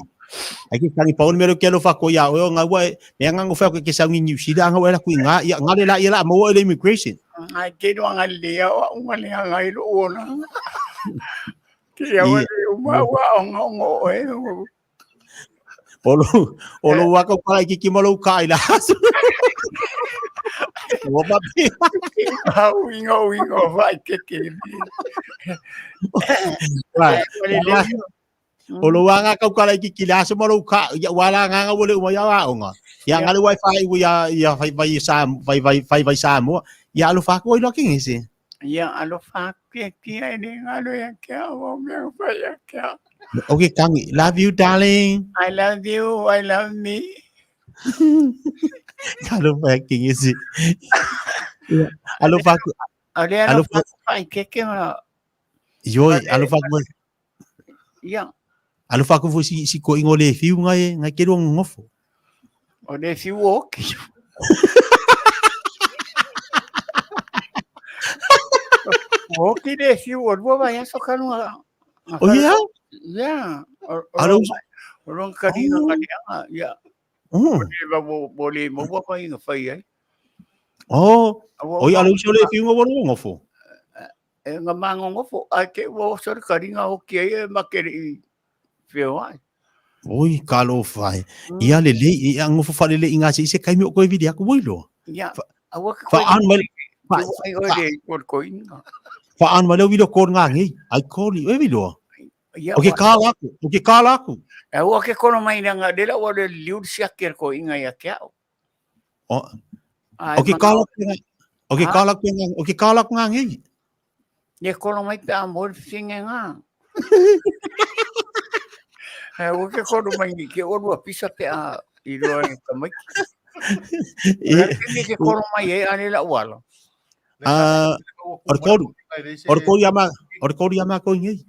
Ai ke kangi paul mero ke alofa ko ia o nga wa me nga ngo fa ko ke sa ngi New Zealand nga wa la ku nga ia nga le la ia la mo le immigration. Ai ke no nga le ia o nga le nga i lo ona. Ke ia wa le uma wa o nga ngo e. Olo olo wa ko pa ki ki mo lo ka ila. Wo pa pi. Au ingo ingo vai ke ke. Vai. O lo anga kau kala ki ki la so mo lo ka ia wala nga nga wole uma ia aonga. Ia nga le wifi u ia ia fai vai sa vai vai fai vai sa mo. Ia alo fa ko ilo ki ngese. Ia alo fa ke ki ai ni nga lo ia ke o me fa ia ke. Okay kangi love you darling. I love you, I love me. Alo fa ki ngese. Alo fa ko Ale alo fa fa ke ke ma. Yo alo fa ko. Ia. Alofa aku fo si si ko ingo le fiu ngai ngai ke ruang ngofo. O le fiu oki. Oki le fiu o lua vai aso kanu a. O ia? Ia. Alo O rong karina karianga. Ia. Oh. O le va mo le mo wa fai nga fai ai. Oh. O ia alo uso le fiu ngo ngofo. E nga mangongofo ai ke wo so karinga oki ai e makere i whio ai. Oi, ka alofa e. Ia le le, ia ngofo fa le le inga se ise kaimi o koe vidi aku woi loa. Ia, aua ke Fa an mai fa ai oi le ko ko inga. Fa an mai le vidi ko ngā ngei. Ai ko li oi vidi loa. Ia. O ke ka la aku, o ke ka la aku. Aua ke kono mai nga le la o le liu sia ke ko inga ia ke au. O O ke ka la o ke ka la o ke ka la ngā ngei. Ne kono mai pe a mo whinga ngā. He o ke kono mai ni ke orua pisa pe a i roa i ka mai. E ke kono mai e ane la uala. Ah, orkoru. Orkoru ia ma, orkoru ia ma ko ngei.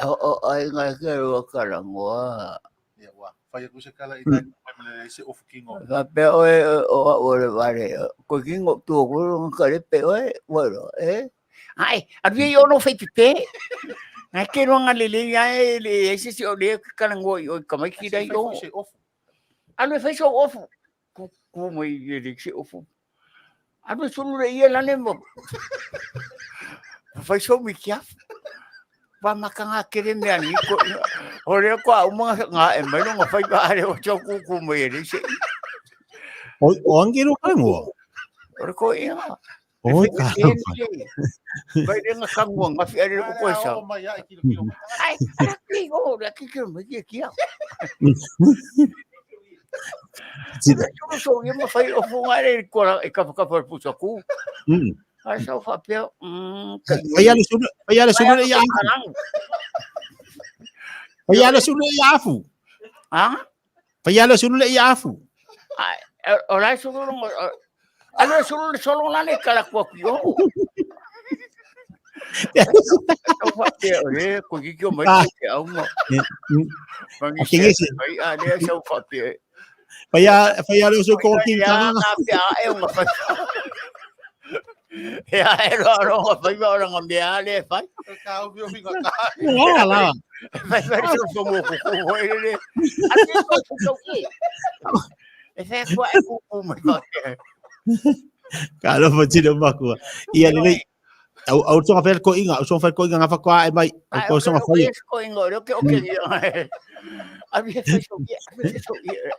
O ai ngai ke roa karangoa. Ia wa. Fai aku se kala i tai mai mele se ofu kingo. Ka pe oe o o le vare. Ko kingo tu ko ka le pe oe waro e. Ai, a vi yo no fai pipe. Ngai ke roa le le ia e le e se se o le karangoa i o ka mai ki dai o. Alo e fai so ofu. Ku ku mai e le se ofu. Alo sulu le ia lane mo. Fai so mi kia. Pa makanga kere mea ni ko. O le ko a uma nga e mai no fai ba ale o cho ku ku mai e le se. O o angero karangoa. O ko ia. Oi ka. Vai le nga kangua nga fi ale ko ko sa. Ai, ara ki o la ki ki mai ki kia. Sulu so ia ma fai ofu ngai le kola e kafa kafa le pusa ku. Ai sau faapea, Fai ale sulu, fai ale sulu le ia afu. Fai ale sulu le ia afu. Ha? Fai ale sulu le ia afu. Ai, o lai sulu longo, alo sulu le solo la le kala kua ki o. Sau faapea, o le ko ki ki o mai ke au ma. Mangi se. Ai a le sau faapea. Fai a fai a le so ko ki ka. Ka pe a e o fai. E a e ro ro nga fai va ora nga mea le fai. Ka o fi nga ka. La la. Fai fai so so mo ko ko e le. A te ko ko ki. E fai ko e ku ku mai fa. Ka lo fa tino makua. Ia le au au tonga fai ko inga, au tonga fai ko inga nga whakoa e mai, au ko songa fai. Ko inga, o ke o ke ia. A vi fai so ia, a vi so ia.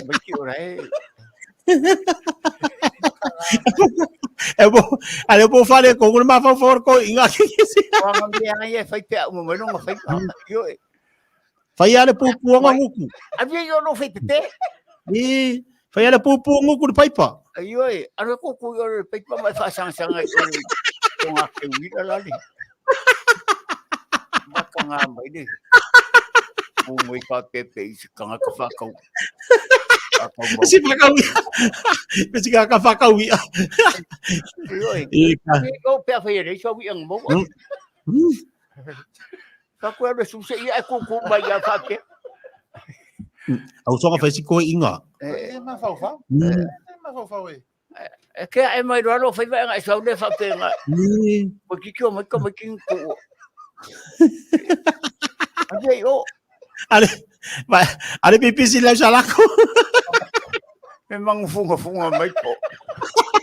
Mai ki ora e. E bo, ale bo fale ko ngul ma fa for ko inga ki si. Wa nga mea ia fai pe au mo no fai. Yo. Fai ale pu pu nga nguku. A vi yo no fai pepe. I fai ale pu pu nguku le paipa. Ai oi, aro ko ko yo le paipa mai fa sang sang ai o ko nga ke wi la le. Maka nga mai le. Pu mai fa pepe i ka nga ka fa kau. Si fa kau. Si ka ka fa kau. Oi. I ko pe fa ye so wi ang mo. Ka koe le suse ia e kuku mai ia whake. Au songa fai si koe inga. E ma fau fau. E ma fau fau e. E kea e mai roa whai whaenga e sau le whapenga. Ko kiki o mai ka mai kingi ko. Ate o. Ale, vai, ale pipisi le salako. E mangu funga funga mai po.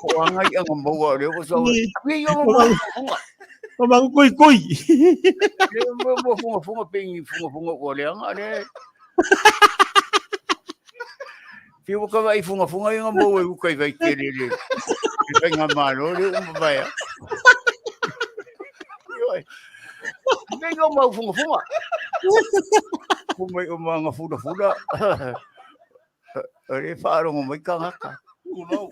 Po anga i anga maua o leo ko sau. Pi yo mo funga. O mangu kui kui. Le mo mo funga funga pingi funga funga o le anga le. Fi waka vai funga funga i nga maua i ukai vai te le le. I whai ngā māro le uma vai. Ioi. Nei ngā mau funga funga. Kumai o mga funa funa. Re whaarongo mai ka ngaka. Kulo.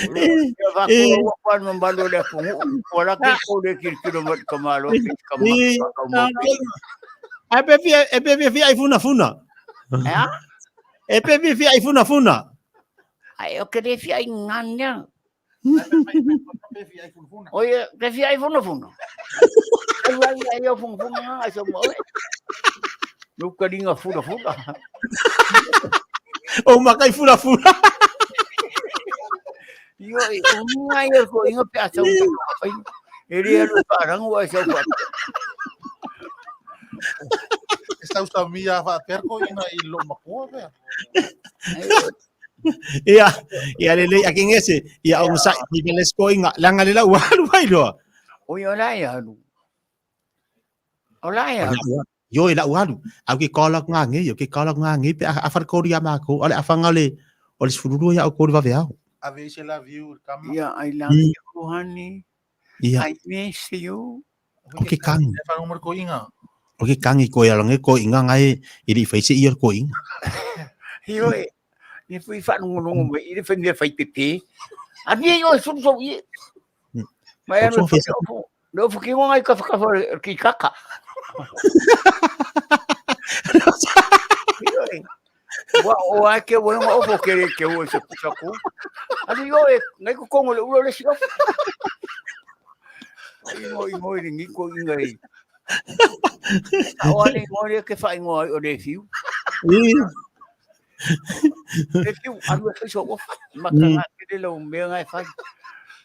Ia whakulau a pan mamalo le apungu. Wala ke ko le kirikiro mat ka malo ke ka maka ka mo. E pe fia e pe fia ai funa funa. Ea? E pe fia ai funa funa. Ai o ke le fia ai ngania. Oi, ke fia ai funa funa. Ai ai ai o funa funa ai so mo. No ka ringa funa funa. O makai funa funa. Io o ngai o ko inga pe asa u ai. E ri aru parangu ai sau pa. Esta usa mia fa perko ina i lo makua pe. Ia, ia le le aking ese, ia ong sa i le sko inga, langa le lau alu ai loa. O ia la ia alu. O la ia. Yo e lau alu. Au ke kala ngā nge, yo ke kala ngā nge pe a whare kori a mākou, ale a whanga le o le sfururu ia o kori wawe au. Ave se la view kama. Ia, I love you, honey. Ia. I miss you. O ke kangi. E whanau ko inga. O ke kangi ko ia lange ko inga ngai i ri whaise ia ko inga. Hio e, ni fui whanongonongo mai, i le whai mea whai pepe. A ni e suru sau i. Mai anu O e ofu. Le ofu ki ngonga i ka whakawha ki kaka. Hio e. Wa o a ke wa nga ofu ke re ke o se pusa ku. A ni o e, ngai ko kongo le ulo le si ofu. Ingo ingo i ngi ko inga i. O ale ingo le ke wha ingo ai o le fiu. Le fiu aru e whai so ofu. Maka ngā kere lau mea ngai whai.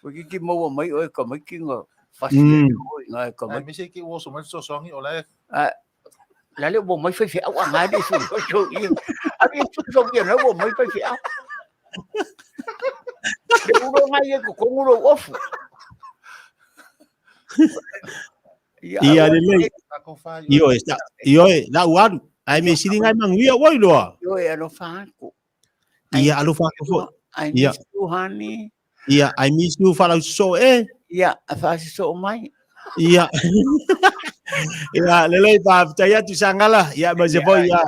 Ko ki ki maua mai o e ka mai ki ngā whasi o i ngā e ka Ai mai. me se ki o so mai so songi o la La le mo mai whai whai au a ngā le su so i. Aru e su so i na mo mai whai whai au. Le uro ngai e ko konguro ofu. Ia le le. ko fa Io e, io e, lau alu. Ai me siri ngai manguia oi loa. Io e alofa aku. Ia alofa aku fo. I Ia. miss you, honey. Ia, I miss you whalau so e. Ia, a whaasi so mai. Ia. Ia, lelei pa, tai atu sangala. Ia, ma se foi ia.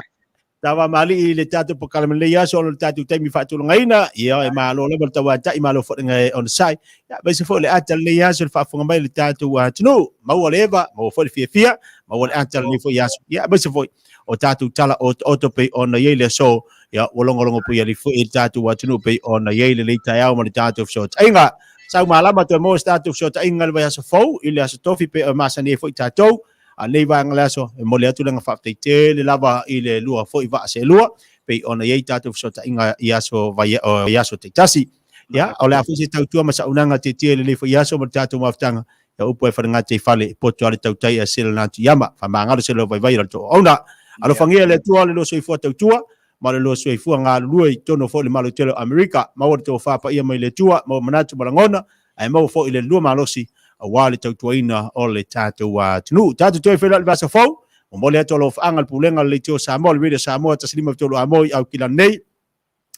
Tavamalii i le tatou polokalame lenei aso ona o le tatou taimi faatulagaina. Ia, e malo lava le tauatai, malo foi le onosai. Ia, aemaise foi o le ata lenei aso i le faafofoga mai a le tatou atunuu. Maua le eva, maua foi le fiafia, maua le ata lenei foi aso. Ia, aemaise foi o tatou tala otooto pei ona i ai le aso. Ia, ua logologo puiali foi i le tatou atunuu pei ona i ai lenei taeao ma le tatou fesootaiga. Sau malama toe maua se tatou fesootaiga i le vaiaso fou i le aso Tofi pei ona masani ai foi tatou. A lenei vaega o le aso, e momoli atu le agaga faafetai tele lava i le lua foi vaa seelua, pei ona i ai tatou fesootaiga i aso vai, i aso taitasi. Ia, o le a foi se tautua ma saunaga tietie i lenei foi aso ma le tatou mafutaga, ia upu ai falegata i fale, e poto lava le tautai ae sela na atu i ama, faamagalo se leo vaivai o le toauauna. Alofagia e le Atua le lua soifua tautua, ma le lua soifua galulue i totonu foi o le Malo tele o Amerika. Maua le tofa paia mai le Atua, maua manatu ma lagona, ae maua foi le lua malosi aua le tautuaina o le tatou atunuu. Tatou toe feiloai i le vaiaso fou. Momoli atu alofaaga le Pulega o le Leitio Samoa, le Radio Samoa 153 Amoa i Aukilani nei.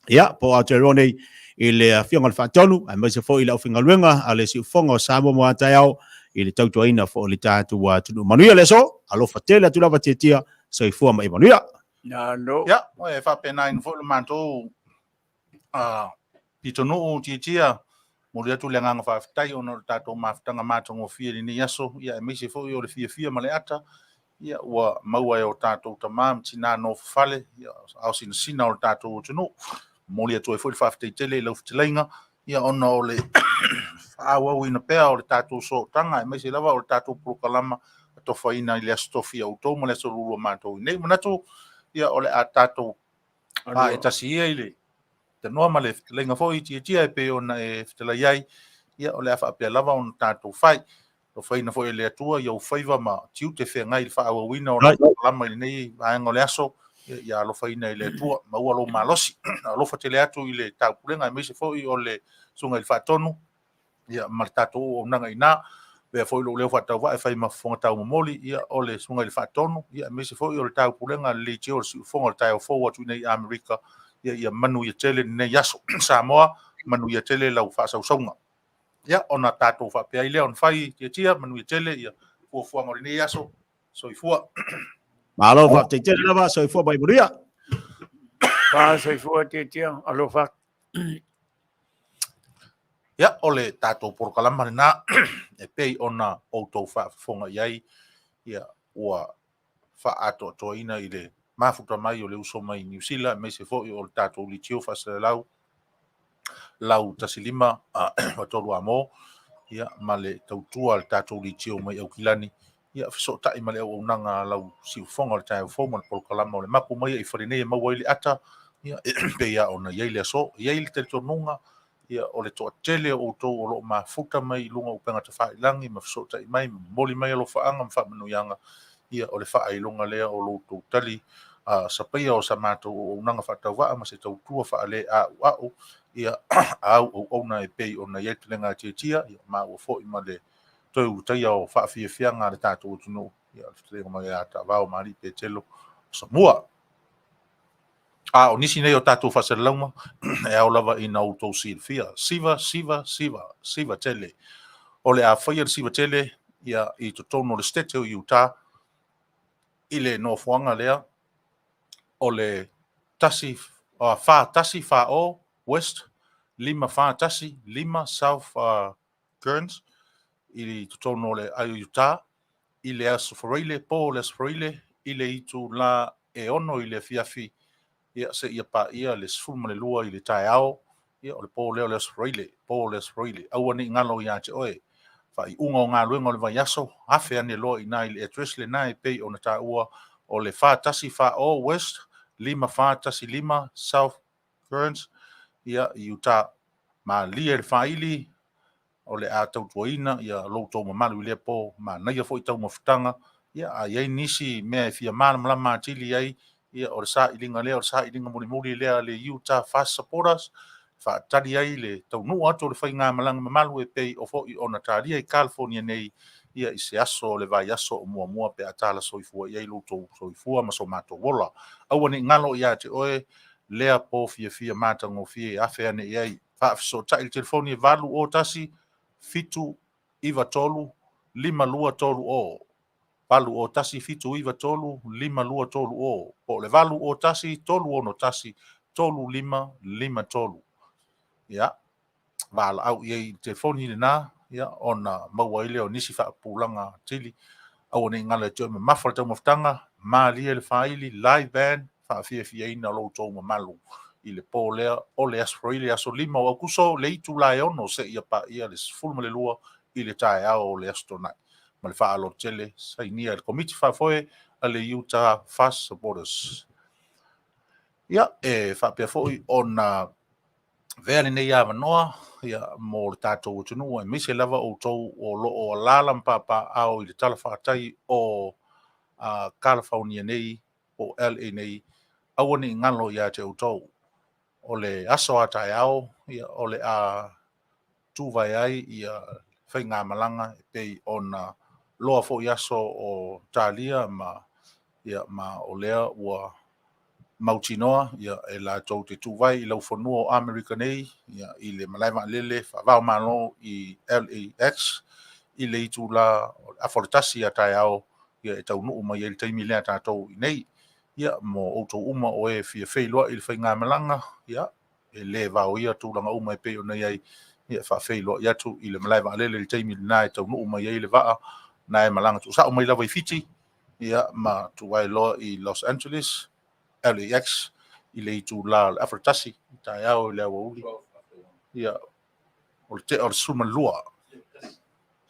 Ia, po o Aotearoa nei i le Afioga i le Faatonu, aemaise foi i le aufaigaluega a le Siufofoga o Samoa mo a taeao i le tautuaina foi o le tatou atunuu. Manuia le aso, alofa tele atu lava Tietia, soifua ma ia manuia. Malo. Ia, e faapena foi le matou pitonuu Tietia, momoli atu le agaga faafetai ona o le tatou mafutaga matagofie i lenei aso, ia aemaise foi o le fiafia ma le ata, ia ua maua e o tatou tama ma tina nofo fale, ia ao sinasina o le tatou atunuu. Momoli atu ai foi le faafetai tele i lau fetalaiga, ia ona o le faaauauina pea o le tatou sootaga, aemaise lava o le tatou polokalama atofaina i le Aso Tofi a outou ma le Aso Lulu a matou i nei. Manatu, ia o le a tatou faatasi ia i le tanoa ma le fetalaiga foi Tietia e pei ona e fetalai ai, ia o le a faapea lava ona tatou fai. Alofaina foi e le Atua i ou faiva ma tiute feagai i le faaauauina o lau polokalama i lenei vaega o le aso, ia alofaina e le Atua, maua lou malosi. Alofa tele atu i le taupulega aemaise foi o le Susuga i le Faatonu, ia ma le tatou auaunaga i ina. Avea foi lou leo faatauvaa e fai ma fofoga taumomoli, ia o le Susuga i le Faatonu, ia aemaise foi o le taupulega a le Leitio o le Siufofoga o le taeao fou atu i nei i Amerika, ia ia manuia tele lenei aso. Samoa, manuia tele lau faasausauga. Ia ona tatou faapea ai lea ona fai Tietia, manuia tele ia fuafuaga o lenei aso. Soifua. Malo faafetai tele lava, soifua mai manuia. Fa soifua Tietia, alofa. Ia, o le tatou polokalama lena e pei ona outou faafofoga i ai, ia, ua faaatoatoaina i le mafuta mai o le uso mai Niu Sila, aemaise foi o le tatou leitio faasalalau lau 15 3 amo, ia, ma le tautua a le tatou leitio mai Aukilani, ia, fesootai ma le auaunaga a lau siufofoga o le taeao fou ma le polokalama o le mapu mai i fale nei e maua ai le ata, ia, e pei lava ona i ai le aso. E i ai le talitonuga, ia, o le toatele o outou o lo o mafuta mai i luga o upega tafailagi ma fesootai mai, ma momoli mai alofaaga ma faamanuiaga, ia, o le faailoga lea o lo outou tali sapaia o sa matou auaunaga faatauvaa ma se tautua faale-a'ua'u, ia, au auauna e pei ona i ai le talega a Tietia, ia, maua foi ma le toe ulutaia o faafiafiaga a le tatou atunuu, ia, o le fetalaiga mai ia Taavao ma Alii Petelo Samua. A o nisi nei o tatou faasalalauga e ao lava ina outou silafia, siva, siva, siva, siva tele. O le a faia le siva tele ia i totonu o le Setete o Utah i le nofoaga lea o le 1 4 1 4 0 West 5 4 1 5 South Kearns i totonu o le Utah i le Aso Faraile, po o le Aso Faraile i le itula e 6 i le afiafi, ia, seia paia le 12 i le taeao, ia, o le po lea o le Aso Faraile, po o le Aso Faraile. Aua ne i galo ia te oe, faaiuga o galuega o le vaiaso, afe ane loa i ina i le address lena e pei ona taua o le 4140 West 5415 South Kearns, ia, i Utah. Malie le faili, o le a tautuaina ia lo outou mamalu i lea po, manaia foi taumafataga, ia, a i ai nisi mea e fia malamalama atili ai, ia, o le sailiga lea, o le sailiga mulimuli lea a le Utah Fast Supporters, faatali ai le taunuu atu o le faigamalaga mamalu e pei o foi ona talia i California nei, ia, i se aso o le vaiaso o muamua pe a tala soifua i ai lo outou soifua ma so matou ola. Aua ne i galo ia te oe lea po fiafia matagofie e afe ane i ai. Faafesootai i le telefoni e 8 0 1 7 9 3 5 2 3 0. 8 01 793 5230 po o le 801 361 3553. Ia, valaau i ai i le telefoni lena, ia, ona maua ai lea o nisi faapupulaga tili. Aua ne i galo ia te oe mamafa le taumafataga, malie le faili, live band, faafiafiaina lo outou mamalu i le po lea o le Aso Faraile, aso 5 o Aokuso, le itula e 6 seia paia le 12 i le taeao o le Aso Toonai. Ma le faaaloalo tele, sainia e le Komiti Faafoe a le Utah FAST Supporters. Ia, e faapea foi ona avea lenei avanoa ia, mo le tatou atunuu, aemaise lava outou o lo o alaala ma papaaao i le talafatai o Kalafaonia nei po o LA nei, aua ne i galo ia te outou. O le aso a taeao, ia, o le a tuvae ai ia faigamalaga e pei ona loa foi aso o talia ma, ia, ma o lea ua mautinoa ia, e latou te tuvae i laufanua o Amerika nei ia, i le malae vaalele faava o Malo i LAX i le itula o le 12:30 a taeao ia, e taunuu mai ai le taimi lea tatou i nei. Ia, mo outou uma o e fia feiloai i le faigamalaga, ia, e le vaoia tulaga uma e pei ona i ai, ia, e faafeiloai atu i le malae vaalele i le taimi lena e taunuu mai ai le vaa na e malaga tuusao mai lava i Fiti, ia, ma tuvae loa i Los Angeles, LAX, i le itula o le 12:30 i taeao i le aoauli, ia, o le tea o le 12,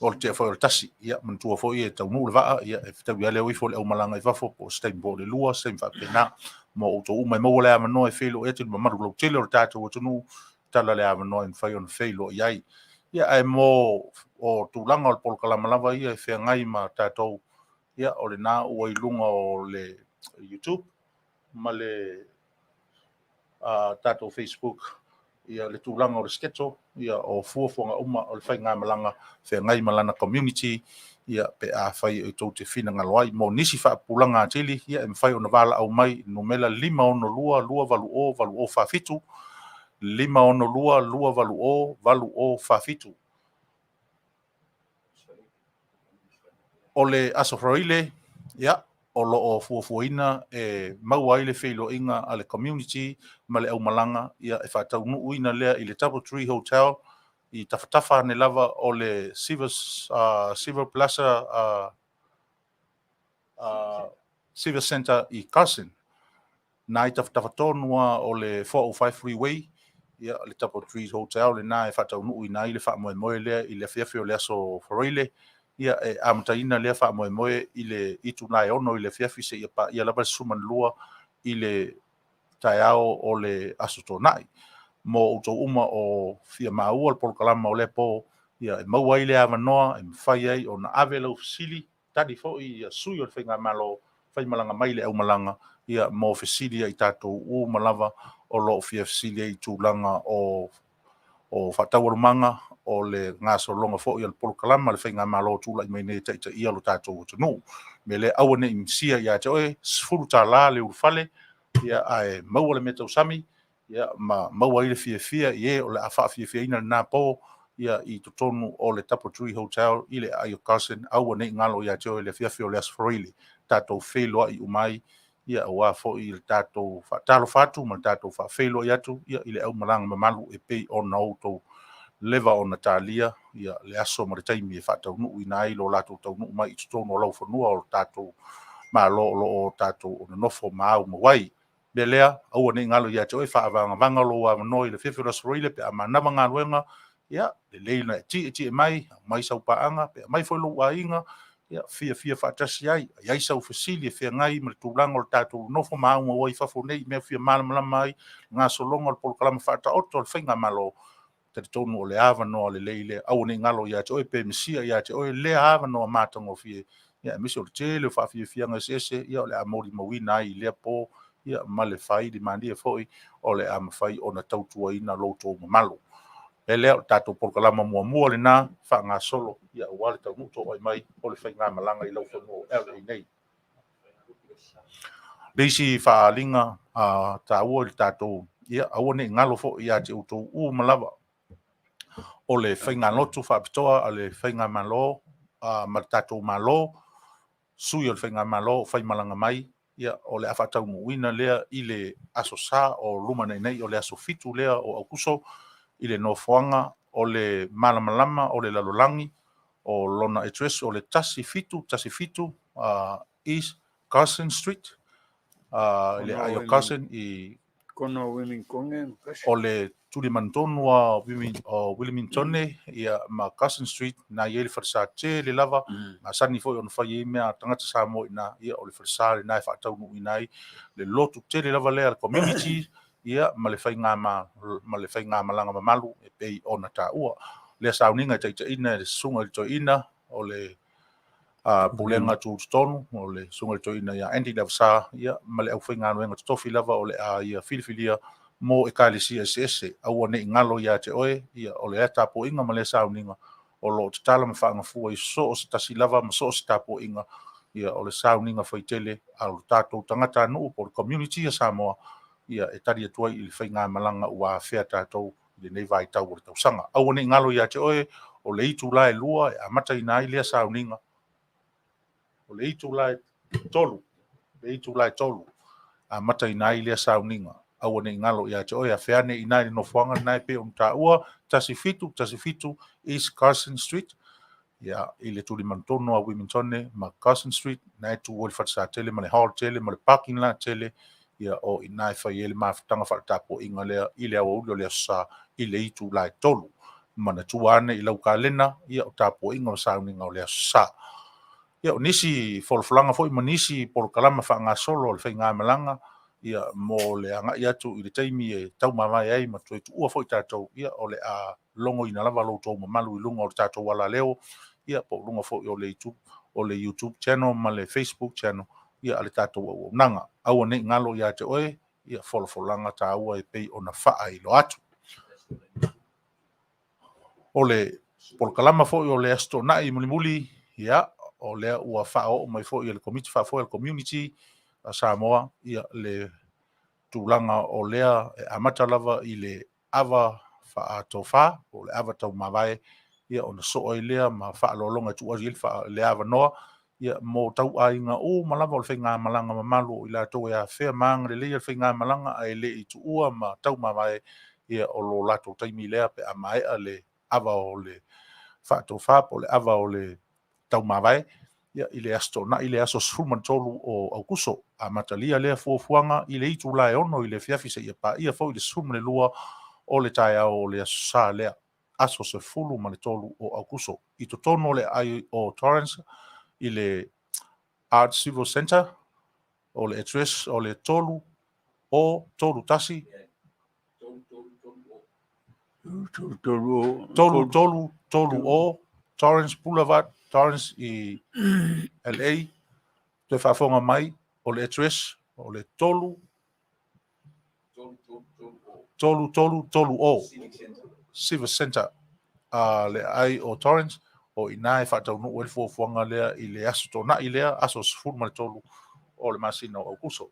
o le tea foi o le 1. Ia, manatua foi e taunuu le vaa, ia, e fetaui lava le o ifo o le aumalaga i fafo, po o se taimi po o le 2, se taimi faapena. Mo outou uma e maua le avanoa e feiloai atu i le mamalu lautele o le tatou atunuu, tala le avanoa e mafai ona feiloai ai. Ia, ae mo o tulaga o le polokalama lava ia e feagai ma tatou, ia, o lena ua i luga o le YouTube ma le tatou Facebook, ia, le tulaga o le schedule, ia, o fuafuaga uma o le faigamalaga feagai ma lana community, ia, pe afai e tou te finagalo ai. Mo nisi faapupulaga atili, ia, e mafai ona valaau mai i le numera 562 280 8047, 562 280 8047. O le Aso Faraile, ia, o lo o fuafuaina e maua ai le feiloaiga a le community ma le aumalaga, ia, e faataunuuina lea i le Doubletree Hotel i tafatafa ane lava o le Civil Plaza Civic Center i Carson. Na i tafatafa tonu lava o le 405 Freeway, ia, le Doubletree Hotel lena e faataunuuina ai le faamoemoe lea i le afiafi o le Aso Faraile. Ia, e amataina lea faamoemoe i le itula e 6 i le afiafi seia paia lava le 12 i le taeao o le Aso Toonai. Mo outou uma o fia maua le polokalama o lea po, ia, e maua ai le avanoa e mafai ai ona ave lau fesili, tali foi ia sui o le faigamalo faimalaga mai le aumalaga, ia, mo fesili ai tatou uma lava o lo o fia fesili ai i tulaga o faataualumaga o le gasologa foi o le polokalama le faigamalo tulai mai nei e taitaia lo tatou atunuu. Me lea aua ne i misia ia te oe, $10 le ulufale, ia, ae maua le mea tausami, ia, ma maua ai le fiafia i e o le a faafiafiaina lena po, ia, i totonu o le Doubletree Hotel i le aai o Carson. Aua ne i galo ia te oe le afiafi o le Aso Faraile, tatou feiloai uma ai, ia, aua foi le tatou faatalofa atu ma le tatou faafeiloai atu, ia, i le aumalaga mamalu e pei ona outou leva ona talia, ia, le aso ma le taimi e faataunuuina ai lo latou taunuu mai i totonu o laufanua o le tatou Malo o lo o tatou nonofo ma au mau ai. Mea lea, aua ne i galo ia te oe, faavagavaga lou avanoa i le afiafi o le Aso Faraile pe a manava galuega, ia, lelei ona e tietie mai, aumai sau paaga, pe aumai foi lou aiga, ia, fiafia faatasi ai, i ai sau fesili e feagai ma le tulaga o le tatou nofo ma au mau ai i fafo nei, mea fia malamalama ai, gasologa o le polokalama faataoto a le faigamalo. Talitonu o le avanoa lelei lea, aua ne i galo ia te oe pe misia ia te oe lea avanoa matagofie, ia, aemaise o le tele o faafiafiaga eseese, ia, o le a molimauina ai i lea po, ia, ma le faili malie foi o le a mafai ona tautuaina lo outou mamalu. E lea o le tatou polokalama muamua lena faagasolo, ia, aua le taunuu toai mai o le faigamalaga i laufanua o LA nei. Le isi faaaliga taua i le tatou, ia, aua ne i galo foi ia te outou uma lava o le faigalotu faapitoa a le faigamalo ma le tatou Malo. sui o le faigamalo o faimalaga mai, ia, o le a faataunuuina lea i le Aso Sa o luma nei nei, o le aso 7 lea o Aukuso, i le nofoaga o le Malamalama o le Lalolagi, o lona address o le 1717 East Carson Street, i le aai o Carson i Kona o Wilmingtone. O le tulimanutonu a Wilmingtone ia, ma Carson Street, na i ai le falesa tele lava, masani foi ona fai ai mea a tagata Samoa i ina, ia, o le falesa lena e faataunuuina ai le lotu tele lava lea a le community, ia, ma le faiga ma le faigamalaga mamalu e pei ona taua. Lea sauniga e taitaiina e le susuga i le toeaina o le pulega tutotonu, o le susuga i le toeaina ia Andy Lavasa, ia, ma le aufaigaluega totofi lava o le a ia filifilia mo ekalesia eseese. Aua ne i galo ia te oe, ia, o lea tapuaiga ma lea sauniga o lo o tatala ma faagafua i so o se tasi lava ma so o se tapuaiga, ia, o le sauniga faitele a lo tatou tagatanuu po o le community a Samoa, ia, e tali atu ai i le faigamalaga ua afea tatou i lenei vaitau o le tausaga. Aua ne i galo ia te oe, o le itula e 2 e amataina ai lea sauniga, o le itula e 3, le itula e 3 amataina ai lea sauniga. Aua ne i galo ia te oe, afea ane i ina i le nofoaga lena e pei ona taua, 1717 East Carson Street, ia, i le tulimanutonu a Wilmingtone ma Carson Street, na e tu ai le falesa tele ma le hall tele ma le parking lot tele, ia, o i ina e fai ai le mafutaga faaletapuaiga lea i le aoauli o le Aso Sa i le itula e 3. Manatua ane i lau kalena, ia, o tapuaiga ma sauniga o le Aso Sa. Ia, o nisi folafolaga foi ma nisi polokalama faagasolo a le faigamalaga, ia, mo le agai atu i le taimi e taumavae ai ma toe tuua foi tatou, ia, o le a logoina lava lo outou mamalu i luga o le tatou alaleo, ia, po o luga foi o le YouTube, o le YouTube channel ma le Facebook channel, ia, a le tatou auaunaga. Aua ne i galo ia te oe, ia, folafolaga taua e pei ona faailoa atu. O le polokalama foi o le Aso Toonai mulimuli, ia, o lea ua faaoo mai foi e le Komiti Faafoe a le Community a Samoa, ia, le tulaga o lea e amata lava i le ava faatofa po o le ava taumavae, ia, ona soo ai lea ma faaaloaloga e tuu ai le avanoa, ia, mo tauaiga uma lava o le faigamalaga mamalu o i latou e afea ma agalelei le faigamalaga ae le i tuua ma taumavae, ia, o lo latou taimi lea pe a maea le ava o le faatofa po o le ava o le taumavae, ia, i le Aso Toonai, le aso 13 o Aukuso. Amatalia lea fuafuaga i le itula e 6 i le afiafi seia paia foi le 12 o le taeao o le Aso Sa lea, aso 13 o Aukuso, i totonu o le aai o Torrens i le Art Civil Centre. O le address o le 3 o 31 3 3 3 o Torrens Boulevard, Torrens i LA. Toe faafofoga mai, o le address o le 3 3 3 3 o Civic Center a le aai o Torrens, o i ina e faataunuu ai le fuafuaga lea i le Aso Toonai lea, aso 13 o le masina o Aukuso.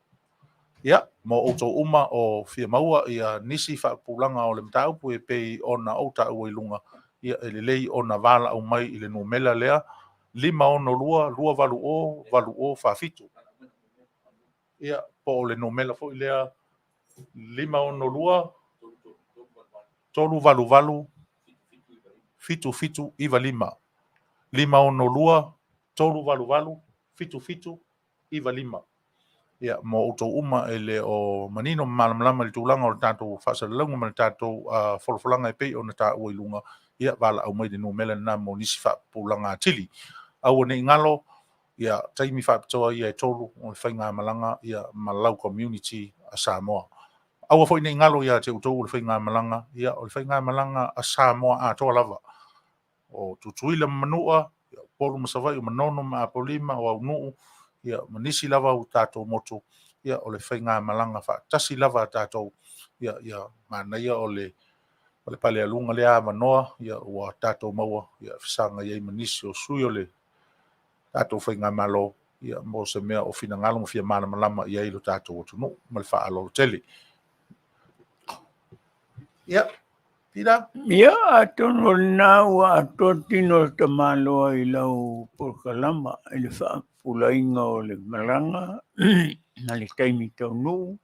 Ia, mo outou uma o fia maua ia nisi faapupulaga o le mataupu e pei ona ou taua i luga, ia, e lelei ona valaau mai i le numera lea, 562 280 8047. Ia, po o le numera foi lea, 562 388 7795. 562 388 7795. Ia, mo outou uma e le o manino ma malamalama i le tulaga o le tatou faasalalauga ma le tatou folafolaga e pei ona taua i luga, ia, valaau mai le numera lena mo nisi faapupulaga atili. Aua ne i galo, ia, taimi faapitoa ia e tolu o le faigamalaga, ia, ma lau community a Samoa. Aua foi ne i galo ia te outou o le faigamalaga, ia, o le faigamalaga a Samoa atoa lava. O Tutuila ma Manua, ia, o Upolu ma Savaii, o Manono ma Apolima, o Aunuu, ia, ma nisi lava o tatou motu, ia, o le faigamalaga faatasi lava a tatou, ia, ia manaia o le palealuga lea avanoa, ia, ua tatou maua, ia, fesagai ai ma nisi o sui o le tatou faigamalo, ia, mo se mea o finagalo ma fia malamalama i ai lo tatou atunuu, ma le faaaloalo tele. Ia. Pita? Ia, atonu o lena ua atoa tino o le tamaloa i lau polokalama i le faapupulaina o le malaga ma le taimi taunuu.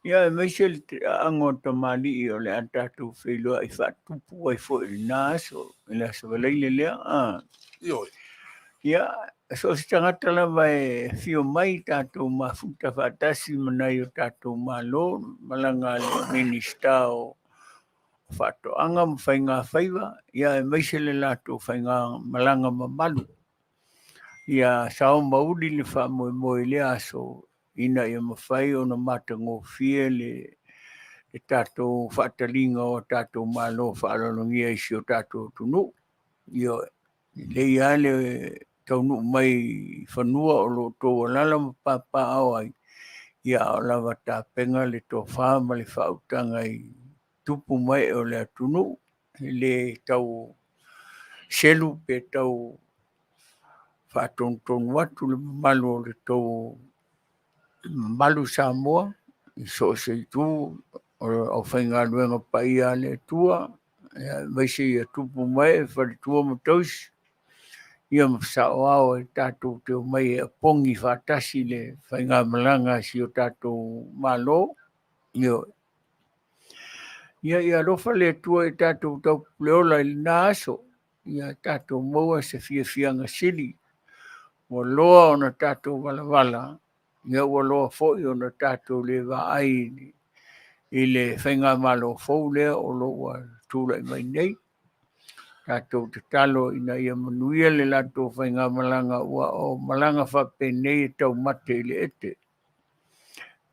Ia, aemaise le aano o tamalii o le a tatou feiloai faatupu ai foi i lena aso, i le Aso Faraile lea. Ioe. Ia, so o se tagata lava e afio mai tatou mafuta faatasi ma nai o tatou Malo, malaga a le Minisita o Faatoaga ma Faiga Faiva, ia aemaise le latou faiga malaga mamalu. Ia sao ma uli le faamoemoe i lea aso ina ia mafai ona matagofie le tatou faataliga o tatou Malo faaaloalogia i si o tatou atunuu. Ioe. Lelei lava le taunuu mai i fanua o lo o outou alaala ma papaaao ai, ia a o lava tapena le tofa ma le faautaga i tupu ma ee o le atunuu, e le tau selu pe tau faatonutonu atu le mamalu o le tou mamalu Samoa i so o se itu o le aufaigaluega paia a le Atua, aemaise ia tupu ma ee, faletua ma tausi, ia ma saoao e tatou te omai e apogi faatasi le faigamalaga a si o tatou Malo. Ioe. Ia, ia alofa le Atua i tatou taupuleola i lena aso, ia tatou maua se fiafiaga sili. Ua loa ona tatou valavala, ia ua loa foi ona tatou le vaai i le faigamalo fou lea o lo o ua tulai mai nei. Tatou tatalo ina ia manuia le latou faigamalaga ua o malaga faapenei e taumate i le ete.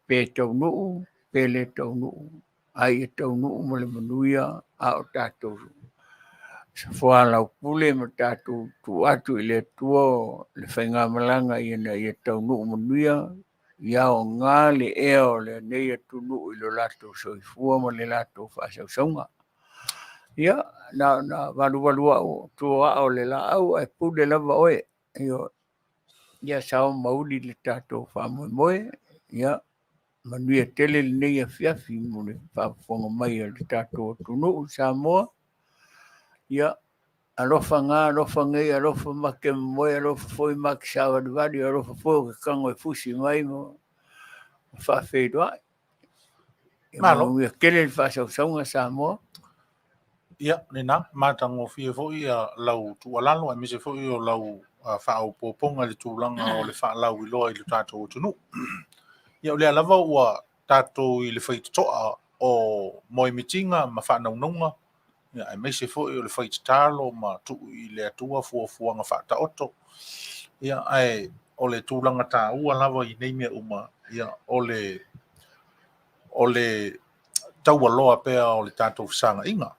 Pe taunuu, pe le taunuu, a ia taunuu ma le manuia a o tatou foalaupule ma tatou tuu atu i le Atua le faigamalaga ina ia taunuu manuia, ia aoga le ea o lenei atunuu i lo latou soifua ma le latou faasausauga. Ia, na ona valuvalu au tua o le laau ae pule lava oe. Ioe. Ia sao ma uli le tatou faamoemoe. Ia, manuia tele lenei afiafi mo le faafofoga mai a le tatou atunuu Samoa. Ia, alofa gā, alofa nei, alofa make momoe, alofa foi make savalivali, alofa foi o ke kago e fusi mai ma faafeiloai. Ia Malo. manuia tele le faasausauga Samoa. Ia, lena, matagofie foi ia lau tuualalo aemaise foi o lau faaopoopoga i le tulaga o le faalauiloa i le tatou atunuu. Ia, o lea lava ua tatou i le faitotoa o moemitiga ma faanaunauga, ia, aemaise foi o le faitatalo ma tuu i le Atua fuafuaga faataoto. Ia, ae o le tulaga taua lava i nei mea uma, ia, o le taualoa pea o le tatou fesagaiga.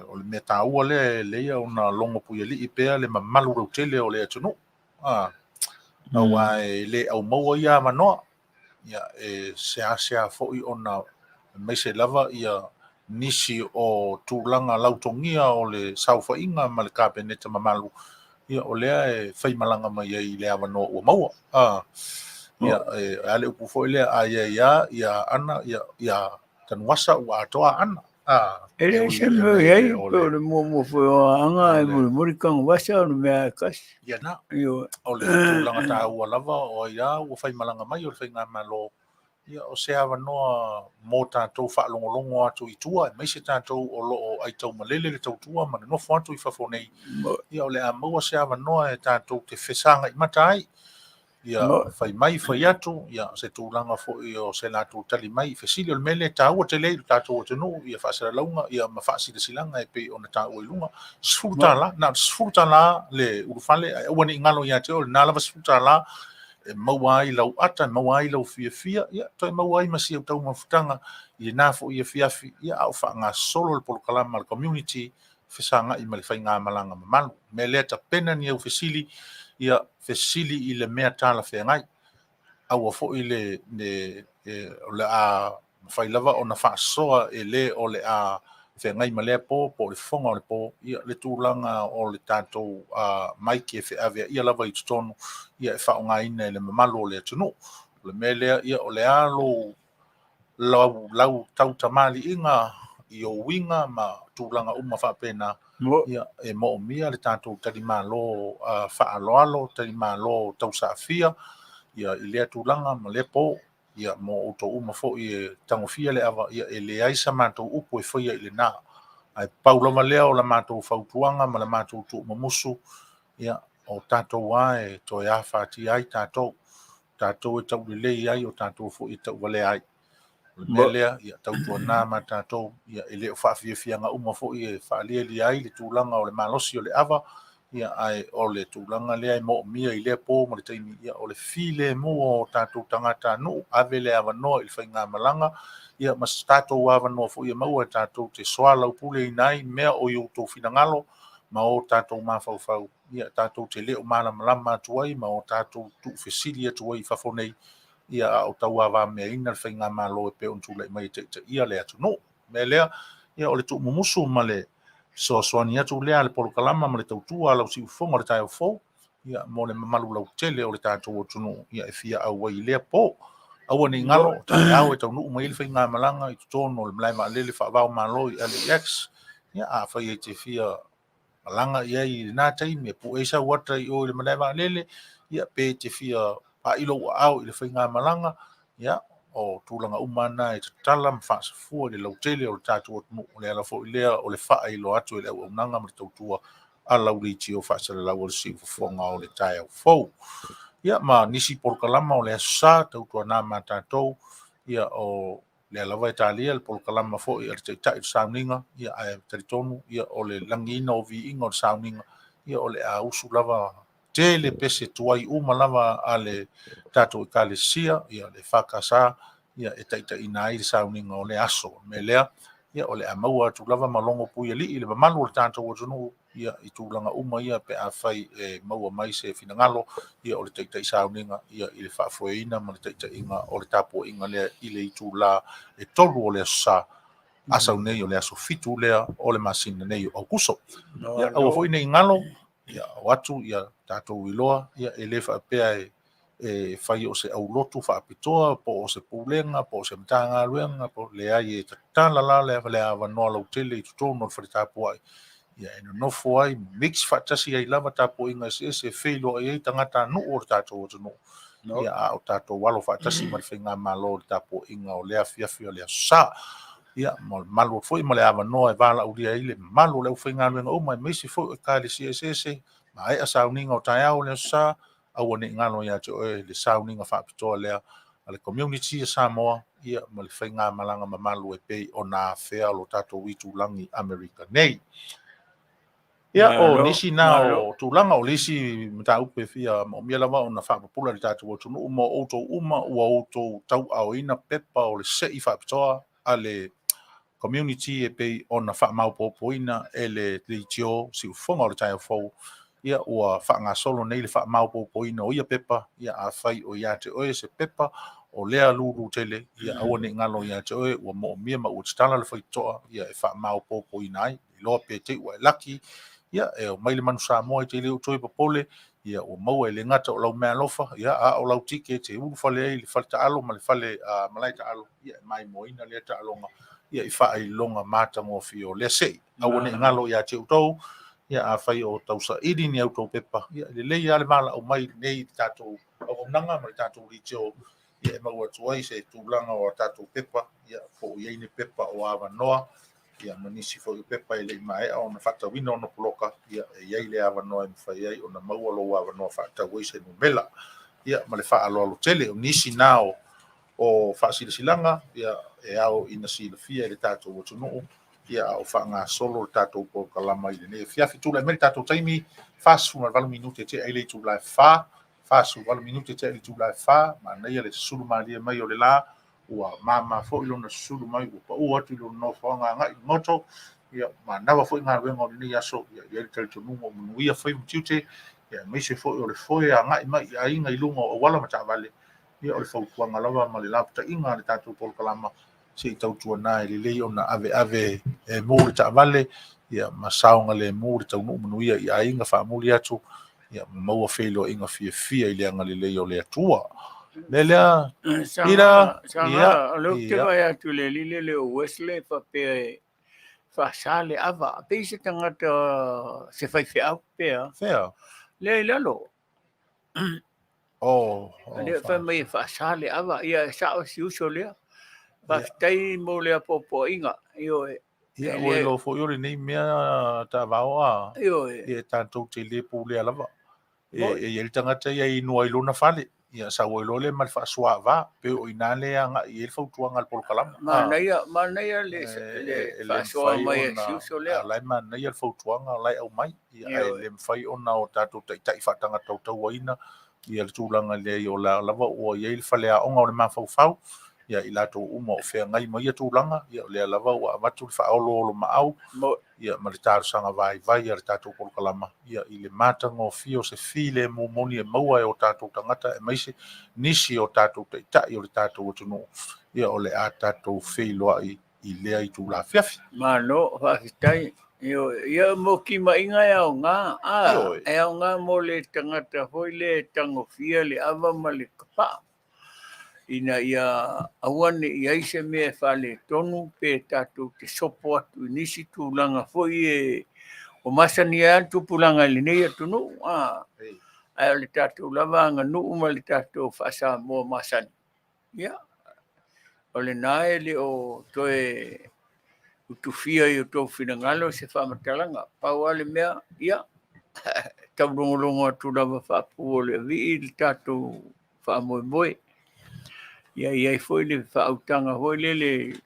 O le mea taua lea e lelei ona logo puialii pea le mamalu lautele o le atunuu. Aua e le aumaua ia avanoa. Ia, e seasea foi ona aemaise lava ia nisi o tulaga lautogia o le saofaiga ma le Kapeneta mamalu, ia o lea e faimalaga mai ai i le avanoa ua maua. Ia, e a le upu foi lea, a i ai lava ia Aana, ia Tanuvasa ua atoa Aana. E leai se mea o i ai, pei o le muamua foi o Aana ae mulimuli Tanuvasa o le mea lava e tasi. Ia na, o le tulaga taua lava o ai lava ua faimalaga mai o le faigamalo, ia o se avanoa mo tatou faalogologo atu i tua, aemaise tatou o lo o aitaumalele le tautua ma nonofo atu i fafo nei, ia o le a maua se avanoa e tatou te fesagai mata ai. Ia fai mai fai atu, ia se tulaga foi o se latou tali mai i fesili. O le mea lea e taua tele i le tatou atunuu, ia faasalalauga ia ma faasilasilaga e pei ona taua i luga. $10, na o le $10 le ulufale, ae aua ne i galo ia te oe, o lena lava $10 e maua ai lau ata, e maua ai lau fiafia, ia toe maua ai ma si au taumafataga i lena foi afiafi, ia a o faagasolo le polokalama a le community fesagai ma le faigamalaga mamalu. O le mea lea, tapena ni au fesili, ia fesili i le mea talafeagai. Aua foi le, le, o le a mafai lava ona faasoa e le o le a feagai ma lea po, po o le fofoga o le po, ia le tulaga o le tatou maiki e feaveaia lava i totonu, ia e faaaogaina e le mamalu o le atunuu. O le mea lea, ia o le a lou lau, lau tautamaliiga. i ou uiga ma tulaga uma faapena, ia, e moomia le tatou talimalo faaaloalo, talimalo tausaafia, ia, i lea tulaga ma lea po. Ia, mo outou uma foi e tagofia le ava, ia, e leai sa matou upu e faia i lena. Ae pau lava lea o la matou fautuaga ma la matou tuumumusu, ia, o tatou lava e toe afatia ai tatou. Tatou e taulelei ai, o tatou foi e tauvalea ai. O le mea lea, ia tautuana ma tatou, ia e le o faafiafiaga uma foi e faalialia ai le tulaga o le malosi o le ava, ia ae o le tulaga lea e moomia i lea po ma le taimi, ia o le filemu o tatou tagatanuu, ave le avanoa i le faigamalaga, ia ma se tatou avanoa foi e maua e tatou te soalaupuleina ai mea o i outou finagalo ma o tatou mafaufau, ia tatou te le o malamalama atu ai ma o tatou tuufesili atu ai i fafo nei, ia a o tauavameaina le faigamalo e pei ona tulai mai e taitaia le atunuu. O le mea lea, ia o le tuumumusu ma le fesoasoani atu lea a le polokalama ma le tautua a lau siufofoga o le taeao fou, ia mo le mamalu lautele o le tatou atunuu, ia e fia auai i lea po. Aua ne i galo, o taeao e taunuu mai ai le faigamalaga i totonu o le malae vaalele faava-o-Malo i LAX, ia afai e te fia malaga i ai i lena taimi e pue ai sau ata i o i le malae vaalele, ia pe te fia pai lou aao i le faigamalaga, ia o tulaga uma na e tatala ma faasafua i le lautele o le tatou atunuu. O le ala foi lea o le faailoa atu e le auaunaga ma le tautua a lau leitio faasalalau o le siufofoga o le taeao fou. Ia ma nisi polokalama o le Aso Sa, tautuana ma tatou, ia o lea lava e talia le polokalama foi a le Taitai o le sauniga, ia ae talitonu ia o le lagiina o viiga o le sauniga, ia o le a usu lava tele pese tuai uma lava a le tatou Ekalesia, ia le EFKS, ia e taitaiina ai le sauniga o lea aso. O le mea lea, ia o le a maua atu lava ma logo puialii le mamalu o le tatou atunuu, ia i tulaga uma ia pe afai e maua mai se finagalo ia o le taitai sauniga ia i le faafoeina ma le taitaiga o le tapuaiga lea i le itula e 3 o le Aso Sa asau nei o le aso 7 lea o le masina nei o Aokuso. Ia aua foi ne i galo, ia o atu ia tatou iloa, ia e le faapea e fai o se aulotu faapitoa po o se pulega po o se Matagaluega po o leai, e tatala la le avanoa lautele i totonu o le fale tapuai, ia e nonofo ai mix faatasi ai lava tapuaiga eseese e feiloai ai tagatanuu o le tatou atunuu, ia a o tatou alo faatasi ma le faigamalo o le tapuaiga o lea afiafi o le Aso Sa. Ia ma le malu foi ma le avanoa e valaaulia ai le mamalu o le aufaigaluega uma aemaise foi o Ekalesia eseese, maea sauniga o taeao o le Aso Sa, aua ne i galo ia te oe le sauniga faapitoa lea a le community a Samoa, ia ma le faigamalaga mamalu e pei ona afea lo tatou itulagi Amerika nei. Ia, o nisi na o tulaga, o le isi mataupu e fia moomia lava ona faapupula i le tatou atunuu ma outou uma ua outou tauaaoina pepa o le sei faapitoa a le community e pei ona faamaopoopoina e le leitio siufofoga o le taeao fou, ia ua faagasolo nei le faamaopoopoina o ia pepa. Ia afai o ia te oe se pepa o lea lulu tele, ia aua ne i galo ia te oe, ua moomia ma ua tatala le faitotoa ia e faamaopoopoina ai. Iloa pe te i ua e laki, ia e omai le manu Samoa e te le o toe popole, ia ua maua e le gata o lau meaalofa, ia a o lau tike te ulufale ai i le fale taalo ma le fale malae taalo, ia e maimoaina lea taaloga ia i faailoga matagofie o lea sei. Aua ne i galo ia te outou, ia afai o tausaili ni outou pepa, ia e lelei lava le valaau mai nei i le tatou auaunaga ma le tatou leitio, ia e maua atu ai se tulaga o a tatou pepa, ia po o i ai ni pepa o avanoa, ia ma nisi foi o pepa e le i maea ona faatauina ona poloka, ia e i ai le avanoa e mafai ai ona maua lou avanoa faatau ai se numera. Ia ma le faaaloalo tele, o nisi na o faasilasilaga ia e ao ina silafia e le tatou atunuu, ia a o faagasolo le tatou polokalama i lenei afiafi. Tulai mai le tatou taimi, 48 minute tea i le itula e 4, 48 minute tea i le itula e 4, manaia le susulu malie mai o le la, ua mama foi lona susulu mai, ua pau atu i lona nofoaga agai i goto, ia manava foi galuega o lenei aso, ia i ai le talitonuga o manuia faiva ma tiute, ia aemaise foi o le foe agai mai i aiga i luga o auala ma taavale, ia o le fautuaga lava ma le lapataiga a le tatou polokalama, se i tautuana e lelei ona aveave e mu le taavale, ia ma saogalemu le taunuu manuia i aiga faamuli atu, ia ma maua feiloaiga fiafia i le agalelei o le Atua. Le lea, Ira, ia, o lea ou te vaai atu i le alii lea o Wesley faapea e Faasa le ava, pei se tagata se faifeau pe a. Fea? Lea i lalo. Oh, oh, Lea fai mai e faasa le ava, ia e sao si uso lea. Faafetai mo le apoapoaiga, ioe. Ia, ua iloa foi o lenei mea taavao a, Ioe. Ia tatou te le pulea lava. E i ai le tagata ia e inu ai i lona fale, ia sau ai loa lea ma le faasoa-ava, pei o i ina lea e agai i ai le fautuaga a le polokalama. Manaia, manaia le E le faasoa mafai mai a ona, si uso lea. a o la e manaia le fautuaga o la e aumai, ia, ae le mafai ona o tatou taitai faatagatautauaina ia le tulaga lea, o la lava ua i ai le faleaoga o le mafaufau, ia i latou uma o feagai ma ia tulaga, ia o lea lava ua avatu le faaoloolomaau ia ma le talosaga vaivai a le tatou polokalama ia i le matagofie o se filemu moni e maua e o tatou tagata aemaise nisi o tatou taitai o le tatou atunuu, ia o le a tatou feiloai i lea itula afiafi. Malo, faafetai. Ioe, ia mo timaiga e aoga, a, e aoga mo le tagata foi lea e tagofia le ava ma le kapaa, ina ia aua ne i ai se mea e faaletonu pe tatou te sopo atu i nisi tulaga foi e o masani ai lava le tupulaga i lenei atunuu, a, ae o le tatou lava aganuu ma le tatou faa-Samoa masani. Ia, o lena e le o toe utufia i o outou finagalo se faamatalaga. Pau lava le mea, ia, taulogologo atu lava faapu o le alii le tatou faamoemoe. Ia i ai foi le faautaga foi lele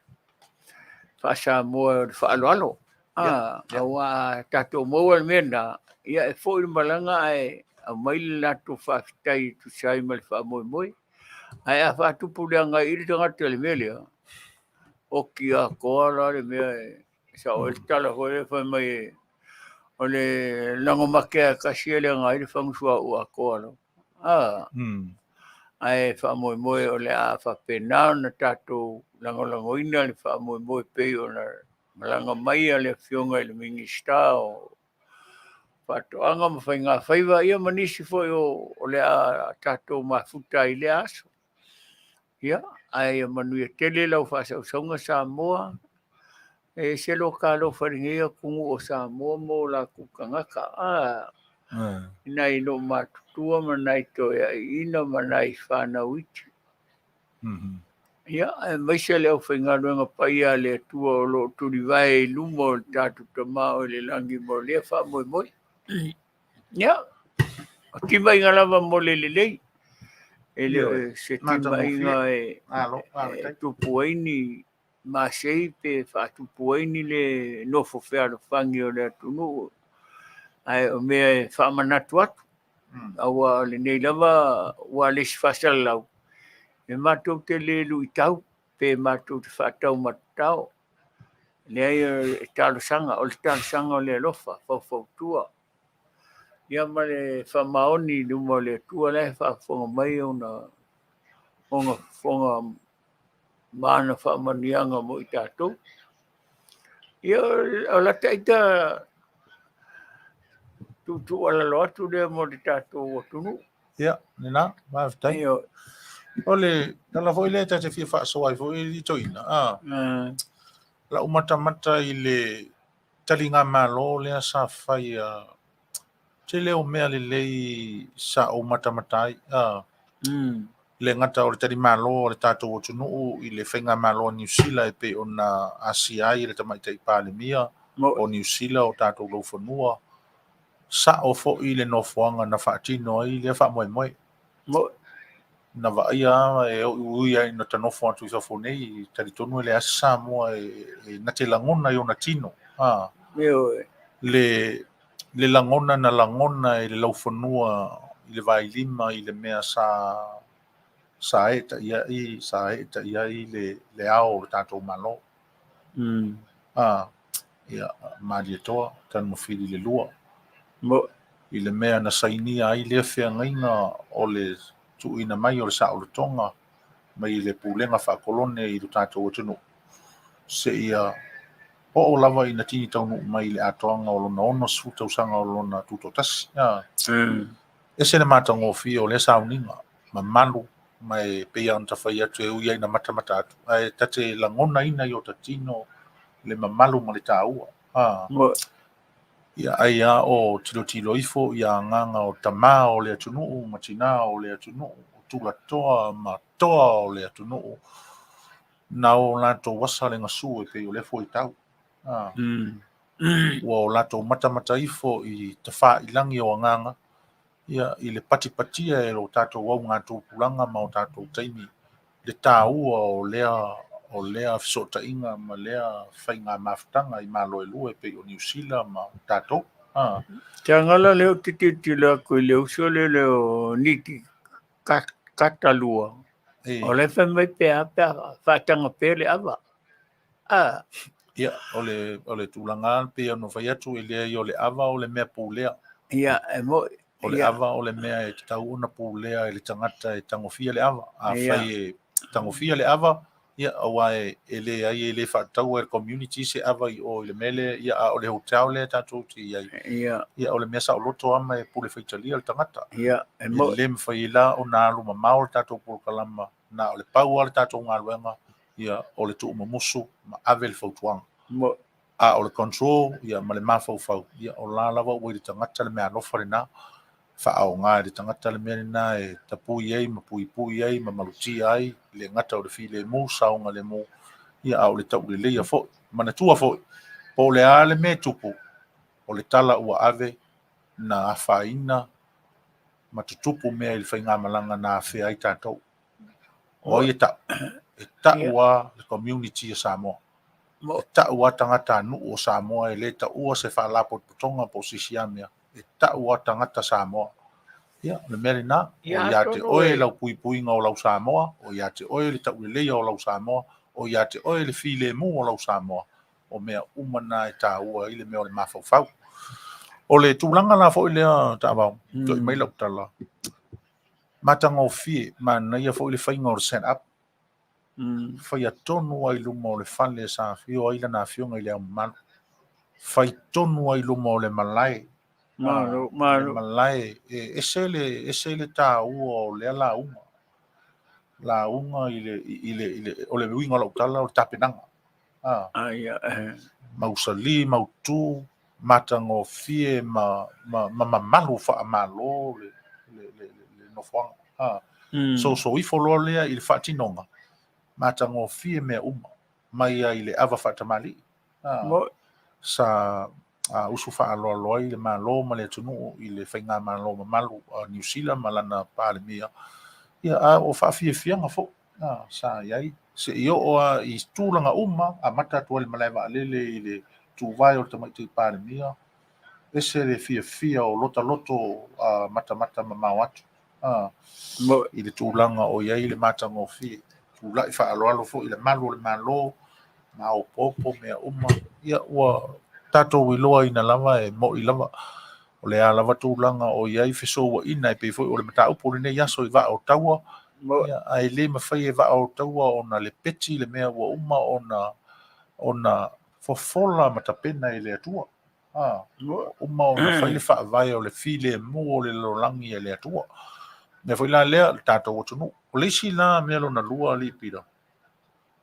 faa-Samoa o le faaaloalo. Aua a tatou maua le mea lena, ia e foi le malaga ae aumai le latou faafetai e tusa ai ma le faamoemoe. Ae a faatupu leaga ai i le tagata i le mea lea, oki atoa la le mea e sao ai le tala foi lea fai mai o le lagomakea e tasi e leaga ai le fagusuauu atoa lava. Ae faamoemoe o le a faapena ona tatou lagolagoina le faamoemoe pei ona malaga mai a le Afioga i le Minisita o Faatoaga ma Faiga Faiva, ia ma nisi foi o le a tatou mafuta ai i lea aso. Ia, ae ia manuia tele lau faasausauga Samoa. E ese lo ta alofa i lenei atunuu o Samoa ma o latou tagata. I nai loomatutua ma nai toeaiina ma nai fanau iti. Ia, aemaise le aufaigaluega paia a le Atua o lo o tulivae i luma o le tatou Tama o i le lagi mo lea faamoemoe. Ia, o timaiga lava mo le lelei. E le o se timaiga e tupu ai ni masei pe faatupu ai ni le nofo fealofani o le atunuu, ae o mea e faamanatu atu. Aua o lenei lava ua le isi faasalalau, e matou te le luitau pe matou te faataumatatao. Leai, e talosaga, o le talosaga o le alofa, faufautua. Ia ma le faamaoni i luma o le Atua la e faafofoga mai ona fofoga ma ana faamanuiaga mo i tatou. Ia, o lata ita tuutuualalo atu lea mo le tatou atunuu. Ia, lena, faafetai. Ia. O le tala foi lea ta te fia faasoa ai foi i toeaina, lau matamata i le taligamalo lea sa fai a tele o mea lelei sa ou matamata ai. Le gata o le talimalo a le tatou atunuu i le faigamalo a Niu Sila e pei ona asia ai e le Tamaitai Palemia o Niu Sila o tatou laufanua, sao foi le nofoaga na faatino ai lea faamoemoe. Na vaaia lava e ui lava ina ta nofo atu i fafo nei, e talitonu e leai se Samoa e na te lagona i ona tino. Le le lagona na lagona e le laufanua i le vailima i le mea sa sa eetai sa eetai ai le ao o le tatou Malo. Ia, Malietoa, Tanumafili le lua. I le mea na sainia ai lea feagaiga o le tuuina mai o le saolotoga mai le pulega faakolone i lo tatou atunuu, seia oo lava ina tini taunuu mai i le atoaga o lona 60 tausaga o lona tutoatasi. Ese le matagofie o lea sauniga, mamalu, ma e pei lava ona ta fai atu e ui lava ina matamata atu, ae ta te lagonaina i o ta tino le mamalu ma le taua. A. Ia ai lava o tilotilo ifo i agaga o tamā o le atunuu ma tinā o le atunuu, o tulatoa ma toa o le atunuu, na o latou asa le gasu e pei o lea fuaitau. A. Ua o latou matamata ifo i tafailagi o agaga, ia, i le patipatia e lo tatou augatupulaga ma o tatou taimi le taua o lea o lea fesootaiga ma lea faiga mafutaga i Malo e lua e pei o Niu Sila ma tatou. A. Tagala lea ou te tilotilo atu i le uso lea le o Niki Katalua, o la e fai mai pe a pe a faataga pea le ava. A. Ia, o le, o le tulaga lava pei ona fai atu, e leai o le ava o le mea pulea. Ia, e moni. O le ava o le mea e tatau ona pulea e le tagata e tagofia le ava. Afai e tagofia le ava, ia, aua e leai e le faataua e le community se ava i o i le mea lea, ia, a o le hotel lea tatou te i ai, ia, o le mea saoloto lava ma e pule faitalia le tagata. Ia, e moni. E le mafai ai la ona alu mamao le tatou polokalama, na o le pau lava le tatou galuega, ia, o le tuumumusu ma ave le fautuaga. Moni. A o le control ia, ma le mafaufau, ia, o la lava ua i le tagata le meaalofa lena, faaaoga e le tagata le mea lena e tapui ai ma puipui ai ma malutia ai, e le gata o le filemu, saogalemu, ia, a o le tauleleia foi. Manatua foi, po o le a le mea e tupu, o le tala ua ave na afaina ma tutupu mea i le faigamalaga na afea ai tatou. O ai e ta'u? E ta'u lava le community a Samoa. E ta'u lava tagatanuu o Samoa, e le ta'ua se faalapotopotoga po o se isi lava mea. E ta'u lava tagata Samoa. Ia, o le mea lena, o ia te oe lau puipuiga o lau Samoa, o ia te oe le tauleleia o lau Samoa, o ia te oe le filemu o lau Samoa. O mea uma na e taua ai le mea o le mafaufau. O le tulaga la foi lea, Taavao, to'i mai lau tala, Matagofie, manaia foi le faiga o le set up. Faia tonu lava i luma o le fale sa afio ai lana afioga i Le Ao Mamalu. Fai tonu lava i luma o le malae. Malo, malo. Le malae, e ese le, ese le taua o lea lauga. Lauga i le, i le, i le, o le uiga o lau tala o le tapenaga. Ah. Ia, eh. Mausali, mautu, matagofie ma, ma, ma mamalu faamalo le, le, le, le, le nofoaga. Ah. Soso ifo loa lea i le faatinoga, matagofie mea uma, mai ai le ava faatamalii. Ah. Sa usu faaaloalo ai le Malo ma le atunuu i le faigamalo mamalu a Niu Sila ma lana Palemia, ia, a o faafiafiaga foi sa i ai, seia oo lava i tulaga uma, amata atu ai le malae vaalele i le tuvae o le Tamaitai Palemia, ese le fiafia o lotaloto matamata mamao atu i le tulaga o i ai le matagofie, tulai faaaloalo foi i le malu o le Malo, maopoopo mea uma, ia ua tatou iloaina lava e mo'i lava o le a lava tulaga o i ai fesouaina e pei foi o le mataupu o lenei aso i vaa o taua, ia, ae le mafai e vaa o taua ona lepeti le mea ua uma ona ona fofola ma tapena e le Atua. A, ua uma ona fai le faavae o le filemu o le lalolagi e le Atua. Mea foi la lea, le tatou atunuu. O le isi la mea lona lua, alii Pita,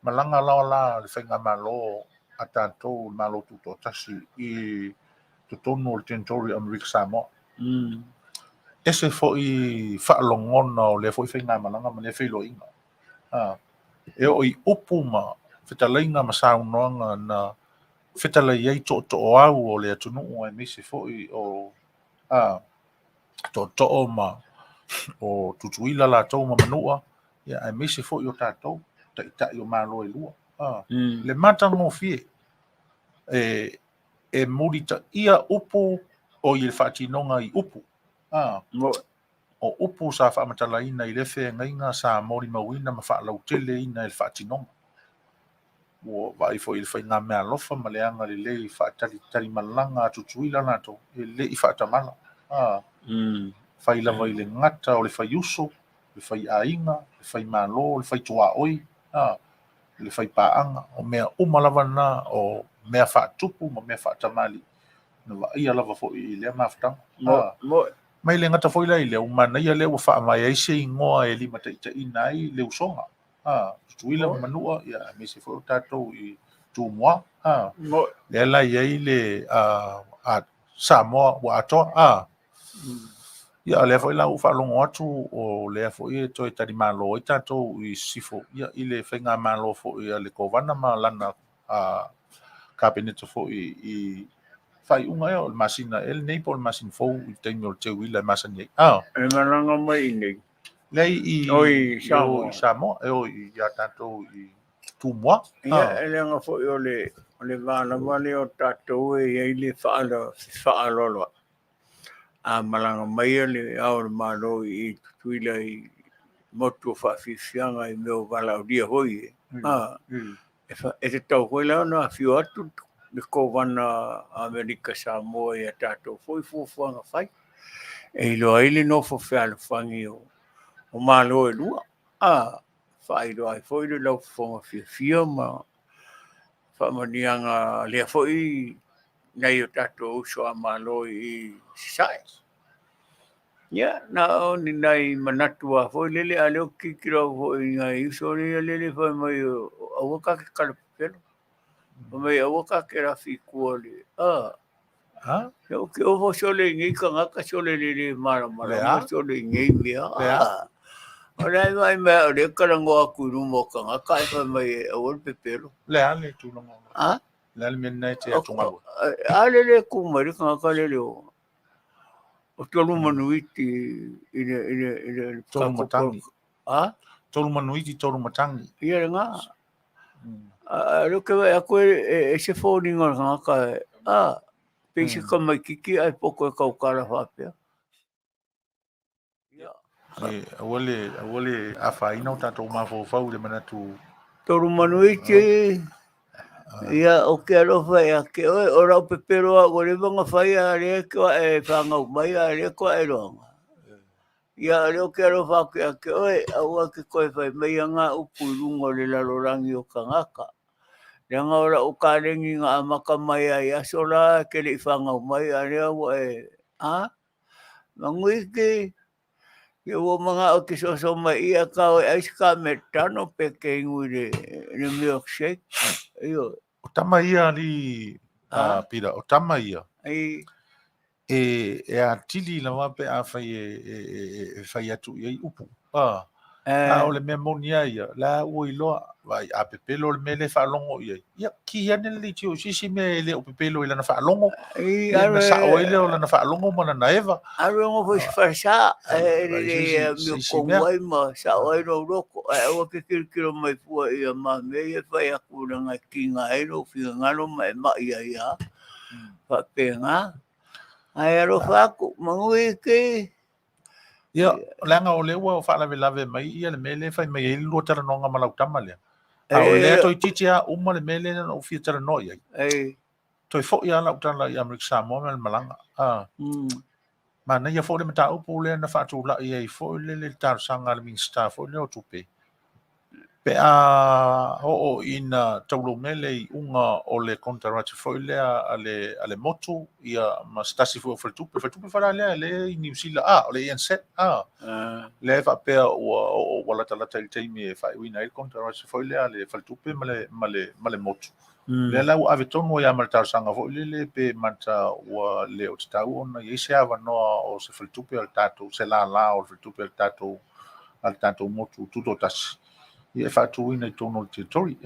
malaga loa la le faigamalo a tatou, le Malo Tutoatasi i totonu o le Territory o Amerika Samoa. Ese foi faalogona o lea foi faigamalaga ma lea feiloaiga. A, e oo i upu ma fetalaiga ma saunoaga na fetalai ai tootooau o le atunuu aemaise foi o a, tootoo ma o Tutuila latou ma Manua, ia, aemaise foi o tatou, taitai o Malo e lua. A, le matagofie e, e mulitaia upu o i le faatinoga i upu. A, o upu sa faamatalaina i lea feagaiga sa molimauina ma faalauteleina e le faatinoga. Ua vaai foi i le faigameaalofa ma le agalelei faatalitali malaga a Tutuila latou, e le i faatamala. A, fai lava i le gata o le faiuso, le faiaiga, le faimalo, le faituaoi, a, le faipaaga, o mea uma lava na o mea faatupu ma mea faatamalii, na vaaia lava foi i lea mafutaga. A, mai le gata foi la i lea, ua manaia lea ua faavae ai se igoa e limataitaiina ai le usoga. A, Tutuila ma Manua, ia, aemaise foi o tatou i Tumua, a. Lea la i ai le a Samoa ua atoa, a. Ia, o lea foi la ua faalogo atu o lea foi e toe talimalo ai tatou i sisifo, ia, i le faigamalo foi a le Kovana ma lana Kapeneta foi i faaiuga ea o le masina ea lenei po o le masina fou i le taimi o le teuila e masani ai. A. E malaga mai i inei. Leai i, Oi, Samoa. I Samoa, e o ia tatou i Tumua. Ia, e leaga foi o le va lava lea o tatou e i ai le faaaloalo. A malaga mai le Ao o le Malo i Tutuila i motu o faafiafiaga i mea o valaaulia foi e. E tatau foi la ona afio atu le Kovana Amerika Samoa ia tatou foi fuafuaga fai. E iloa ai le nofo fealofani o Malo e lua. A faailoa ai foi le laufofoga fiafia ma faamanuiaga lea foi nai o tatou uso a Malo i Sasae. Ia, na o ni nai manatu a foi lele, a leo tilotilo foi i nai uso lea lele fai mai aua ka ke kalapepelo. Fai mai aua ka ke rafi kua le. A. Ha? Ia o ke ofo sole i nei kangaka sole le le malamalama sole i nei mea. Lea. O le mai mai o le kalangoa aku i luma o kangaka e fai mai aua le pepelo. Lea le tulaga. A? Lea le mea nei te atungalu. A le le ku mai le kangaka le le o. O tolu manuiti i le Tolu matangi. A? Tolu manuiti, tolu matangi. Ia le ngā. A lo ke vai aku e se fōninga o le kangaka a pe se ka mai kiki ai poko e kaukala whapea. Ia. E, aua le afaina o tatou mafaufau i le manatu. Tolu manuiti. Ia, o ke alofa ia ke oe, o rau pepero a ua leva na whai a lea koa e whangau mai a lea koa e roanga. Ia, o leo ke alofa ke a ke oe, aua ke koe whai mai a ngā upu i runga o le lalorangi o kangaka. Leaga o lau kalengi ngā amaka mai ai aso la ke le i whangau mai a lea ua e, a? Mangui ke, ia ua manga o ke soso mai ia ka o ai ka me tano pe ke ingu le milkshake. Io. O tama ia li, Pira, o tama ia. Ai. E atili lawa pe a whai e whai atu i ai upu. A o le mea moni a ia, la ua iloa, vai a pepelo le mea le whaalongo i ai. Ia, ki ane le tio, sisi mea e le o pepelo i lana whaalongo. Ia, na sao ai le o lana whaalongo ma lana eva. Aru ngo foi wharsa, e le mea kongu ai ma sao ai no roko. E aua ke kirikiro mai fua ia ma mea ia whai aku ranga ki ngā ero, whiga ngaro ma e mai ai a. Whapenga. Ai alofa aku, mangui ke. Ia, leaga o le ua o faalavelave mai ia le mea lea e fai mai ai le lua talanoaga ma lau tama lea. A o lea toeitiiti lava uma le mea lea na ou fia talanoa i ai. Toe foi lava lau tala i Amerika Samoa ma le malaga. Manaia foi le mataupu lea na faatulai ai foi le talosaga a le Minisita foi lea o Tupe. Pe a oo ina taulaumele i uga o le konekarate foi lea a le motu, ia ma se tasi foi o faletupe, faletupe fala lea le i Niu Sila, o le ANZ, lea e faapea ua ua latalata i le taimi e faaiuina ai le konekarate foi lea a le faletupe ma le motu. Lea la ua ave tonu ai ma le talosaga foi lele pe mata ua le o tatau ona i ai se avanoa o se faletupe a le tatou, se lala o le faletupe a le tatou motu tutoatasi. Ia e faatuina i totonu o le territory,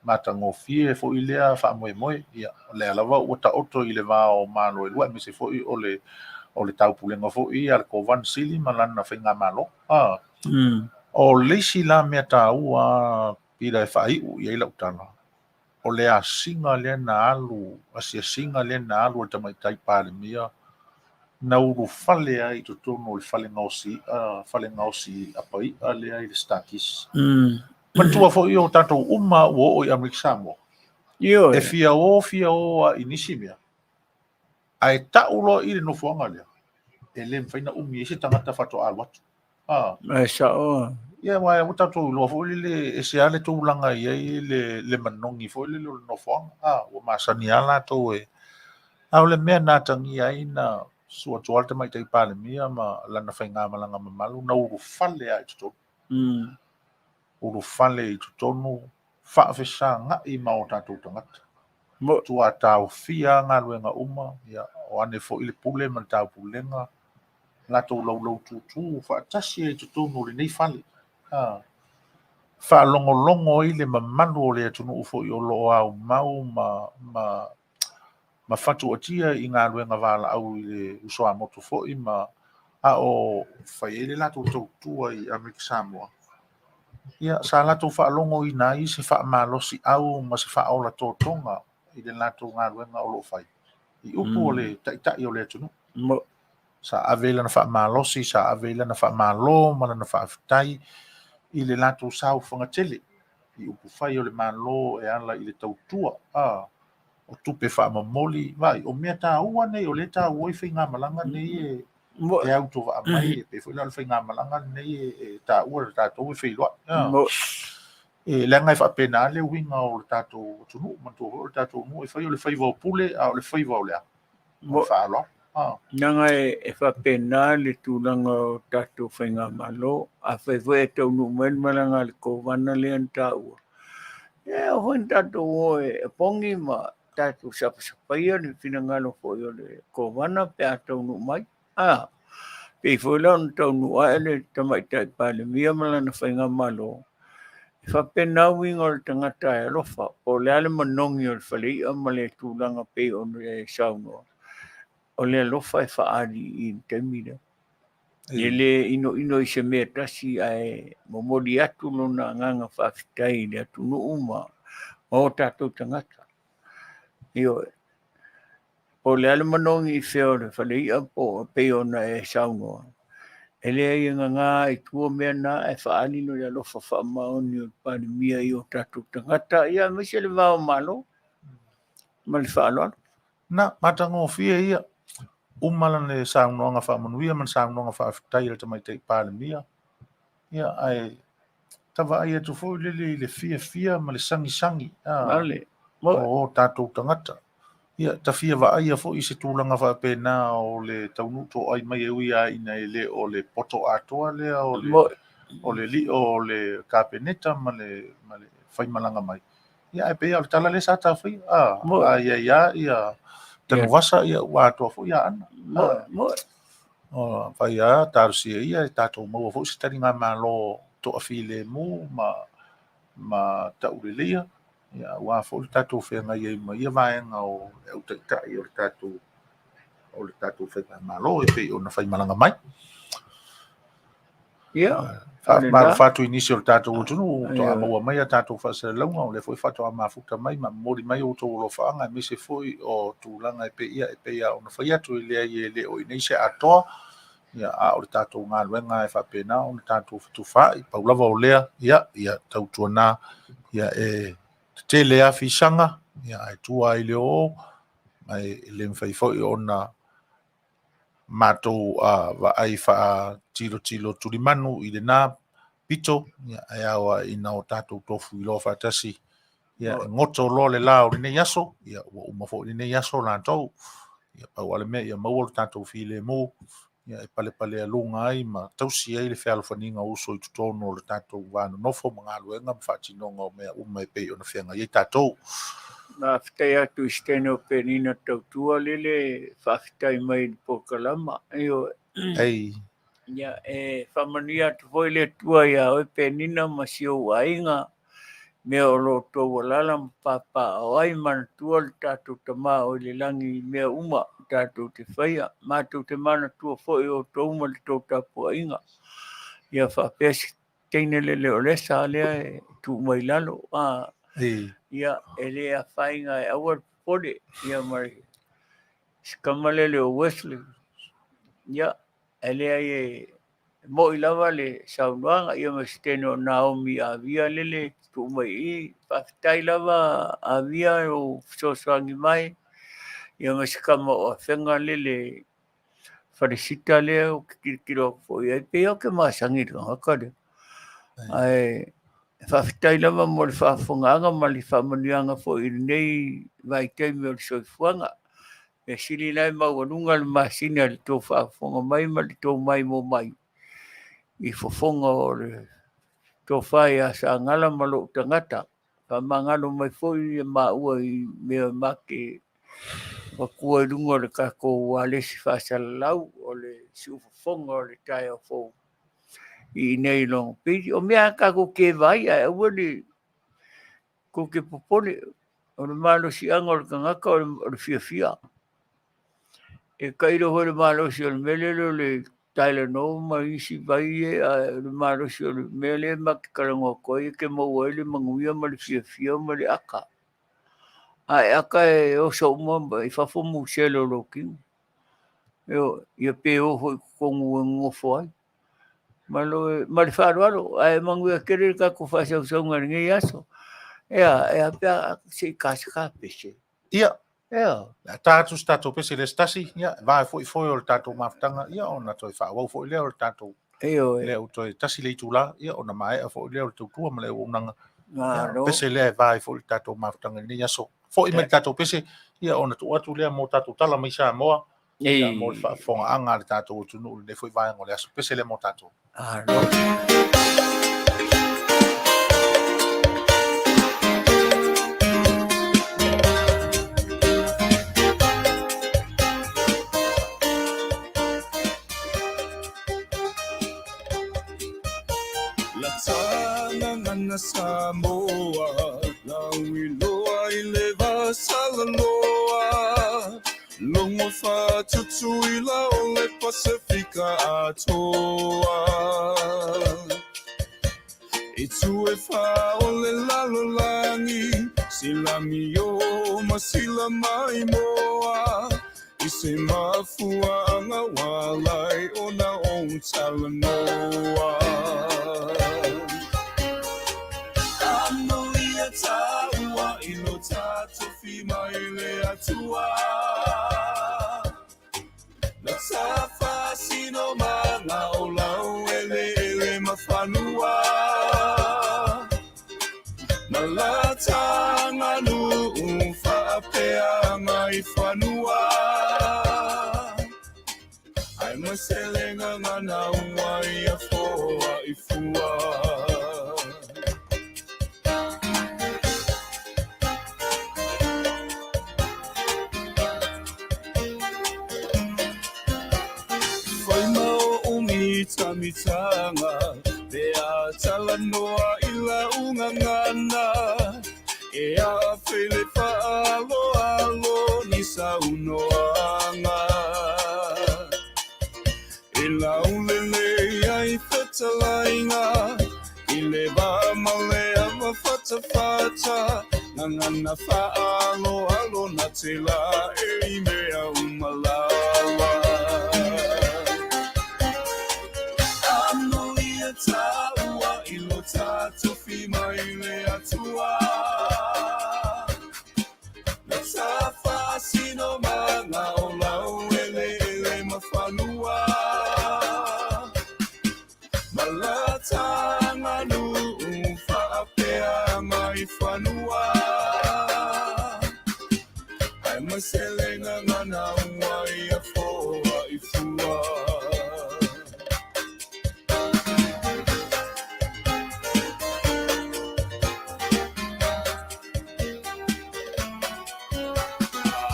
matagofie foi lea faamoemoe. Ia, lea lava ua taoto i le va o Malo e lua, aemaise foi o le taupulega foi a le Kovana Sili ma lana faigamalo. O le isi la mea taua pila e faaiu i ai lau tala, o le asiga lea na alu, asiasiga lea na alu a le tamaitai Palemia na ulufale ai i totonu o le fale gaosi apai'a lea i le Stakis. Manatua foi o tatou uma ua oo i Amerika Samoa. E fia o a i nisi mea. Ae tau loa i le nofoaga lea, e le mafai na umi ai se tagata faatoa alu atu. E sao. Ia, ua tatou iloa foi lele e se a le tulaga i ai le manogi foi lele o le nofoaga. Ua masani lava latou e. A o le mea na atagia ai na sua atu le tamaitai Palemia ma lana faigamalaga mamalu na ulufale lava i totonu. Ulufale i totonu, Faafesagaʻi ma o tatou tagata. Matua taofia galuega uma, ia, o ane foi le pule ma le taupulega, latou laulau tutū faatasi ai i totonu o lenei fale. A faalogologo ai le mamalu o le atunuu foi o lo o aumau ma ma ma fatuatia i galuega valaau i le usoamotu foi ma a o fai ai le latou tautua i Amerika Samoa. Ia, sa latou faalogoina ai se faamalosiau ma se faaola totoga i le latou galuega o lo o fai, i upu o le Taitai o le atunuu. Sa ave ai lana faamalosi, sa ave ai lana faamalo ma lana faafetai i le latou saofaga tele i upufai o le Malo e ala i le tautua a o tupe faamomoli. Vaai, o mea taua nei o lea e taua ai faigamalaga nei e e autovaa mai, e pei foi la o le faigamalaga lenei e taua e tatou e feiloai. E leaga e faapena le uiga o le tatou atunuu, manatua foi o le tatou nuu e fai o le faiva o pule, a o le faiva o le a? O le faaaloalo. Leaga e faapena le tulaga o tatou faigamalo. Afai foi e taunuu mai le malaga a le Kovana lea na taua, e ao foi ona tatou o e opogi ma tatou sapasapaia le finagalo foi o le Kovana pe a taunuu mai. A pei foi la ona taunuu ae le Tamaitai Palemia ma lana faigamalo, e faapena uiga o le tagata e alofa, po o le a le manogi o le falei'a ma le tulaga pei ona e saunoa, o le alofa e faaali i le taimi lea. E le inoino i se mea tasi ae momoli atu lona agaga faafetai i le atunuu ma o tatou tagata. Ioe. Po o le a le manogi i fea o le falei'a po o pei ona e saunoa, e leai e gaga i tua mea na ae faaali le alofa faamaoni o le Palemia i o tatou tagata, ia aemaise le va o Malo. Ma le faaaloalo. Na, matagofie ia. Uma lana saunoaga faamanuia ma le saunoaga faafetai a le Tamaitai Palemia, ia ae tavaai atu foi lele i le fiafia ma le sagisagi o o tatou tagata. Ia, ta fia vaaia foi i se tulaga faapena o le taunuu toai mai e ui lava ina e le o le poto atoa lea o le, o le lio o le Kapeneta ma le, ma le faimalaga mai. Ia, ae pei lava o le tala lea sa ta faia, a, a i ai lava ia Tanuvasa, ia ua atoa foi Aana. O, fai lava, talosia ia e tatou maua foi se taligamalo toafilemu ma ma tauleleia, ia, aua foi le tatou feagai ai ma ia vaega o le au taitai o le tatou o le tatou faigamalo e pei ona faimalaga mai. Ia, faamalofa atu i nisi o le tatou atunuu faatoa maua mai a tatou faasalalauga, o lea foi faatoa mafuta mai ma momoli mai outou alofaaga, aemaise foi o tulaga e pei, ia, e pei lava ona fai atu, e leai e le o i inei se atoa, ia, a o le tatou galuega e faapena ona tatou fetufaai. Pau lava o lea, ia, ia tautuana, ia, e tetele lava fisaga, ia, ae tua ai le oo, ma e le mafai foi ona matou vaai faatilotilo tulimanu i lena pito, ia, ae ao lava ina o tatou tofu iloa faatasi, ia, e goto loa le la o lenei aso, ia, ua uma foi lenei aso latou. Ia, pau lava le mea ia maua lo tatou filemu, ia, e palepalealuga ai ma tausi ai le fealofaniga o uso i totonu o le tatou va nonofo ma galuega ma faatinoga o mea uma e pei ona feagai ai tatou. Faafetai atu i Steno Penina Tautua lele faafetai mai i le polokalama. Ioe. Ei. Ia, e faamanuia atu foi le Atua iā oe Penina ma si ou aiga, mea o lo o outou alaala ma papaaao ai, manatua le tatou Tama o i le lagi i mea uma tatou te faia. Matou te manatua foi outou ma le tou tapuaiga. Ia faapea se teine lele o Lesa lea e tuu mai lalo. A, ia, e le afaina e aua le popole, ia ma si tama lele o Wesley. Ia, e leai e mo'i lava le saunoaga, ia ma se teine o Naomi Avia lele tuu mai i i. Faafetai lava Avia o fesoasoani mai, ia ma si tama o Afega lele falesita lea ou te tilotilo atu foi i ai, pei ou te masani i le tagata lea. Ae faafetai lava mo le faafofogaaga ma le faamanuiaga foi i lenei vaitaimi o le soifuaga. Mea sili la e maualuga le masina i le tou faafofoga mai ma le tou maimoa mai i fofoga o le tofa ia Sagala ma lou tagata. Faamagalo mai foi ia maua i mea ma ke avatua i luga o le tatou ualesi faasalalau o le siufofoga o le taeao fou i inei i Long Beach. O mea lava tatou te vaai ae aua le tou te popole, o le malosiaga o le tagata o le fiafia. E tailo foi le malosi o le mea lele o le Tylenol ma isi vai ia, ae o le malosi o le mea lea ma te talanoa atu ai e te maua ai le manuia ma le fiafia ma le ata. A e ata e oso uma i fafo musele o lou tino. Ioe, ia pe o foi i totonu e nonofo ai. Ma lo, ma le faaaloalo, ae manuia tele le tatou faasausauga i lenei aso. Ea, e a pe a se i ta se ta pese. Ia, Ea. le a ta atu se tatou pese i le aso tasi, ia, e va foi foe o le tatou mafutaga, ia, ona toe faaauau foi lea o le tatou, Ioe. lea ua toe tasi le itula, ia, ona maea foi lea o le tautua ma le auaunaga. Ia, Malo. pese lea e va ai foi le tatou mafutaga i lenei aso. Foi mai le tatou pese, ia, ona tuu atu lea mo tatou tala mai Samoa, ia, mo le faafofogaaga a le tatou atunuu i lenei foi vaega o le aso. Pese lea mo tatou. Malo. Latana Samoa, lauiloa i le vasalaloa, logo fa'atutuila o le Pasefika atoa. E tu e fā o le lalolagi, sila mio ma sila maimoa, i se mafuaaga ua ala ai ona ou talanoa. Amoia tāua i lo tatou fi mai le Atua. Na ta faasino maga o laueleele ma fanua. Ma la ta aganuu faapeaga i fanua. Ae ma se le gagana ua ia foa i fua. Fai ma oʻu mitamitaga pe a talanoa i lau gagana, e afe i le faaaloalo ni saunoaga. E laulelei ai fetalaiga i le va ma le ava fatafata, gagana faaaloalo na te laei i mea uma lava. Amoia tāua i lo tatou fi mai le Atua. Na ta faasino maga o laueleele ma fanua. Ma la ta aganuu faapeaga i fanua. Ae ma se le gagana ua ia foa i fua.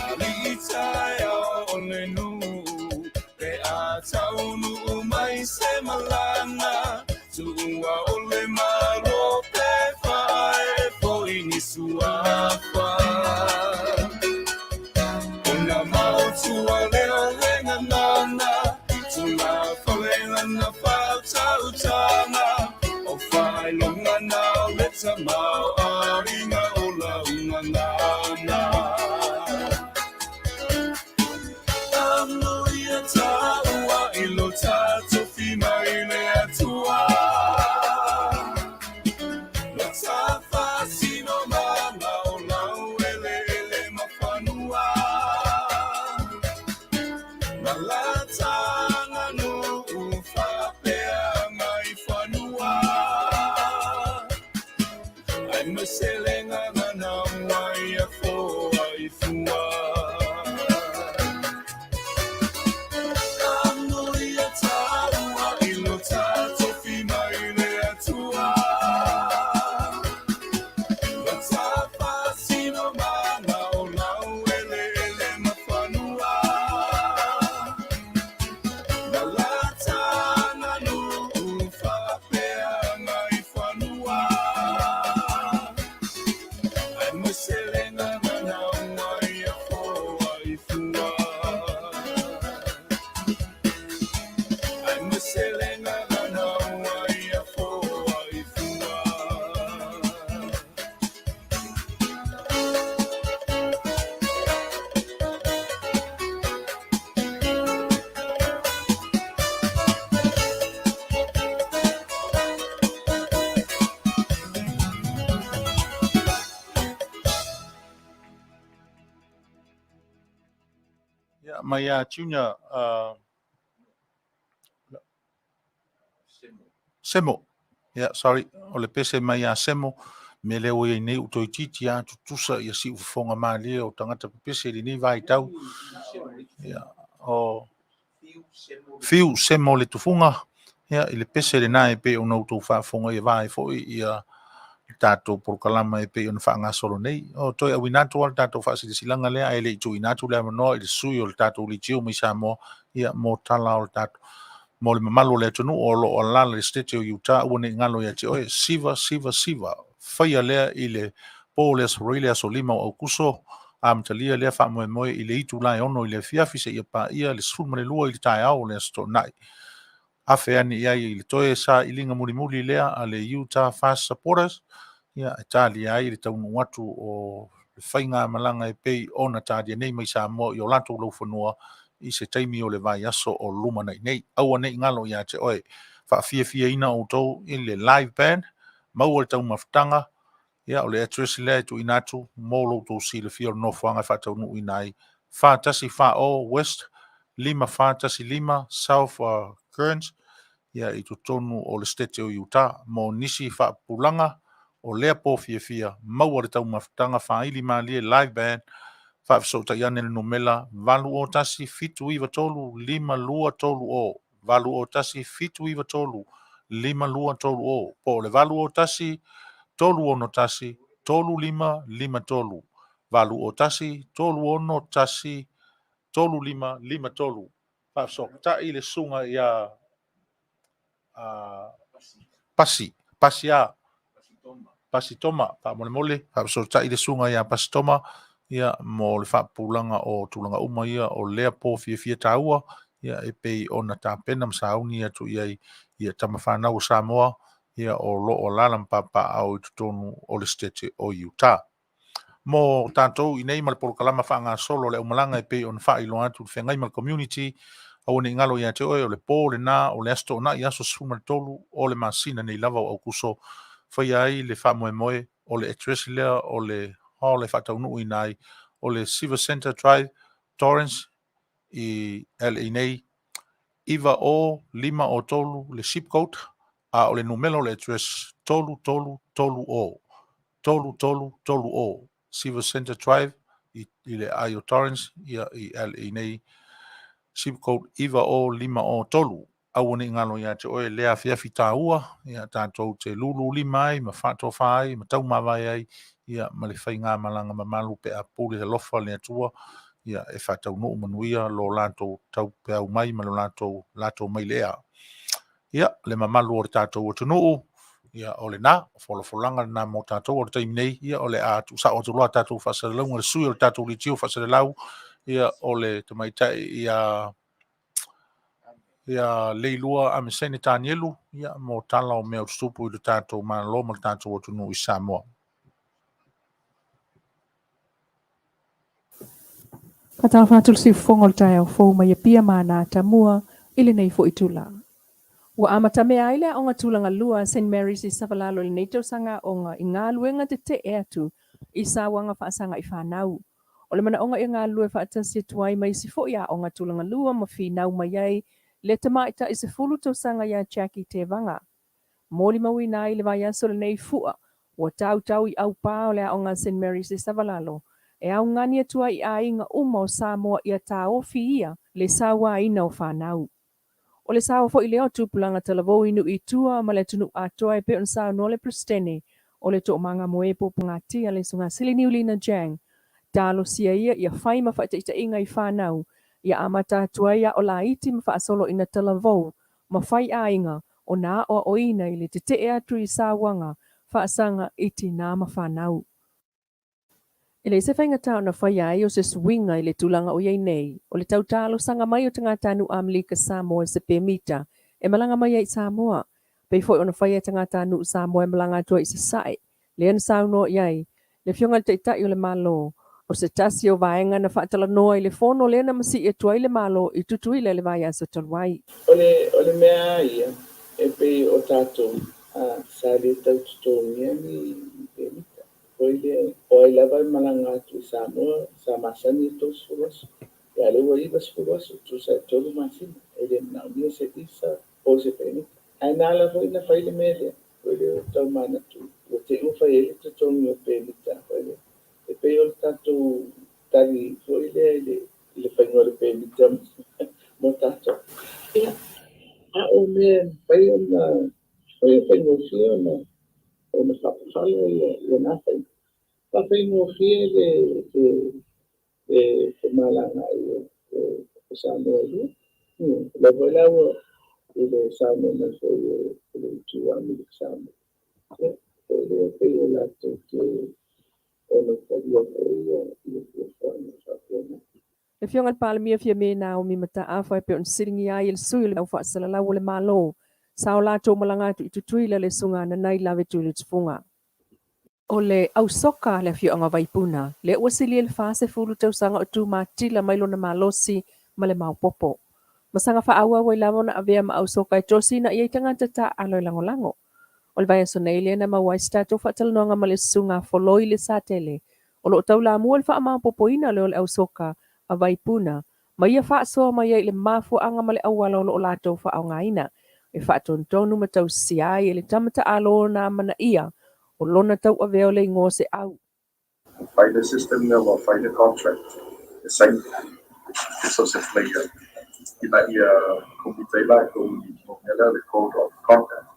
Alii taeao o le nuu, pe a taunuu mai se malaga, tuua o le Malo pe faaee foi ni suafa. Ona maotua lea o le gagana, tulafale lana faautautaga, o faailoga na o le tamaoaiga o lau gagana. Amoia tāua i lo tatou fi mai le Atua. Lo ta faasino maga o laueleele ma fanua. Ma la ta aganuu faapeaga i fanua. Ae ma se le gagana ua ia foa i fua. Amoia tāua i lo tatou fi mai le Atua. Lo Ia, mai ia Junior uh, Semo. Ia, sorry, o le pese mai ia Semo, me lea ua i ai nei ua toeitiiti lava tutusa ia siufofoga malie o tagata pepese i lenei vaitau. Ia, o Fiu Semo le tufuga, ia, i le pese lena e pei ona outou faafofoga ia va ai foi ia le tatou polokalama e pei ona faagasolo nei. O toe auina atu lava le tatou faasilasilaga lea ae le i tuuina atu le avanoa i le sui o le tatou leitio mai Samoa, ia, mo tala o le tatou mo le mamalu o le atunuu o lo o alaala i le Setete o Utah, aua ne i galo ia te oe, 9 9 9, faia lea i le po o le Aso Faraile aso 5 o Aukuso, amatalia lea faamoemoe i le itula e 6 i le afiafi seia paia le 12 i le taeao o le Aso Toonai. Afe ane i ai i le toe sailiga mulimuli lea a le Utah Fast Supporters, ia, e talia ai le taunuu atu o le faigamalaga e pei ona talia nei mai Samoa i o latou laufanua i se taimi o le vaiaso o lumanai nei. Aua ne i galo ia te oe, faafiafiaina outou i le live band, maua le taumafataga, ia, o le address lea e tuuina atu mo lo outou silafia o le nofoaga e faataunuuina ai, 4140 West 5415 South Kearns, ia, i totonu o le Setete o Utah. Mo nisi faapupulaga o lea po fiafia, maua le taumafataga faaili malie live band, faafesootai ane le numela 801 793 5230, 801 793 5230, po o le 801 361 3553, 801 361 3553. Faafesootai le susuga ia Pasi, Pasi a, Pasi Toma, faamolemole, faafesootai le susuga ia Pasi Toma, ia, mo le faapupulaga o tulaga uma ia o lea po fiafia taua, ia, e pei ona tapena ma sauni atu i ai ia tama fanau o Samoa, ia, o lo o alaala ma papaaao i totonu o le Setete o Utah. Mo tatou i nei ma le polokalama faagasolo o le aumalaga e pei ona faailoa atu le feagai ma le community, aua ne i galo ia te oe o le po lena o le Aso Toonai aso 13 o le masina nei lava o Aukuso, faia ai le faamoemoe o le address lea o le hall e faataunuuina ai o le Silver Center Drive, Torrance i LA nei, 90503 le zip code, a o le numera o le address 3330, 3330 Silver Center Drive i, i le aai o Torrance, ia, i LA nei, zip code 90503. Aua ne i galo ia te oe lea afiafi taua, ia, tatou te lululima ai ma faatofa ai ma taumavae ai, ia, ma le faigamalaga mamalu pe a pule alofa le Atua, ia, e faataunuu manuia lo latou taupeau mai ma lo latou lato mai le ea. Ia, le mamalu o le tatou atunuu, ia, o lena, o folafolaga lena mo tatou o le taimi nei, ia, o le a tuusao atu loa tatou faasalalauga le sui o le tatou leitio faasalalau, ia, o le tamaitai ia ia Leilua Amesene Tanielu, ia, mo tala o mea o tutupu i le tatou Malo ma le tatou atunuu i Samoa. Faatalofa atu le siufofoga o le taeao fou mai Apia ma ana atamua i lenei foi itula. Ua amatamea ai le aoga tulaga lua a Saint Mary's i Savalalo i lenei tausaga aoga i galuega tetee atu i sauaga faasaga i fanau. O le manaoga ia galulue faatasi atu ai ma isi foi aoga tulaga lua ma finau mai ai le tamaitai 10 tausaga ia Jackie Tevaga. Molimauina ai le vaiaso lenei fua ua tautau i aupā o le aoga a Saint Mary's i Savalalo e augani atu ai i aiga uma o Samoa ia taofi ia le sauaina o fanau. O le saoa foi lea o tupulaga talavou i nuu i tua ma le atunuu atoa e pei ona saunoa le Peresetene o le Toomaga Moe Puapuagatia le Susuga Sili Niulina Jang Talosia ia ia fai ma faataitaiga i fanau ia amata atu ai ao laiti ma faasolo ina talavou ma fai aiga ona aoaoina i le tetee atu i sauaga faasaga i tinā ma fanau. E leai se faigata ona faia ai o se suiga i le tulaga o i ai nei, o le tau talosaga mai o tagatanuu Amelika Samoa i se pemita e malaga mai ai i Samoa, pei foi ona faia e tagatanuu Samoa e malaga atu ai i Sasae, lea na saunoa i ai le Afioga i le Taitai o le Malo, o se tasi o vaega na faatalanoa i le fono lea na masii atu ai le Malo i Tutuila i le vaiaso talu ai. O le, o le mea lava ia, e pei o tatou, a, sa le tau totogia ni, ni pemita. Foi lea, o ai lava e malaga atu i Samoa, sa masani e 30 aso. Ia, a o lea ua 90 aso, tusa e 3 masina, e le manaomia se visa po o se pemita. Ae na ala foi ona fai le mea lea, foi lea ua tau manatu, ua te i ua fai ai le totogi o pemita, foi lea. E pei o le tatou tali foi lea i le, i le faiga o le pemita mo tatou. Ia, a o mea e mafai ona, foi e faigofie ona, ona faapafala ia, ia na faiga. Faafaigofie le, le, le femalagaai o Samoa e lua. O lea foi la ua i le saunoa mai foi e le itu Amerika Samoa. Ia, foi lea pei o latou te ono talia foi ia fuafuaga faapena. Le Afioga i le Palemia Fiame Naomi Mataafa e pei ona fesiligia ai e le sui o le Au Faasalalau o le Malo sa o latou malaga atu i Tutuila le Susuga Nanai Lave Tuiletufuga. O le ausoka a le afioaga o Vaipuna, lea ua silia i le 40 tausaga o tumatila mai lona malosi ma le maopoopo. Ma saga faaauau ai lava ona avea ma ausoka e tosina i ai tagata taaalo e lagolago. O le vaiaso nei lea na maua ai se tatou faatalanoaga ma le Susuga Foloi Lesatele, o lo o taulamua i le faamaopoopoina lea o le ausoka a Vaipuna ma ia faasoa mai ai i le mafuaaga ma le auala o lo o latou faaaogaina e faatonutonu ma tausisia ai e le tama taaalo ona amanaia o lona tauavea o le igoa o se au. Ua fai le system lea, ua fai le contract e saini e so o se player ina ia commit ai latou i le mea lea o le code of conduct.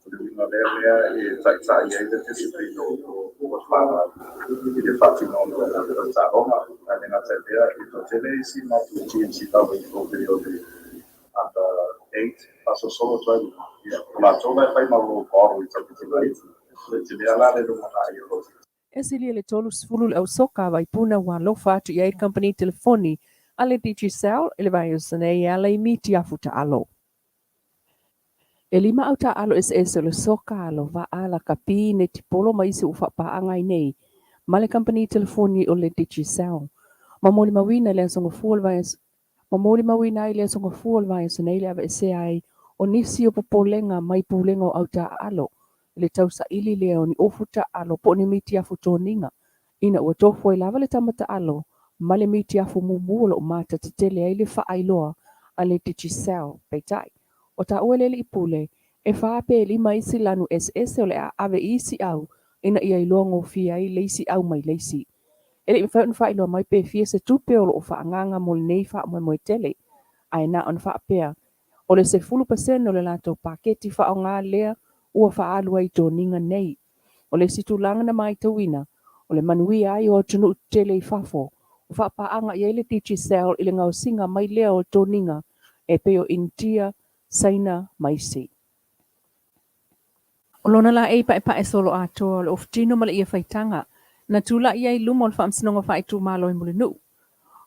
O le uiga o lea mea e taitai ai le discipline o fanau i le faatinoina o taaloga. Ae le gata i lea, e toatele isi matou teams i lalo ifo pei o le under 8 faasolosolo atu ai luga. Ia, o latou la e fai ma role model i tamaiti laiti. Le telea la le lumanai o lo E silia i le 30 le ausoka a Vaipuna ua alofa atu i ai le kamupani telefoni a le Digicel i le vaiaso nei e ala i miti afu taalo. E lima au taaalo eseese o le soka, alo vaa, lakapi, netipolo ma isi ua faapaaga ai nei ma le kamupani telefoni o le Digicel. Ma molimauina i le aso Gafua o le vaiaso Ma molimauina ai i le aso Gafua o le vaiaso nei le aveesea ai o nisi o popolega mai pulega o au taaalo i le tausaili lea o ni ofu taaalo po o ni miti afu toniga ina ua tofu ai lava le tama taalo ma le miti afu mumu o lo o mata tetele ai le faailoa a le Digicel. Peitai, o taua e le alii pule, e fa pe lima isi lanu eseese o le a ave i isi au ina ia iloa gofie ai le isi au mai le isi. E le i mafai ona faailoa mai pe fia se tupe o lo o faaagaaga mo lenei faamoemoe tele, ae na ona faapea, o le 10% o le latou paketi faaaoga lea ua faaalu ai i toniga nei. O le isi tulaga na matauina, o le manuia ai o atunuu tetele i fafo, ua faapaaga i ai le Digicel i le gaosiga mai lea o toniga e pei o Initia, Saina ma isi. O lona laei paepae solo atoa o le ofutino ma le ia faitaga, na tulai ai i luma o le Faamasinoga Faaitumalo i Mulinuu.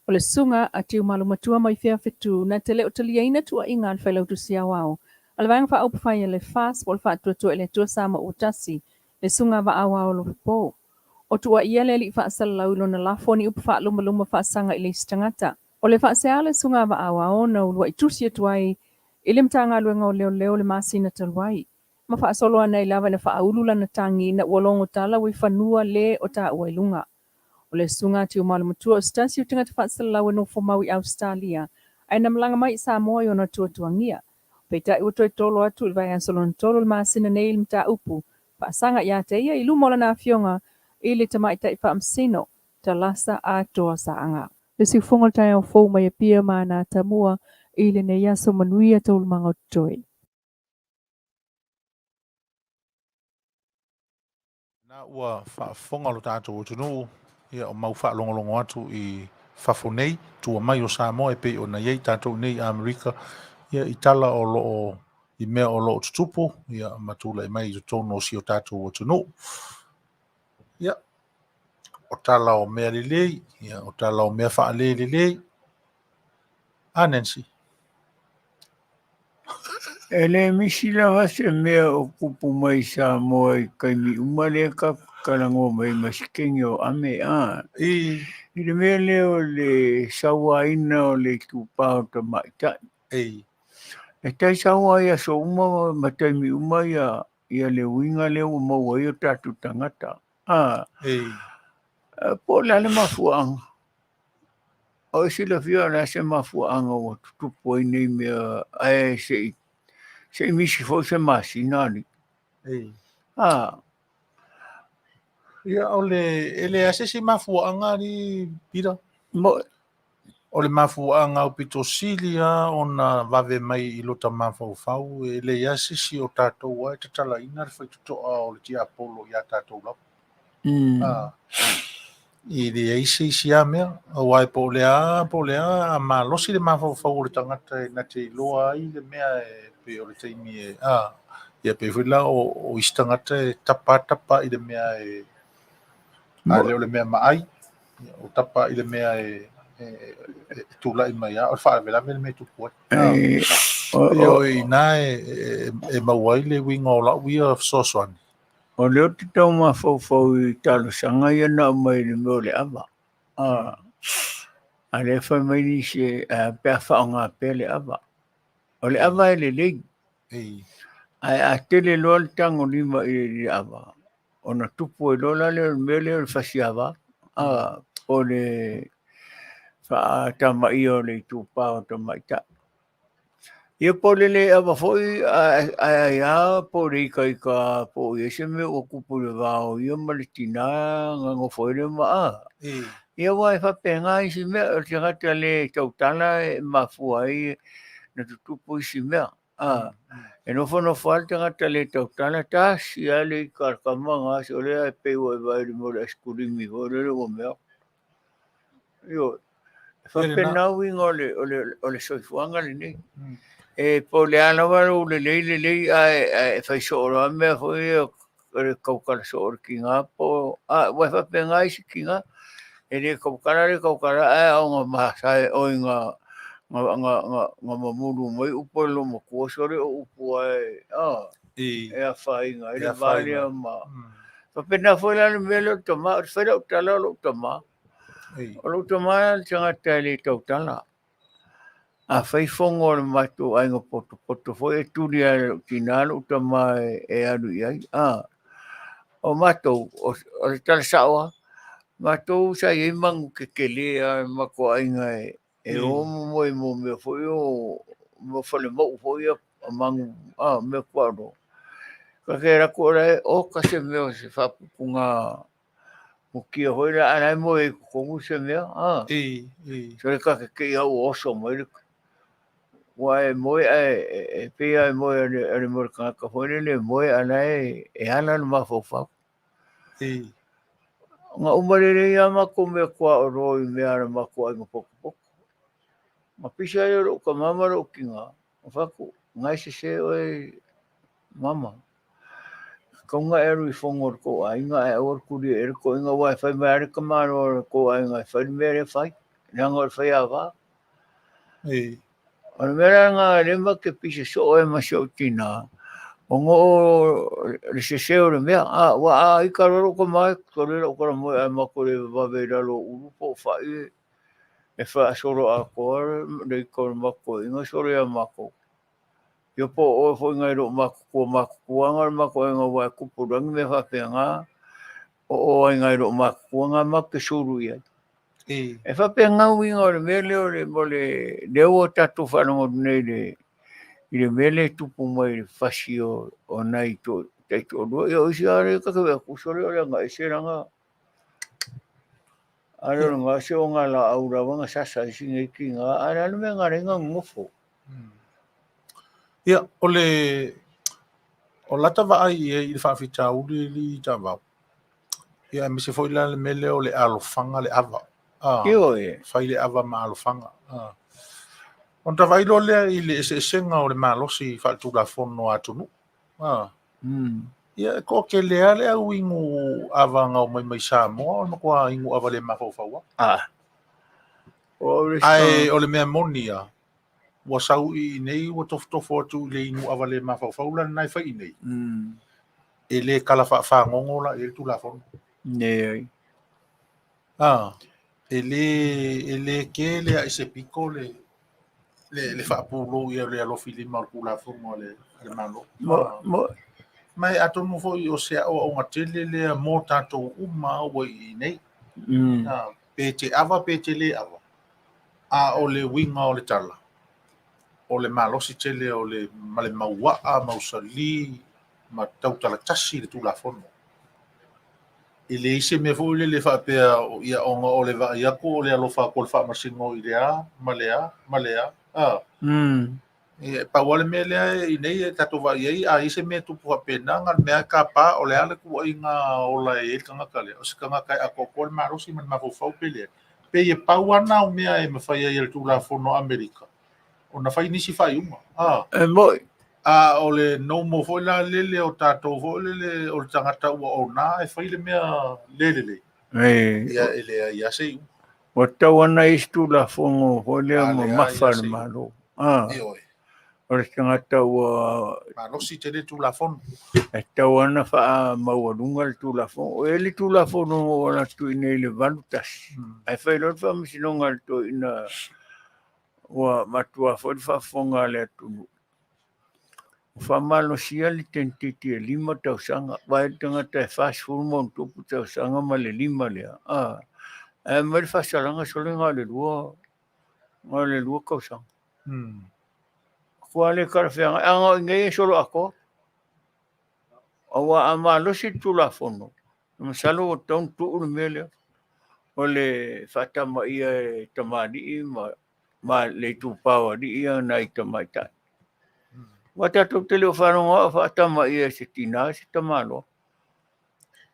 O le susuga a Tiumalu Matua mai Feafetu na te le o taliaina tuuaiga a le Failautusi Aoao a le Vaega Faaupufai a le FAST po o le Faatuatua i le Atua Samoa ua Tasi, le Susuga Vaaoao Lopo. O tuuaia le alii faasalalau i lona lafo o ni upu faalumaluma faasaga i le isi tagata. O le faasea a le Susuga Vaaoao na uluai tusi atu ai i le Matagaluega o Leoleo i le masina talu ai, ma faasolo ana ai lava ina faaulu lana tagi ina ua logo tala ua i fanua le o taua i luga. O le Susuga a Tiumalu Matua o se tasi o tagata faasalalau e nofo mau i Ausetalia, ae na malaga mai i Samoa i ona tuatuagia. Peitai ua toe tolo atu i le vaiaso lona tolu o le masina nei le mataupu faasaga ia te ia i luma o lana afioga i le Tamaitai Faamasino, Talasa Atoa Saaga. Le siufofoga o le taeao fou mai Apia ma Anatamua i lenei aso manuia taualumaga o totoe. Na ua faafofoga lo tatou atunuu, ia o mau faalogologo atu i fafo nei, tua mai o Samoa e pei ona i ai tatou nei i Amerika, ia i tala o lo o i mea o lo o tutupu, ia ma tulai mai i totonu o si o tatou atunuu. Ia, o tala o mea lelei, ia o tala o mea faalelelei. A Nancy. E le misi lava se mea o tupu mai i Samoa i taimi uma lea tatou te talanoa mai ma sikeni o ame a. I le mea lea o le sauaina o le itupa o tamaitai. E tai saua i aso uma ma taimi uma ia ia le uiga lea ua maua ai o tatou tagata. A, po o le a le mafuaaga? O e silafia o le a se mafuaaga ua tutupu ai nei mea ae se i se i misi foi se masina alii. A. Ia o le e leai se isi mafuaaga alii Peter. Mo O le mafuaaga aupito sili lava ona vave mai i lota mafaufau, e leai lava se isi o tatou lava e tatalaina le faitotoa o le tiapolo ia tatou lava. E leai se isi lava mea, aua e po o le a, po o le a, a malosi le mafaufau o le tagata e na te iloa ai le mea e pei o le taimi e, a, ia pei foi la o isi tagata e tapa tapa i le mea e, a le o le mea maai, o tapa i le mea e tulai mai lava, o le faalavelave le mea e tupu ai. Ioe, inā e maua ai le uiga o lau ia fesoasoani. O lea ou te tau mafaufau i talosaga ia na aumai i le mea o le ava. A lea e fai mai nisi pe a faaaoga pea le ava. O le ava e lelei, ae a tele loa le tagolima i le ava, ona tupu ai loa la lea o le mea lea o le fasiava, po o le faatamaia o le itupa o tamaitai. Ia po o le le ava foi ae ai lava po o le itaita po o i ai se mea ua tupu i le va o ia ma le tina ona nofo ai lea ma a. Ia aua e faapena isi mea, o le tagata le tautala e mafua ai ona tutupu isi mea. A, e nofonofo lava le tagata le tautala, tasi lava le ita a le tama na o lea e pei ua e vaai i le mea o le aisikulimi foi lele ua mea. Ioe. E faapena uiga o le, o le, o le soifuaga lenei. E po o le a lava lou lelei lelei ae, ae fai soo loa mea foi ia o le tautala soo o le tiga po a ua e faapena isi tiga e le tautala le tautala ae aoga masae oi na na na na na mamulu mai upu a le loomatua sole o upu ae a e afaina ai le va lea ma faapena foi la le mea lea o le tama o le fai lau tala o lou tama o lou tama le tagata e le tautala. A fai fono a le matou aiga potopoto foi e tuli lava e lou tina lou tama e alu i ai. A, o matou, o le tala sao lava, matou sa i ai manu tetele lava i le matou aiga e o momoe mo mea foi ia o mea o falemau foi ia a manu, a, mea tuaoloa. Ta te alu atu o la e oka se mea o se faaputuga Mukia foi la, a la e moe ai i totonu se mea, a. So le ta te tei lava ua oso mai le, ua e moe ae e pei lava e moe a le, a le mea o le tagata foi lele e moe a la e, e ala le mafaufau. Na uma lelei lava matou mea tuaoloa i mea a le matou aiga potopoto. Na pisa ai o lou tama ma lou tina, na fai atu, na e sese oe mama. Tatau ona e alu i fono a le tou aiga ae aua le tuli e le toeaina aua e fai mai lava le tamaloa o le tou aiga e fai le mea lea e fai, leaga o le faiava. O le mea la lena lea matou te pisa soo ai ma si ou tina, ona o le sese o le mea. A, ua a ita loa lou tama, sole lau talamoe ae matou le vavave i lalo o ulu po o fai e faasolo atoa le ita o le matou toeaina sole ia matou. Ia po o oe foi nai lou matutua matutuaga o le matou aiga aua e tupu loa ni mea faapena, o o ai nai lou matutua na matou te sulu i ai. E faapena uiga o le mea lea o le, o le, lea ua tatou faalogo atu nei i le, i le mea lea e tupu mai i le fasi o, o nai to, taitoalua. Ia o isi lava lea ta te vaai atu, sole o le agaese lana, a lea o le gase o ngā laau lava na sasa ai si nei tiga, a le a le mea na ala ai ona nonofo. Ia, o le o lata vaai i ai i le faafitauli alii Taavao, ia aemaise foi la le mea lea o le alofaga le ava. A, Ioe. fai le ava ma alofaga. A. Ona ta vaai loa lea i le eseesega o le malosi faaletulafono a atunuu. A. Ia, e toatele lava le au inu ava na omai mai Samoa o le matua inu ava le mafaufau lava. A. O le Ae o le mea moni lava, Ua sau i inei ua tofotofo atu i le inu ava le mafaufau la lena e fai i inei. E le kala faafagogo la i ai le Tulafono. Leai. A, e le, e le kē le a i se pito le, le, le faapulou ia le alofi lima o le Tulafono a le, a le Malo. Mo, mo. Ma e atonu foi o se aoaoga tele lea mo tatou uma ua i inei. A, pe te ava pe te le ava. A o le uiga o le tala, o le malosi tele o le, ma le mauaa, mausali ma tautalatasi i le Tulafono. E leai se mea foi lele faapea, ia ona o le vaai atu o le alofa atu o le Faamasino i le a ma le a ma le a. A. E pau lava le mea lea i nei e tatou vaai ai, a i ai se mea e tupu faapena, na o le mea lava e tapa, o le a le tuuaiga ola e i ai le tagata lea? O se tagata e atoatoa le malosi ma le mafaufau pe leai? Pei e pau lava na o mea e mafai ai e le Tulafono a Amerika ona fai nisi faaiuga. A. E moi. A o le normal foi la lele o tatou foi lele o le tagata ua ona e fai le mea le lelei. Ia e leai lava se iuga. Ua tatau lava ona i ai se Tulafono foi lea mamafa a le Malo. Ioe. O le tagata ua... Malosi tele Tulafono. E tatau lava ona faamaualuga le Tulafono. E i ai le Tulafono na ou alu atu i inei i le 81, ae fai loa le faamasinoga a le toeaina ua matua foi le faafofoga a le atunuu. Ua faamalosia le tentative e 5 tausaga, vaai le tagata e 40 ma ona tupu tausaga ma le 5 lea, ae aumai le faasalaga sole na o le 2, na o le 2 tausaga. Matua le talafeagai, a na o i inei e solo atoa. Aua a malosi le Tulafono, masalo ua tatau ona tuu le mea lea. O le faatamaia e tamalii ma le itupa o alii ia nai tamaitai. Aua tatou te le o faalogo o faatamaia e se tinā se tamaloa.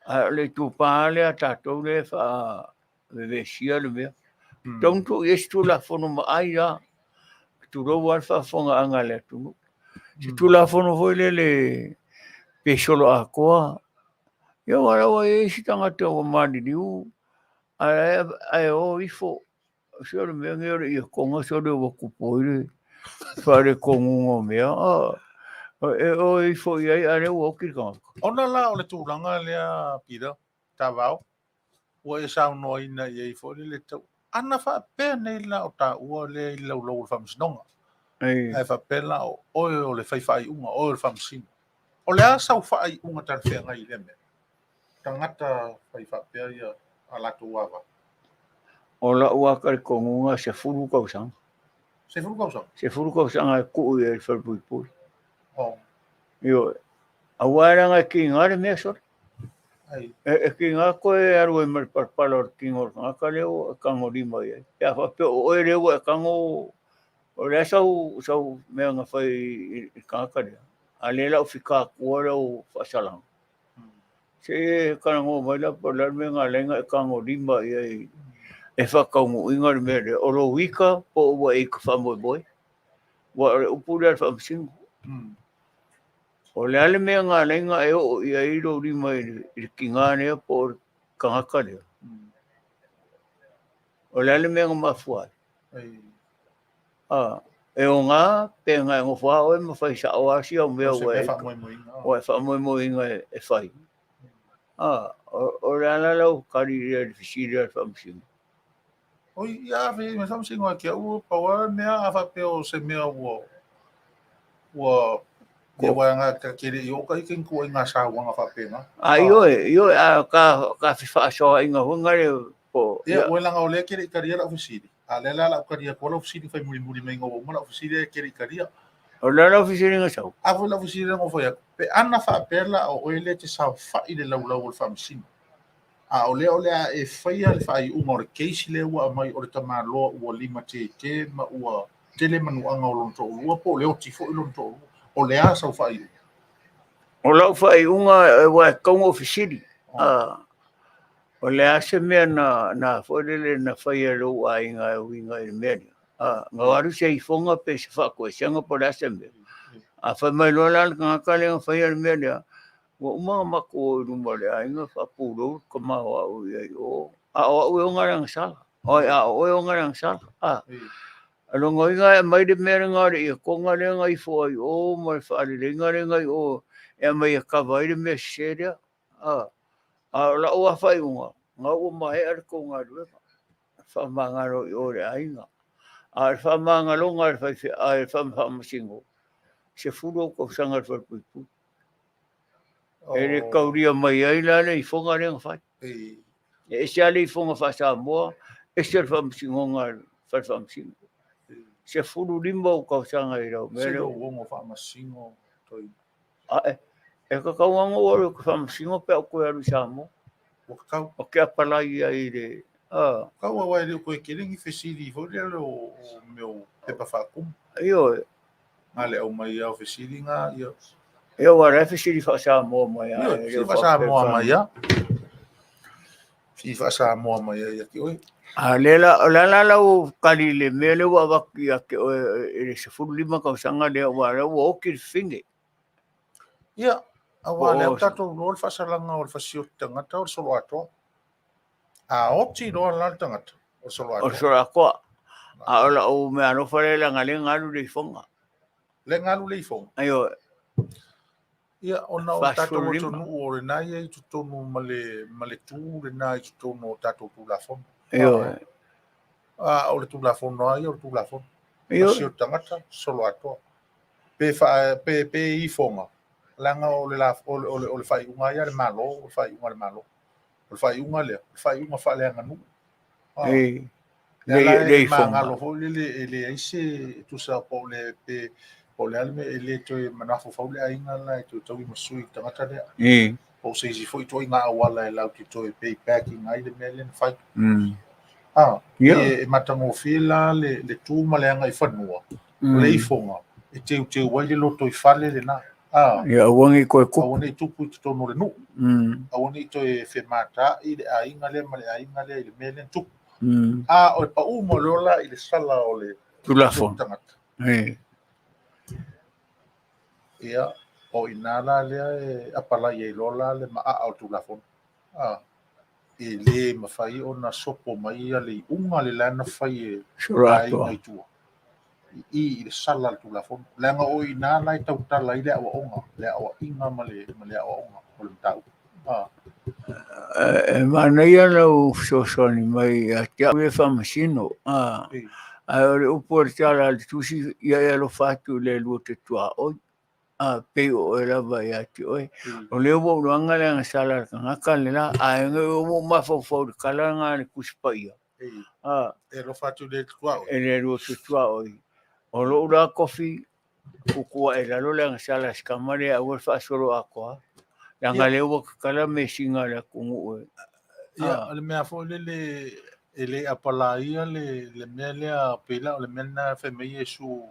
Ae o le itupa lea a tatou lea e faavevesia le mea. Tatau ona tuu i ai se Tulafono maai lava. Tulou lava le faafofogaaga a le atunuu. Se Tulafono foi lele pe solo atoa. Ia aua la ua i ai isi tagata ua maliliu ae o ifo. Se o le mea lenei o le ietoga sole ua tupu ai le faalekonuga o mea. E o ifo i ai a o lea ua oti le tagata. Ona la o le tulaga lea Peter, Tavao, ua e saunoaina i ai foi lele tau ana faapea nei la o taua lea i le laulau o le Faamasinoga. Ae faapea la o oe o le fai faaiuga, oe o le Faamasino. O le a sau faaiuga talafeagai i lea mea? Tagata fai faapea ia a latou ava. O lau lava talitonuga 10 tausaga. 10 tausaga? 10 tausaga e tuu i ai i le falepuipui. Oh. Ioe. Aua e leaga e tiga le mea sole. E tiga koe alu ai ma le palapala o le tino o le tagata lea ua e tagolima i ai. Pe a faapea o oe lea ua e tago, o le a sau, sau mea na fai i le tagata lea, a o lea la ua fika atua lau faasalaga. Se i e talanoa mai la po o le a le mea na ala ai ona e tagolima i ai e faataunuuina le mea lea. O lou ita po o ua e ita faamoemoe. Aua o le upu lea a le Faamasino. O le a le mea na ala ai ona e oo i ai lou lima i le tinā lea po o le tagata lea? O le a le mea na mafua ai? E oga pe na e nofo lava oe ma fai sao lava si au mea ua e faamoemoeina e fai. O le a la lau tali i le fesili a le Faamasino? Oi, ia ave i me Faamasino a ke au pau lava le mea a faapea o se mea ua ua ia ua nga ka kele i o ka ike ku ai ngā sauanga faapena. A ioe, ioe, a ka ka fefaasoaaiga foi nga le po. Ia, ua leaga o lea e kele i talia lau fesili. A lea la lau talia atu lau fesili fai mulimuli mai ina ua uma lau fesili e kele i talia. O le a lau fesili na sau? A foi lau fesili lea na ou fai atu, pe ana faapea la o oe lea e te saofai i le laulau o le Faamasino, A o lea o le a e faia le faaiuga o le case lea ua aumai o le tamaloa ua limatete ma ua tele manuaga o lona toalua po o le oti foi lona toalua. O le a sau faaiuga? O lau faaiuga aua e tatau ona ou fesili, o le a se mea na foi lele na faia e lou aiga e uiga i le mea lea? Na alu se ifoga pe se faatoesega po o le a se mea? A fai mai loa la le tagata lea na faia le mea lea, Ua uma ona matou o i luma o le aiga faapulou le tama o au i ai i o, a o au e ona le agasala. Oi, a o oe e ona le agasala. A. O lona uiga e aumai le mea lena o le iakoga lea na ifo ai i o ma le faaleleiga lea na i o e aumai e kava ai le mea sese lea. A, a o lau lava faaiuga, na ua maea le tou galuega, faamagalo i o i le aiga. A o le faamagaloga a le faifeau, a le faamasino, 10 ou tausaga i le falepuipui. E le taulia mai ai la le ifoga lea na fai. E ese lava le ifoga faa-Samoa, ese le faamasinoga a le fale faamasino. 15 ou tausaga i lau mea lea. Ae, e tatau lava ona ou alu ou te faamasino pe a ou toe alu i Samoa. Ou te apalai ai i le... Kau aua e le o toe tele ni fesili foi lea o mea o pepa faatumu. Ioe. Na le aumai lava o fesili na, ia. Ia aua o la e fesili faa-Samoa mai lava. Ioe, fesili faa-Samoa mai lava. Fesili faa-Samoa mai lava ia te oe. A lea la, o le a la lau tali i le mea lea ua avatu ia te oe i le 15 tausaga lea aua o lea ua oti le fafine. Ia, aua o lea ua tatou iloa le faasalaga o le fasioti tagata o le solo atoa. A oti loa la le tagata, o le solo atoa. O le solo atoa. A o lau meaalofa lea leaga lea na alu le ifoga. Lea na alu le ifoga? Ioe. Ia, ona o le tatou atunuu o lena e i ai i totonu ma le, ma le tu lena i totonu o tatou Tulafono. Ioe. A o le Tulafono lava ia o le Tulafono. Fasioti tagata, solo atoa. Pe faa, pe, pe ifoga, leaga o le, o le, o le, o le faaiuga ia a le Malo, o le faaiuga a le Malo. O le faaiuga lea, o le faaiuga faaleaganuu. Ei. Lea la e magalo foi lele e leai se tusa po o le pe po o le a le mea e le toe mafaufau le aiga la e toe taui ma sui le tagata lea. Po o se isi foi ituaiga auala e latou te toe pay back ina ai le mea lea na fai. E matagofie la le tu ma le agaifanua o le ifoga e teuteu ai le lotoifale lena. Ia aua ne i toe tupu. Aua ne i tupu i totonu o le nuu. Aua ne i toe femataai le aiga lea ma le aiga lea i le mea lea na tupu. A o le pau mai loa la i le sala o le Tulafono. tagata. Ia, o i ina la lea e apalai ai loa la le maaa o le Tulafono. E le mafai ona sopo mai le iuga le la na fai e aiga i tua i i le sala o le Tulafono. Leaga o i ina la e tautala ai le aoaoga, le aoaiga ma le, ma le aoaoga o le mataupu. E manaia lau fesoasoani mai ia te au e faamasino, ae o le upu a le tala a le tusi, ia e alofa atu i le lua te tuaoi. A pei o oe lava ia te oe. O lea ua ou iloaina le agasala a le tagata le la, ae ua ou mafaufau i le tala lena a le Tusi Paia. E alofa atu i le tuaoi. E le lua te tuaoi. O lou la tofi, tuutuu ae i lalo le agasala a si tama lea, aua le faasolo atoa. Leaga lea ua tatala measina a le atunuu e. Ia, o le mea foi lele e le apalaia le mea lea, pei la o le mea lena fai mai Iesu,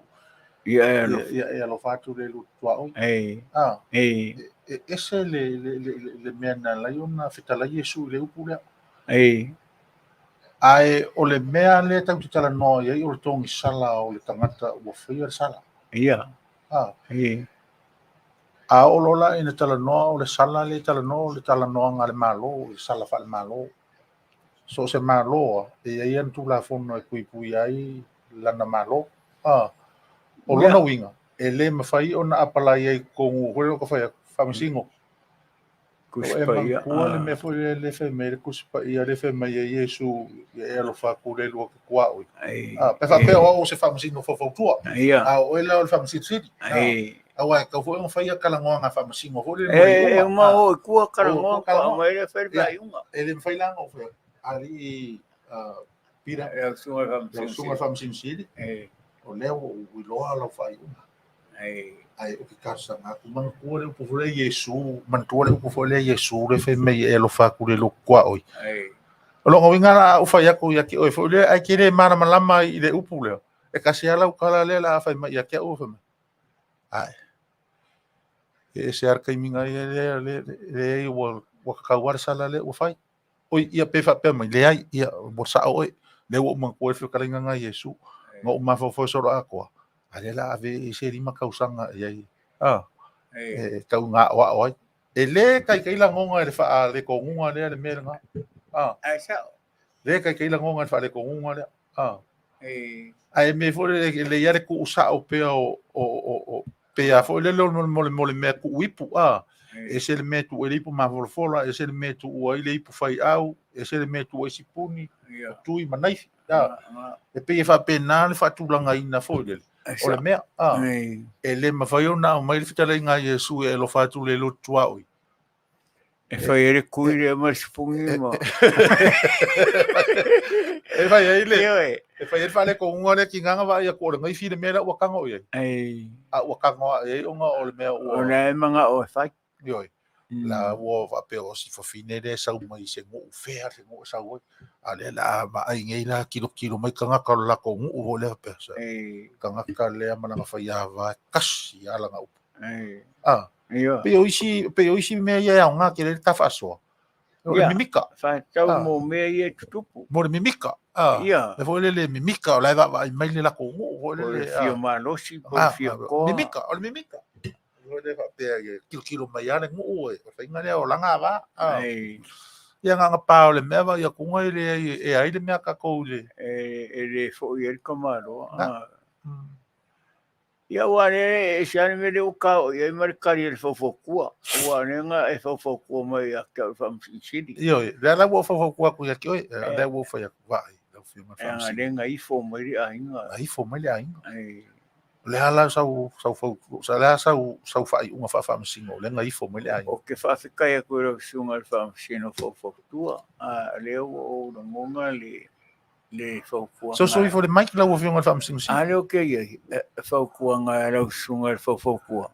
Ia e alofa. Ia e alofa atu i le lua tuaoi. E ese le mea na ala ai ona fetalai Iesu i le upu lea. Ae o le mea lea tatou te talanoa i ai o le togisala o le tagata ua faia le sala. A oo loa la ina talanoa o le sala lea e talanoa o le talanoaga a le Malo, o le sala faale-Malo. So o se Malo lava, e i ai ana Tulafono e puipuia ai lana Malo. O lona uiga, e le mafai ona apalai ai i totonu foi lea o ka fai atu, Faamasino. Tusi O e Paia. manatua le mea foi lea fai mai ai le Tusi Paia lea fai mai ai Iesu, ia e alofa atu i le lua te tuaoi. Pe faapea o au o se faamasino faufautua, a o oe la o le faamasino sili. Aua e tatau foi ona fai talanoaga faamasino foi lele mo le E iuga. uma o i tua talanoa O i tua talanoa. mai le fai le faaiuga. E le mafai la ona ou fai atu, alii Pita, Lau susuga i le lau susuga i le faamasino sili, o lea ua ou iloa lau faaiuga. Ae ou te talosaga atu, manatua le upu foi lea Iesu, manatua le upu foi lea Iesu le fai mai e alofa atu i le lotu tuaoi. O lona uiga la a ou fai atu ia te oe foi lea, ae te le malamalama i le upu lea, e tasi lava lau tala lea o le a fai mai ia te au, fai mai, ae, e ese lava le taimi na ia lea, leai ua tatau lava le sala lea ua fai. Oi, ia pe faapea mai, leai, ia, ua sao oe, lea ua ou manatua ai le fetalaiga na Iesu, na ou mafaufau solo atoa, a lea la ave i se 5 tausaga i ai, e tau gaoao ai. E le taitai lagona e le faaletonuga lea le mea lena. Ae sao. Le taitai lagona e le faaletonuga lea. Ae mea foi lele e lelei lava le tuusao pea o pei lava foi lele o le mea tuu ipu, a. Ese le mea e tuu ai le ipu mafolafola, ese le mea e tuu ai le ipu faiau, ese le mea e tuu ai sipuni, o tui ma naifi, a. E pei e faapena le faatulagaina foi lele o le mea, a. E le mafai ona aumai le fetalaiga a Iesu e alofa atu le lotu tuaoi. E fai ai le kui lea ma le sipungi ma... E fai ai le... E fai ai le faaletonuga lea tiga na vaai atu o le gaifi le mea lea ua tago i ai. Ei. A ua tago ae ai ona o le mea ua... O lea e manao e fai. Ioe. La ua faapea o si fafine lea e sau mai i se nuu fea se nuu e sau ai. A lea la vaai nei la tilotilo mai tagata o le latou nuu foi lea faapea. Ei. Tagata lea ma lana faiava e tasi lava lana upu. Ei. Ah. Ioe. Pei o isi, pei o isi mea ia e aoga tele ai le ta faasoa. O le Ia. mimika. Faatatau Ah. mo mea ia e tutupu. Mo le mimika. Ah. Ia. Le foi lele mimika o la e vaavaai mai le latou nuu foi Po o le lele. fia malosi, po o le Ah, fia ah, koa. mimika, o le mimika. Foi lele faapea ia tilotilo mai lava le nuu e, o le faiga lea o laga va. Ah. Ei. Ia na pa o le mea vaai atu e leai e ai le mea tatou i le. E le foi ai le tamaloa. Na. Ah. Ia ua le e se lava le mea lea ua kao i ai ma le kali a le faufautua. Ua lea na e faufautua mai ia te au i le Faamasino Sili. Ioe, lea la ua ou faufautua atu ia te oe, lea ua ou fai atu, vaai, lau Afioga i le E Faamasino. lea na ifo mai le aiga. Na ifo mai le aiga. Ei. O le a la sau, sau fautua, o le a sau, sau faaiuga faa-Faamasino, o lea na ifo mai le aiga. Ou te faafetai atu i lau Susuga i le Faamasino Faufautua, a lea ua ou lagona le le fautuaga. Soso ifo le mic lau Afioga i le Faamasino Sili. A lea ou te i ai, fautuaga a lau Susuga i le Faufautua,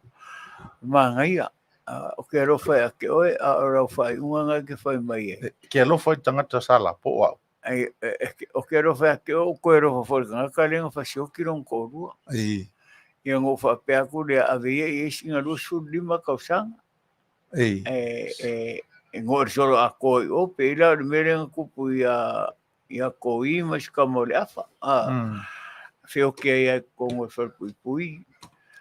manaia, ou te alofa ia te oe, a o lau faaiuga na e te fai mai ai. E ke alofa i le tagata sa lapo o au. Ou te alofa ia te oe, ou toe alofa foi i le tagata lea na fasioti lona toalua. Ei. Ia na ou faapea atu lea, ave ia i ai sina 25 tausaga. Ei. E go'e le solo atoa i o, pei la o le mea lea na tupu ia ia Koi ma si kama o le afa. A, feoki ai ai totonu o le falepuipui.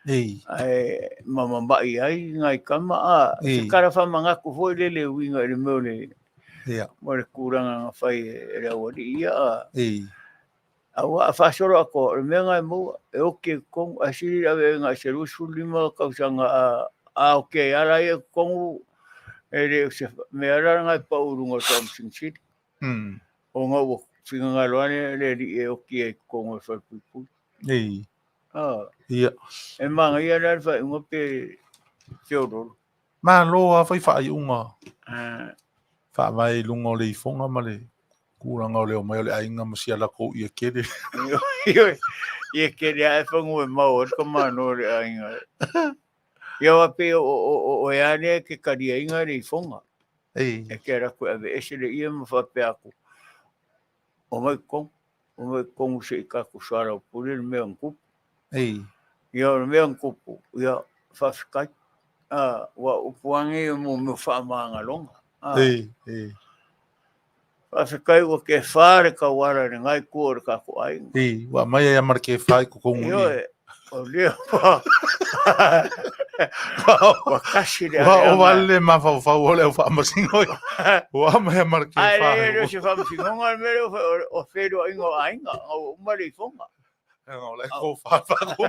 Ei. Ae mamama'i ai ngai kama. A, Ei. se kala faamanatu foi lele e uiga i le mea o le, Ia. mo le tulaga na fai e le aualii ia. A, Ei. aua a faasolo atoa, o le mea na e maua, e oki i totonu, ae sili le ave ai na i se 25 tausaga a, a oki ai lava la ia i totonu, e le o se mea la na e pau i luga o le Faamasino Sili. Ona ua finagalo ane le alii e oki ai i totonu o le falepuipui. Ei. Ah. Ia. E manaia la le faaiuga pe feoloolo. Malo lava fai faaiuga. Ah. Faavae i luga o le ifoga ma le tulaga o le omai o le aiga ma sia latou ie kele. Ie kele lava e fagu e mau ai le tamānoa o le aiga. Ia aua pei o oe lava lea e te taliaina le ifoga. Ei. E te alu atu e aveese le ie ma faapea atu, omai totonu, omai totonu se i tatou soalaupule le mea na tupu. Ei. Ia o le mea na tupu, ia faafetai. A, ua upu lava nei mo mea o faamagaloga. A, Ei, ei. Faafetai ua kefa le tauala i lena itu o le tatou aiga. Ei, ua aumai ai lava ma le kefa i totonu i i. Ioe, o lea ua ua kasi le Ua aleaga. ova le mafaufau o le au faamasino ia. Ua aumai lava ma le Ae kefa. le le o se faamasinoga le mea lea ua fai, o feiloaiga o aiga, ua uma le ifoga. O la e tofa faaku.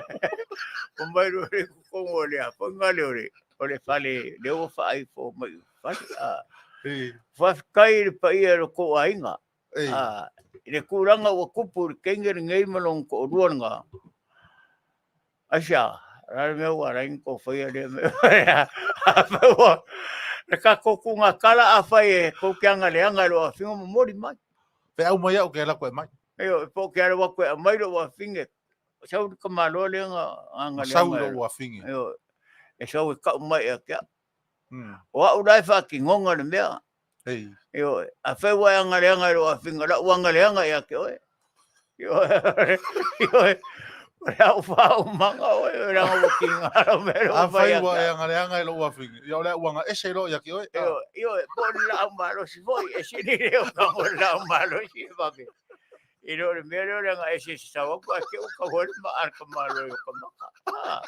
O mai loa le totonu o le afoga lea o le o le fale lea ua faaifo mai i le fale. A, Ei. faafetai i le paia o lo tou aiga. Ei. A, i le tulaga ua tupu i le teine lenei ma lona toalua lena. Aisea, o le a le mea ua ala ai ona tou faia lea mea? Afai ua le tatou tuugatala afai e tou te agaleaga i lou afioga momoli mai. Feau mai au ke alu atu e aumai. Ioe, po o ke alu atu e aumai lou afine, sau le tamaloa lea na Na sau i agaleaga. lou afine. Ioe, e sau e kau mai ia te au. O au la e faatinoga le mea. Ei. Ioe, afai ua e agaleaga i lou afine, o lau agaleaga ia te oe. Ioe, ioe, o le au faaumaga oe, leaga ua kiga lau mea lea ua fai Afai ia ua te e au. agaleaga i lou afine, ia o le au aga ese loa ia te oe. Ioe, ioe, po o le laau malosi foi, e sili le o ka mo le laau malosi e vave. I le o le mea lea o le aga ese se sau atu, ae te u ka hoi le ma a le tamaloa i o ka maka. Ah,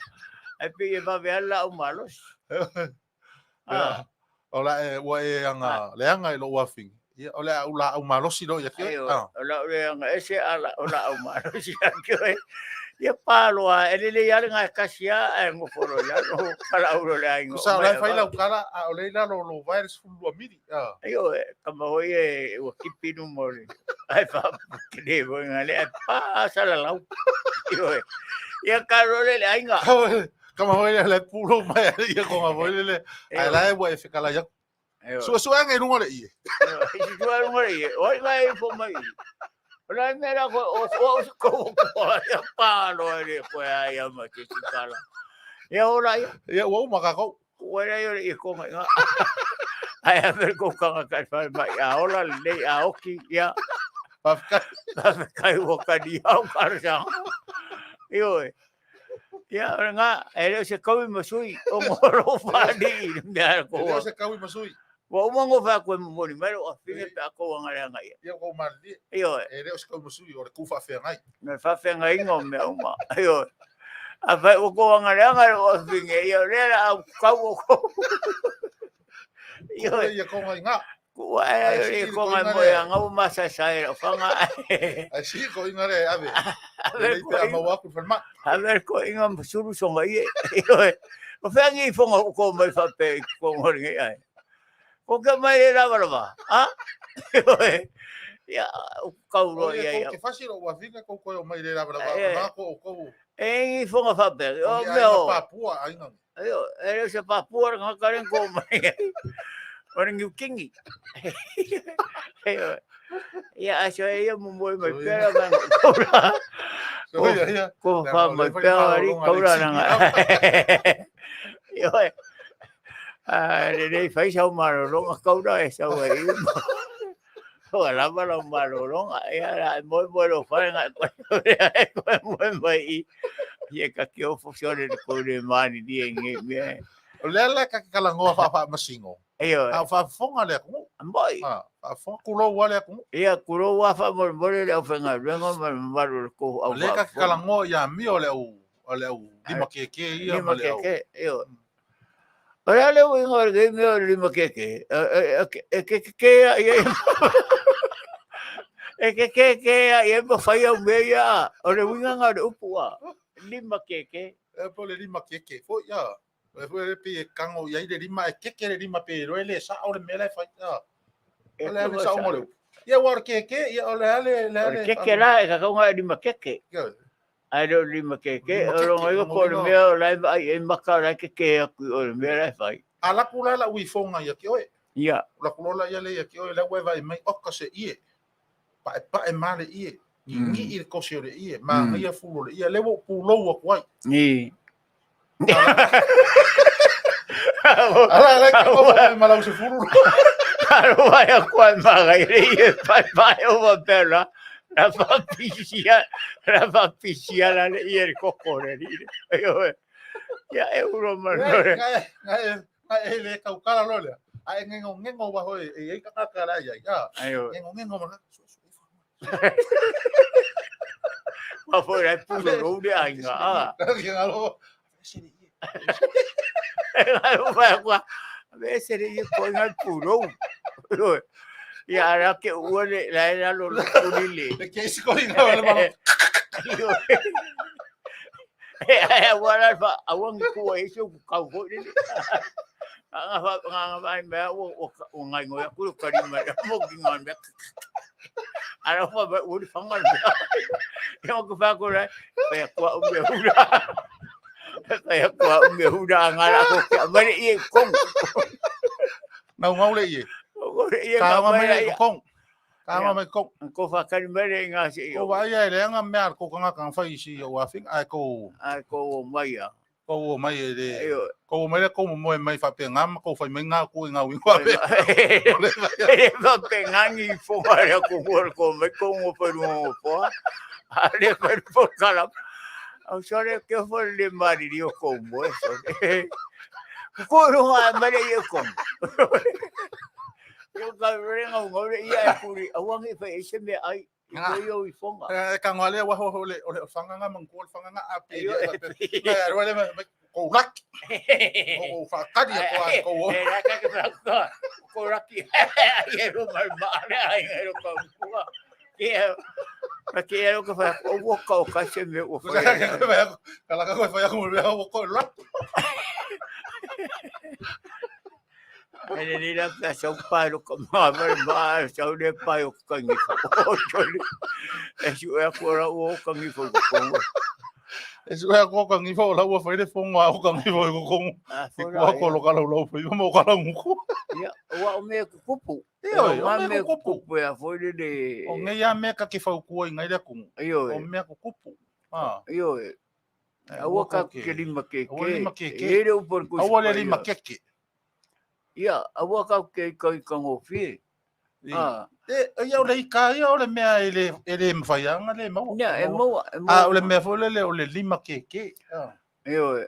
ae pei e vave lava le laau malosi. Ia, o la e, ua e aga leaga i lou afine. Ia, o le a au laau malosi loa ia te oe. Ioe, o lau le aga ese a la, o laau malosi ia te oe. Ia paloa, e lelei lava le gatasi lava ae nofo loa i lalo, valaau loa i le aiga. Tusa o la e fai lau tala, a o lea i lalo o lou vae le 12 mili. Ioe, tama foi e ua tipi i luma o le, ae faaputele foi nga le, ae pa salalau. Ioe, ia talo le le aiga. Kama foi le le pulou mai ia konga foi le, ae la e ua e fekalai atu. Suesuega i luga o le ie. Suesuega i luga o le ie. Oi mai e fo mai. O la mea la ko o o ko ko ya pa lo le ko ya ya ma te si kala. Ia ola ia. Ia ua uma kākou. Ua la ia i ko ngai. Ai a ver ko kanga kai fa mai a ola le a oki ia. Faafetai. Faafetai ua kani au karasa. Ioe. Ia, o ngā, e le o se kaui ma sui, o ngō whāni i le mea E le o se kaui ma sui. Ua uma ngō whā koe momoni mai lo awhine pe a kou anga le anga ia. Ia kou malilie. Ioe. E le o se kaui ma sui, o le ku whaawhengai. Me whaawhengai inga o mea uma. Ioe. A whai ua kou anga le anga lo awhine, ia o lea la au kau o kou. Ioe. Ia kou ngai ngā. Kua e ai le ko ngai mo ia ngau masa sai o fanga. Ai si ko inga le ave. Ave ko inga mau aku falma. Ave ko inga suru songa ie. O fea ngi fonga ko mai fa pe ko ngori ngi ai. Ko ka mai le lava lava. Ha? Ia kau ro ia ia. Ko ke fasi ro wa finga ko ko mai le lava lava. Na ko ko. E ngi fonga fa pe. O meo. Papua ai nga. Aio, e le se papua nga karen ko mai. O le New Kingi. Ia, a so ia mo moi mai pera ma kaura. Ko fa mai pera ari kaura nanga. Ioe. A le nei fai sau malolonga kaura e sau ai. Ua lava lau malolonga ia la moe moe lo fale nga koe koe moe mai i ia ka ke ofo sore le koe le mani ni e nge mea. O lea la ka kalangoa faamasino. Ioe. A o faafofoga le atunuu. Moi. A, faafofoga kulou a le atunuu. Ia kulou a faamolemole le aufaigaluega ma le mamalu o le kou au O lea ka kalangoa ia amio o le au o le au lima kēkē ia ma le au. Lima kēkē, ioe. O le a le uiga o lenei mea o le lima kēkē? E kēkē a ia e kēkē a ia ma fai au mea ia. O le uiga nga o le upu a. Lima kēkē. E po le lima kēkē foi ia. E foi le pe e kango ia i le lima e keke le lima pe roe le sa o le mea la e fai ia. O le a le sa o le upu. Ia ua o le kēkē, ia o le a le le a le. O le keke la e kakau nga e lima keke. Ia. Ae le o le lima keke, o longa iwa po o le mea o la e vaai ai maka o la e keke atu i o le mea la e fai. A laku la lau ifoga ia te oe. Ia. O laku loa la ia le ia te oe, la ua e vaai mai, oka se ie, paepae ma le ie, gigii le kosi o le ie, manaia fulu o le ie, lea ua ou pulou atu ai. I. Ala ala ke o mai ma lau se fulu. Alo vai a koe magai le ie paepae o wa pela. La fa pisia, la fa pisia la le ie le koko le ni. Ia e uro ma le. Ngai ngai ngai e le kaukala lo le. A e ngengo ngengo wa hoi e ei ka la ia. Ayo. Ngengo ngengo ma. Ma foi lai pulo lou le aiga. A. Ki ngalo. Ngai o vai kua. Me se le ie ko ngai pulo. Ia ara ke ua le la la lo lo kuli le. Le ke isi ko inga le malo. E ai ua la fa aua ngi kua e se ku kau ko le. Nga fa nga nga vai mea ua ua ngai ngoi aku ka ri mai mo ki ngai mea. Ara fa ba ua fanga le mea. Ia ko fa ko lai pe kua u me hura. Pe kua u me hura nga la ko kia mai le ie kong. Ngau ngau le ie. Ko le ie Ka ngau mai mai le kong. Ka Ia. mai kong. Ko fa kari mai le nga si Ko vai ia le anga mea ko kanga kanga fai si o afing ai ko Ai ko o mai ia. ko o mai e le Io. ko o mai le ko mo moe mai fa pe ngam ko fai mai ngā ko i ngā wingoa pe. E fa pe ngangi fo le ko ko ko mai ko ngo pa ngo po. A le pa po kala. Au so le ke fo le mari ri o ko mo so. Ko ro ha mai le ie ko. Ko ka re ngau ngau le ia e kuri awangi fa e se me ai. I ko io i fonga. E ka ngā lea waho o le o le whanganga mang ko le whanganga a pe Io le pe. Ngai ro le mai ko lak. Ko o whakari ko a ko o. E la ka ke fa ko. ko raki ai e ro mai ma le ai e ro ka pua. Ke a ke e ro ka fa o wo ka o ka se me o fa. Kala ka koe whai aku mea o koe la. E le le la pa sau pa ro ka ma ma ma sau le pa o ka ngi fa. O tole. E su e ko ra o ka ngi fa ko. E su e ko ka ngi fa o la ua whai le fonga o ka ngi fa o ko A E fo kua ko lo ka lau lau whai mo ka lau nguku. Ia, ua o mea kukupu. Ioe, o O mea mea kukupu. kukupu e a foi le le... O ngei a mea ka ke whaukua i ngai le kungu. Ioe. O mea kukupu. Ah. Ioe. Aua ka ke lima ke ke. Aua lima ke ke. E le upo le kusi Aua le paia. lima keke. Ia, aua ka ke ka i kangofie. Ah. E, ia o le ika ia o le mea e le, e le mwhaianga le maua. Ia, e maua, e maua. Ah, o le mea foi le o le lima keke. Ah. Ioe.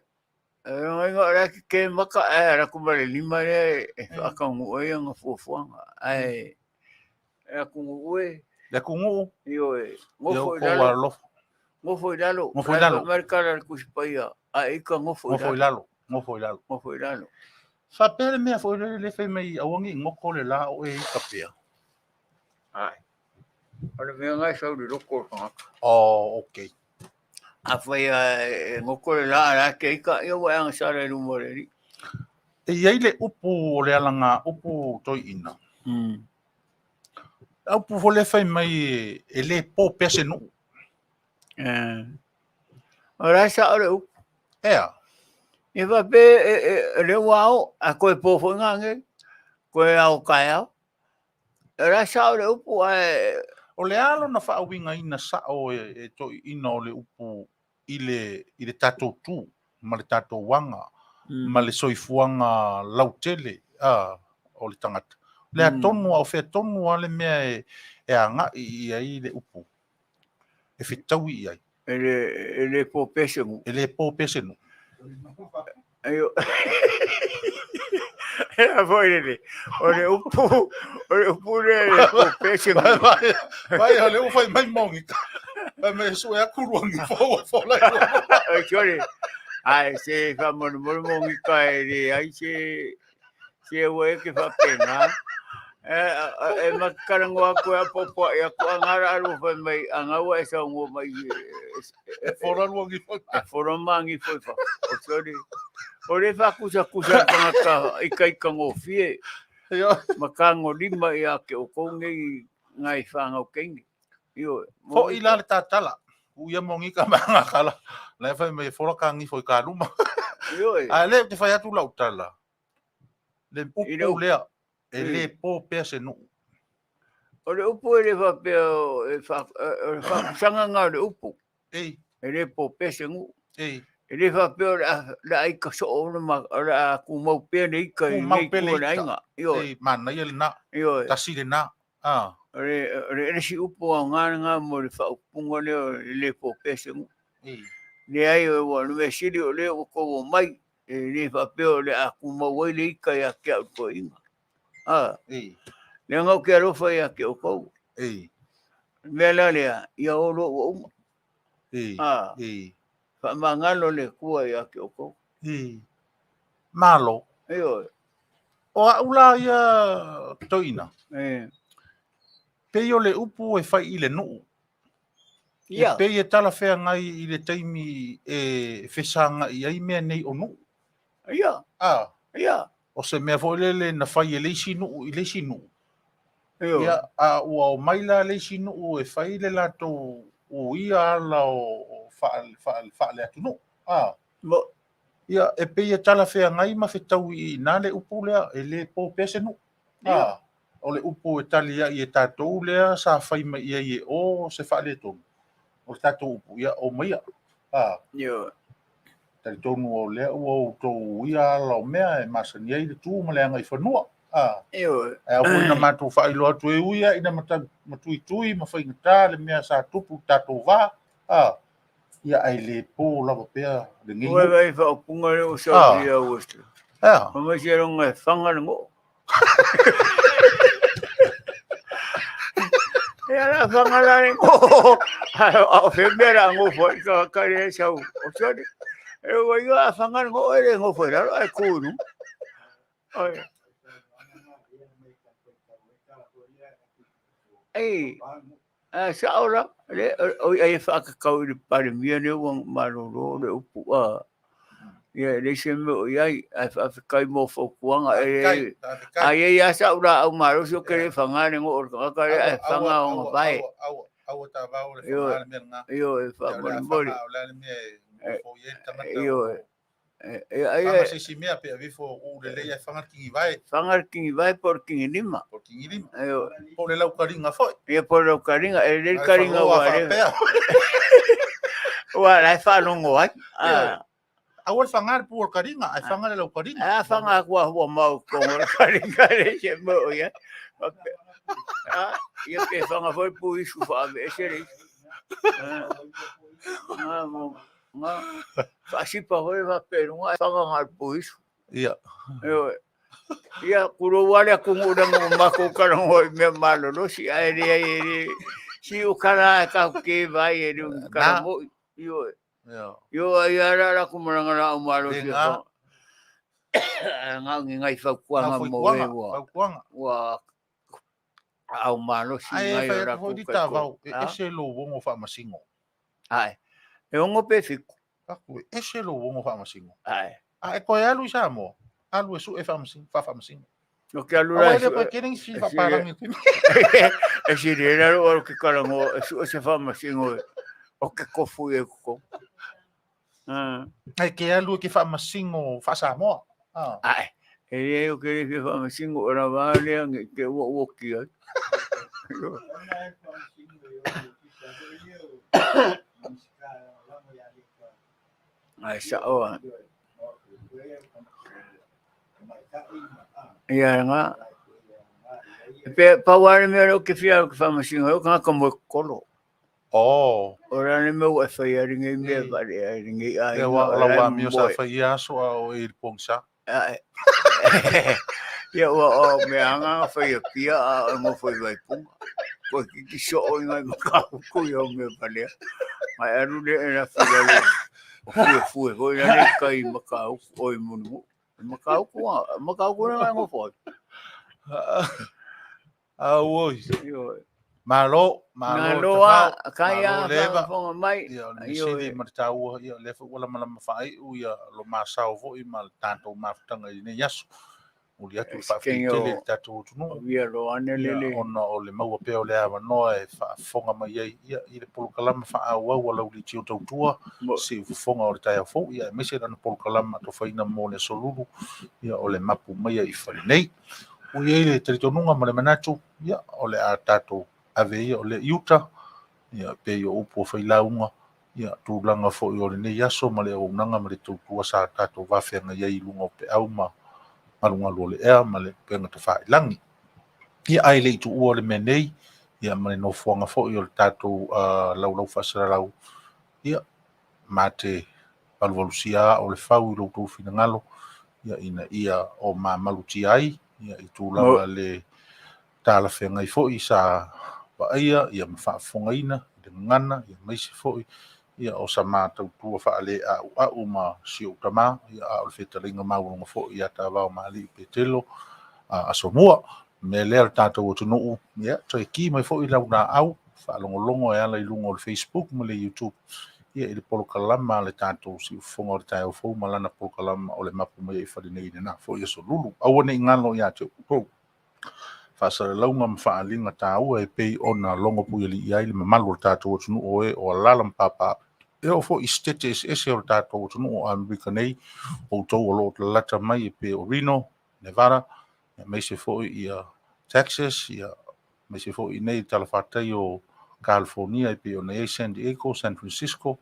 E ngai ngā rā ki ke maka e ra kuma le lima le e whakangu e anga fuafuanga. Ai, e aku ngu ue. Le kungu. Ioe. Ia Ngofo i ko lalo. alofa. Ngofo i lalo. Ngofo i lalo. Amerika la kusi paia. A ika ngofo i Ngofo i lalo. lalo. Ngofo i lalo. Ngofo i lalo. Whapea le mea foi le le whai mai awangi ngoko le la o e ika pea. Ai. O le mea ngai sau le loko o whangaka. Oh, okay. A whai a e ngoko le la a ke ika, ia wa anga sara e luma le ri. E iai le upu o le alanga upu toi ina. A upu fo le whai mai e le pō pea se nuu. O la sa o le upu. Ea. I wha pe e le wao, a koe pō fo ngā nge, koe ao kai ao. O la sa o le upu a e... O le alo na whaawinga ina sa o e toi ina o le upu i le tātou tū, ma le tātou wanga, ma le soifuanga lautele o le tangata. Le a tonu, au whea tonu a le mea e anga i ai le upu. E whitaui i ai. E le pō pese ngu. E le pō pese nu. Aio. E a foi le. O le upu, o le upu le le pō pese ngu. Vai, vai, o le uwhai mai mongi. Vai me sue a kuruangi fo fo lai. Ai sorry. Ai se fa mo mo mongi ka e le ai se se ua e ke fa pena. E makarango aku a popo e aku angara alu fai mai angaua e sa ngo mai e fora luangi fo. E fora mangi fo fa. O sorry. O le fa kusa kusa tangata i kai kangofie. Makango lima i a ke o konge i ngai whangau kenge. Io. Fo i la le tātala. Uia mongi ka manga kala. La fai mai fora ka ngi fo i ka luma. Io. A le te fai atu lau tala. Le upu lea. E le pō pea se nuu. O le upu e le wha pea e whakusanga ngā le upu. Ei. E le pō pea se ngu. Ei. E le wha pea o le aika so o le ma o le a kumau pea le ika i Kumau nei pea le kua le ika. ainga. Io. Ei, mana ia le nā. Io. Tasi le nā. Ah. O le eresi upu a ngā ngā mo le whaupunga le o le pō pea se ngu. Ei. Le ai o wa nume siri o le o kowo mai. E le wha pea o le a kumau ai le ika i a kia o ko inga. Ah. Ei. Le ngau ke alofa ia ke o kou. Ei. Mea la lea, ia o lo ua uma. Ei. Ah. Ei. Wha mangalo le kua ia ke o kou. Ei. Malo. Ei oi. O a ula ia toina. E. Pei o le upu e whai i le nuu. Ia. E pei e tala whea ngai i le taimi e whesanga i ai mea nei o nuu. Ia. Ah. Ia. O se mea foi lele na whai e leisi nuu i leisi nuu. Io. Ia, a ua o mai la leisi nuu e whai le latou o ia ala o wha le atu nuu. Ah. Mo. Ia, e pei e tala whea ngai ma whetau i nā le upu lea e le pō pea se nuu. Ah. O le upu e tali ia i e tātou lea sa whai mai ia i e o se wha le tonu. O le tātou upu ia o maia. Ah. Io. Tali tonu o lea ua o tō ia ala o mea e masani ai le tū ma le anga i whanua. Ah. Io. E au ina mātou whailo atu e uia ina matui tui ma whaingatā le mea sa tupu tātou wā. Ah. Ia ai le pō lava pea le ngei Ua nuu. vai whaopunga le o sa Ah. ia uestu. Ah. Ma mai se ronga e whanga le ngō. E ala whanga la le ngō. A o whemera ngō fo i ka kare e sau. O sori. E ua ia a whanga le ngō e le ngō fo i raro e kūnu. Oi. Ei, a sa'o la, le, o ia e fa'akakau i le Palemia lea ua malolo le upu a. Ia e leai se mea o i ai, ae faafetai mo fautuaga. E a i ai lava sa'u laau malosi ou te le faga le goo o le tagata lea ae faga ona vae. Ioe, ioe, faamolemole. Ioe. Faga se isi mea pe ave ifo uu lelei ae faga le tigivae. Faga le tigivae po o le tigilima. Po o le tigilima. Po o le laukaliga foi. Ia po o le laukaliga. E lelei le kaliga ua le. Ua la e faalogo ai. Aua le faga le pu o le kaliga, ae faga le laukaliga. A faga atu a ua mau totonu o le kaliga le se mea o i ai. Ia pe faga foi pu isu faaveese le isu. Nga, faasipa foi faapea i luga ae faga na o le puisu. Ia. Ioe. Ia, kulou lava le atunuu leaga ua matou talanoa i mea malolosi ae leai e le si o tala lava tatou te vaai e le o ni tala moni. Ioe. Ioe, ai lava la latou malaga laau malosi e faga. Ae na o ni nai fautuaga mo e ua au malosi Ae e fai atu foi Litavao, e ese lou ogo faamasino. Ae, e ogo pe fitu. Aku, e ese lou ogo faamasino. Ae. A e toe alu i Samoa, alu e sue faamasino, faafaamasino. No ke alu la e sue. Aua e le koe faapalangi. E sili ai lalo alu ke talanoa e sue se faamasino o ke kofu i e totonu. Ae ke alu e ke faamasino faa-Samoa. Ae, e leai ou te le fia faamasino o lava a lea ne i te i ua ou oti ai. Ae sa'o a. Ia lena. Pe pau lava le mea lea ou te fia alu ou te faamasino ai o tagata moekolo. Oh. O le a le mea ua e faia ai lenei mea valea i lenei aiga. Ia, aua o lau amio sa fai ia aso a o e i le pogisa. Ia, ua o mea anga na fai Apia a o e nofo i Vaipuga. Toeitiiti soo i nai mataupu ia o mea valea. Ae alu lea e lafi i lalo o fuefue foi lale i tai i Matautu, o i Mulinuu. Matautu a, Matautu lea na e nofo ai. Auoi. Malo, malo Malo a, kai a faafofoga mai. Ia, o le mea sili ma le taua, ia, o lea foi ua lamalama faaiu ia lo masao foi ma le tatou mafutaga i lenei aso. Momoli atu le faafetai tele i le tatou atunuu. Ia, ona o le maua pea o le avanoa e faafofoga mai ai ia, i le polokalama faaauau a lau Leitio Tautua, Siufofoga o le taeao fou, ia, aemaise lana polokalama atofaina mo le Aso Lulu, ia, o le mapu maia i fale nei. Ua i ai le talitonuga ma le manatu, ia, o le a tatou ave ia o lea i uta, ia, pei o upu o failauga, ia, tulaga foi o lenei aso ma le auaunaga ma le tautua sa tatou vafeagai ai i luga o peau ma galugalu o le ea ma le upega tafailagi. Ia, ae le i tuua le mea nei, ia, ma le nofoaga foi o le tatou laulau faasalalau, ia, ma te valuvalusia aa o le fau i lo outou finagalo, ia, ina ia o mamalutia ai, ia, i tulaga le talafeagai foi sa vaaia, ia, ma faafofogaina i le gagana, ia, aemaise foi, ia, o sa matautua faaleauau ma si ou tama, ia, a o le fetalaiga maualuga foi ia Tavao Maali'i Petelo Asomua. O le mea lea le tatou atunuu, ia, toe ki mai foi lau laau, faalogologo e ala i luga o le Facebook ma le YouTube, ia, i le polokalama a le tatou Siufofoga o le Taeao Fou ma lana polokalama o le Mapu Mai Ai Fale Nei i lena foi aso Lulu. Aua ne i galo ia te outou faasalalauga ma faaaliga taua e pei ona logo puialii ai le mamalu o le tatou atunuu o e o alaala ma papaaao. E oo foi i setete eseese o le tatou atunuu o Amerika nei, outou o lo o lalata mai e pei o Reno, Nevada, aemaise foi ia Texas, ia aemaise foi nei talafatai o California e pei ona i ai San Diego, San Francisco,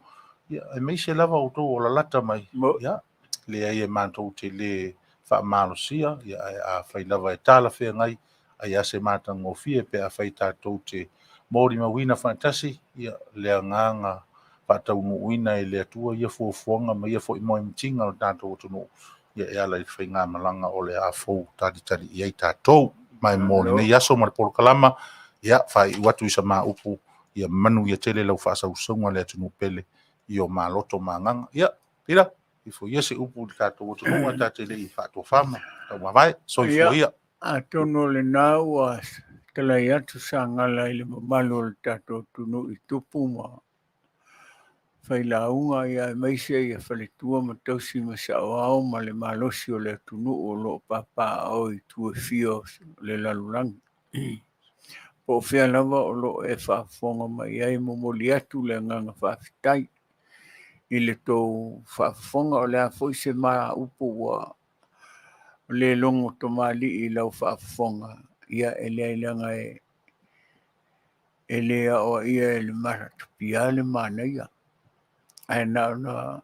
ia aemaise lava outou o lalata mai, ia leai e matou te le faamalosia, ia ae afai lava e talafeagai, ai a se matagofie pe afai tatou te molimauina faatasi, ia le agaga faataunuuina e le Atua ia fuafuaga ma ia foi moemitiga o le tatou atunuu, ia e ala i le faigamalaga o le a fou talitali i ai tatou. Mai mo lenei aso ma le polokalama, ia faaiu atu i sa ma upu, ia manuia tele lau faasausauga le atunuu pele i o maloto ma agaga. Ia, Pila, ifo ia se upu i le tatou atunuu ae ta te le i faatofama, tauavae, soifua ia. Atonu o lena ua Fetalai atu Sagala i le mamalu o le tatou atunuu i tupu ma failauga ia aemaise ia faletua ma tausi ma saoao ma le malosi o le atunuu o lo o papaaao i itu e fia o le lalolagi. Po o fea lava o lo o e faafofoga mai ai, momoli atu le agaga faafetai i le tou faafofoga. O le a foi se ma upu ua le logo tamalii i lau faafofoga, ia e leai leaga e le aoaia e le matapia le manaia. Ae na ona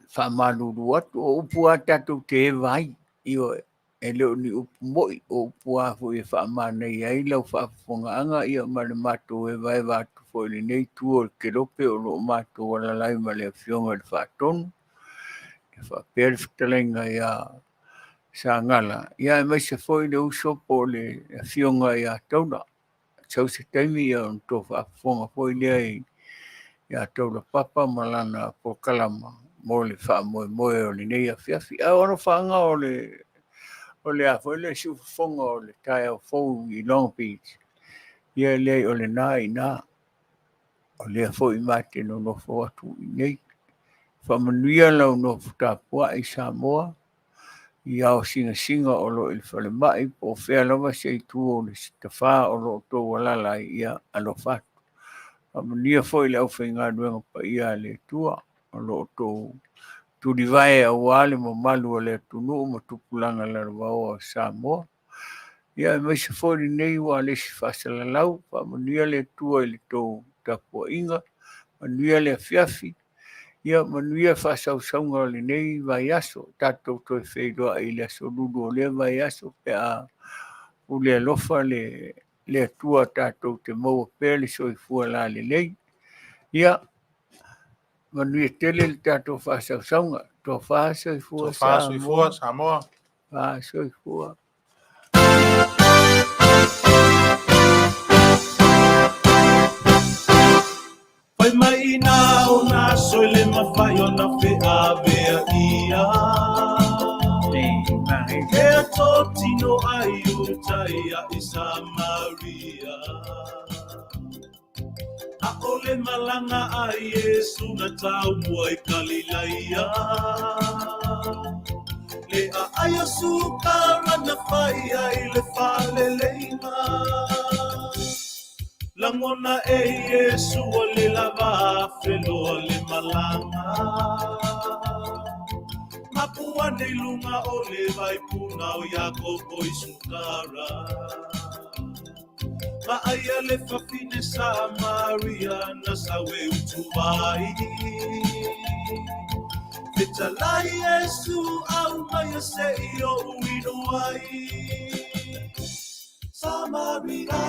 faamalulu atu, o upu lava tatou te eva ai, ioe, e le o ni upu moi, o upu lava foi e faamanaia ai lau faafofogaaga, ia ma le matou evaeva atu foi i lenei itu o le kelope o lo o matou alaala ai ma le Afioga i le Faatonu, e faapea le fetalaiga ia Sagala, ia aemaise foi le uso po o le Afioga ia Taula. Sau se taimi ia ona tou faafofoga foi lea ia Taula Papa ma lana polokalama mo le faamoemoe o lenei afiafi. Ae o alofaaga o le o le a foi le siufofoga o le taeao fou i Long Beach, ia e leai o lena i ina. O lea foi ma te nonofo atu i inei. Faamanuia lau nofo tapuai Samoa i ao singasinga o lo o i le falemai po o fea lava se itu o le tafā o lo o outou alaala ai, ia alofa atu. Faamanuia foi le aufaigaluega paia a le Atua o lo o outou tulivae aua le mamalu o le atunuu ma tupulaga lalovaoa o Samoa. Ia aemaise foi lenei ua le isi faasalalau, faamanuia le Atua i le tou tapuaiga, manuia le afiafi, ia manuia faasausauga o lenei vaiaso. Tatou toe feiloai i le aso Lulu o lea vaiaso pe a pule alofa le le Atua tatou te maua pea le soifua lalelei. Ia, manuia tele le tatou faasausauga. Tofa soifua Tofa soifua Samoa. Tofa soifua. Fai mai ina o nā aso e le mafai ona feavea ia. Ea tō tino ai uta ia i Samaria. ʻAʻole malaga a Iesū na taumua i Kalilaia. Leʻa ai o Sukara na fai ai le faleleina. Lagona e Iesū ua le lava afe loa le malaga. Mapu ane i luga o le vaipuna o Iakopo i Sukara. Vaaia le fafine Samaria na sau e utu ai. Fetalai Iesu au mai se i oʻu inu ai. Samaria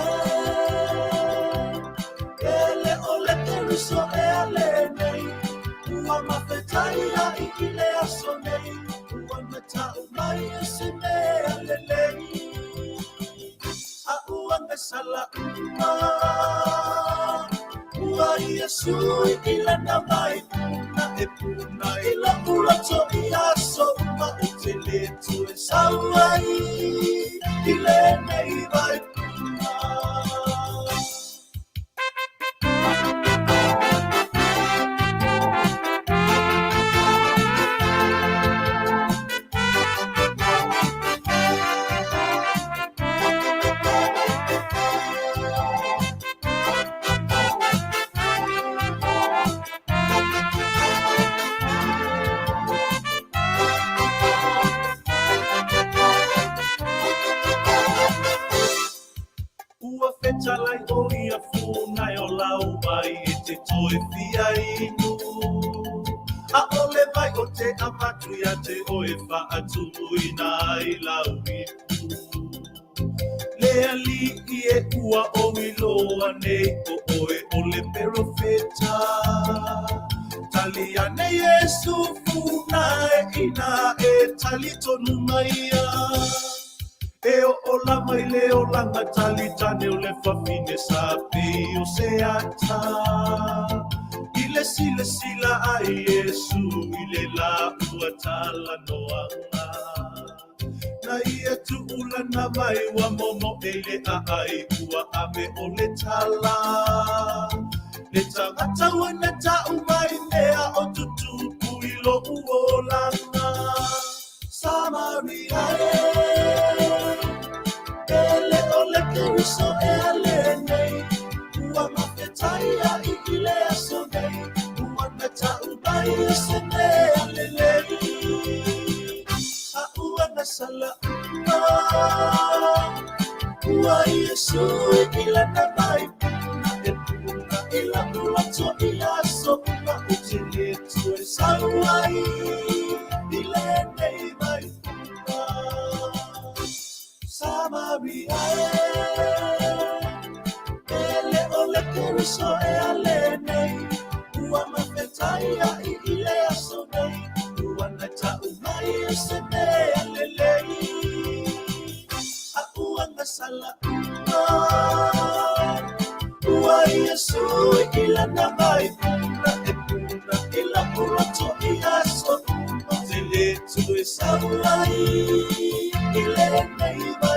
e, e le o le Keriso ea lenei. Ua mafetai ai i le aso nei. Ua mata'u mai e se mea lelei. A ua gasala uma. Ua Iesu i lana mai puna e puna i loʻu loto i aso uma ou te le toe sau ai i lenei vaipuna. Ua fetalai ʻo ia funa e o lau vai e te toe fia inu. ʻAʻole vai o te avatu iā te ʻoe faatumuina ai lau ipu. Le aliʻi e ua ou iloa nei ʻo ʻoe ʻo le perofeta. Tali ane Iesu funa e ina e tali tonu mai ia. E ola mai le olaga tali tane o le fafine sa pei o se ata. I le silasila a Iesu i le la ua talanoaga. tagata ia tuulana mai ua momo e le aai ua ave o le tala. Le tagata ua na tau mai mea o tutupu i lo uolanga. Samaria e, ele o le Keriso e ale nei. Ua mafetai ai i le aso nei. Ua na tau mai o se mea lelei. A ua na sala uma. Ua Iesu i lana mai puna e puna i la ulato i aso uma u te le tue sau ai i lenei mai puna. Samaria e, ele o le Keriso e ale nei. Ua mafetai ai i le aso nei. Ua na tau mai o se mea lelei. A ua na sala uma. Ua Iesu i lana mai puna e puna i la ulato i aso uma. Te le tue sau ai i lenei mai.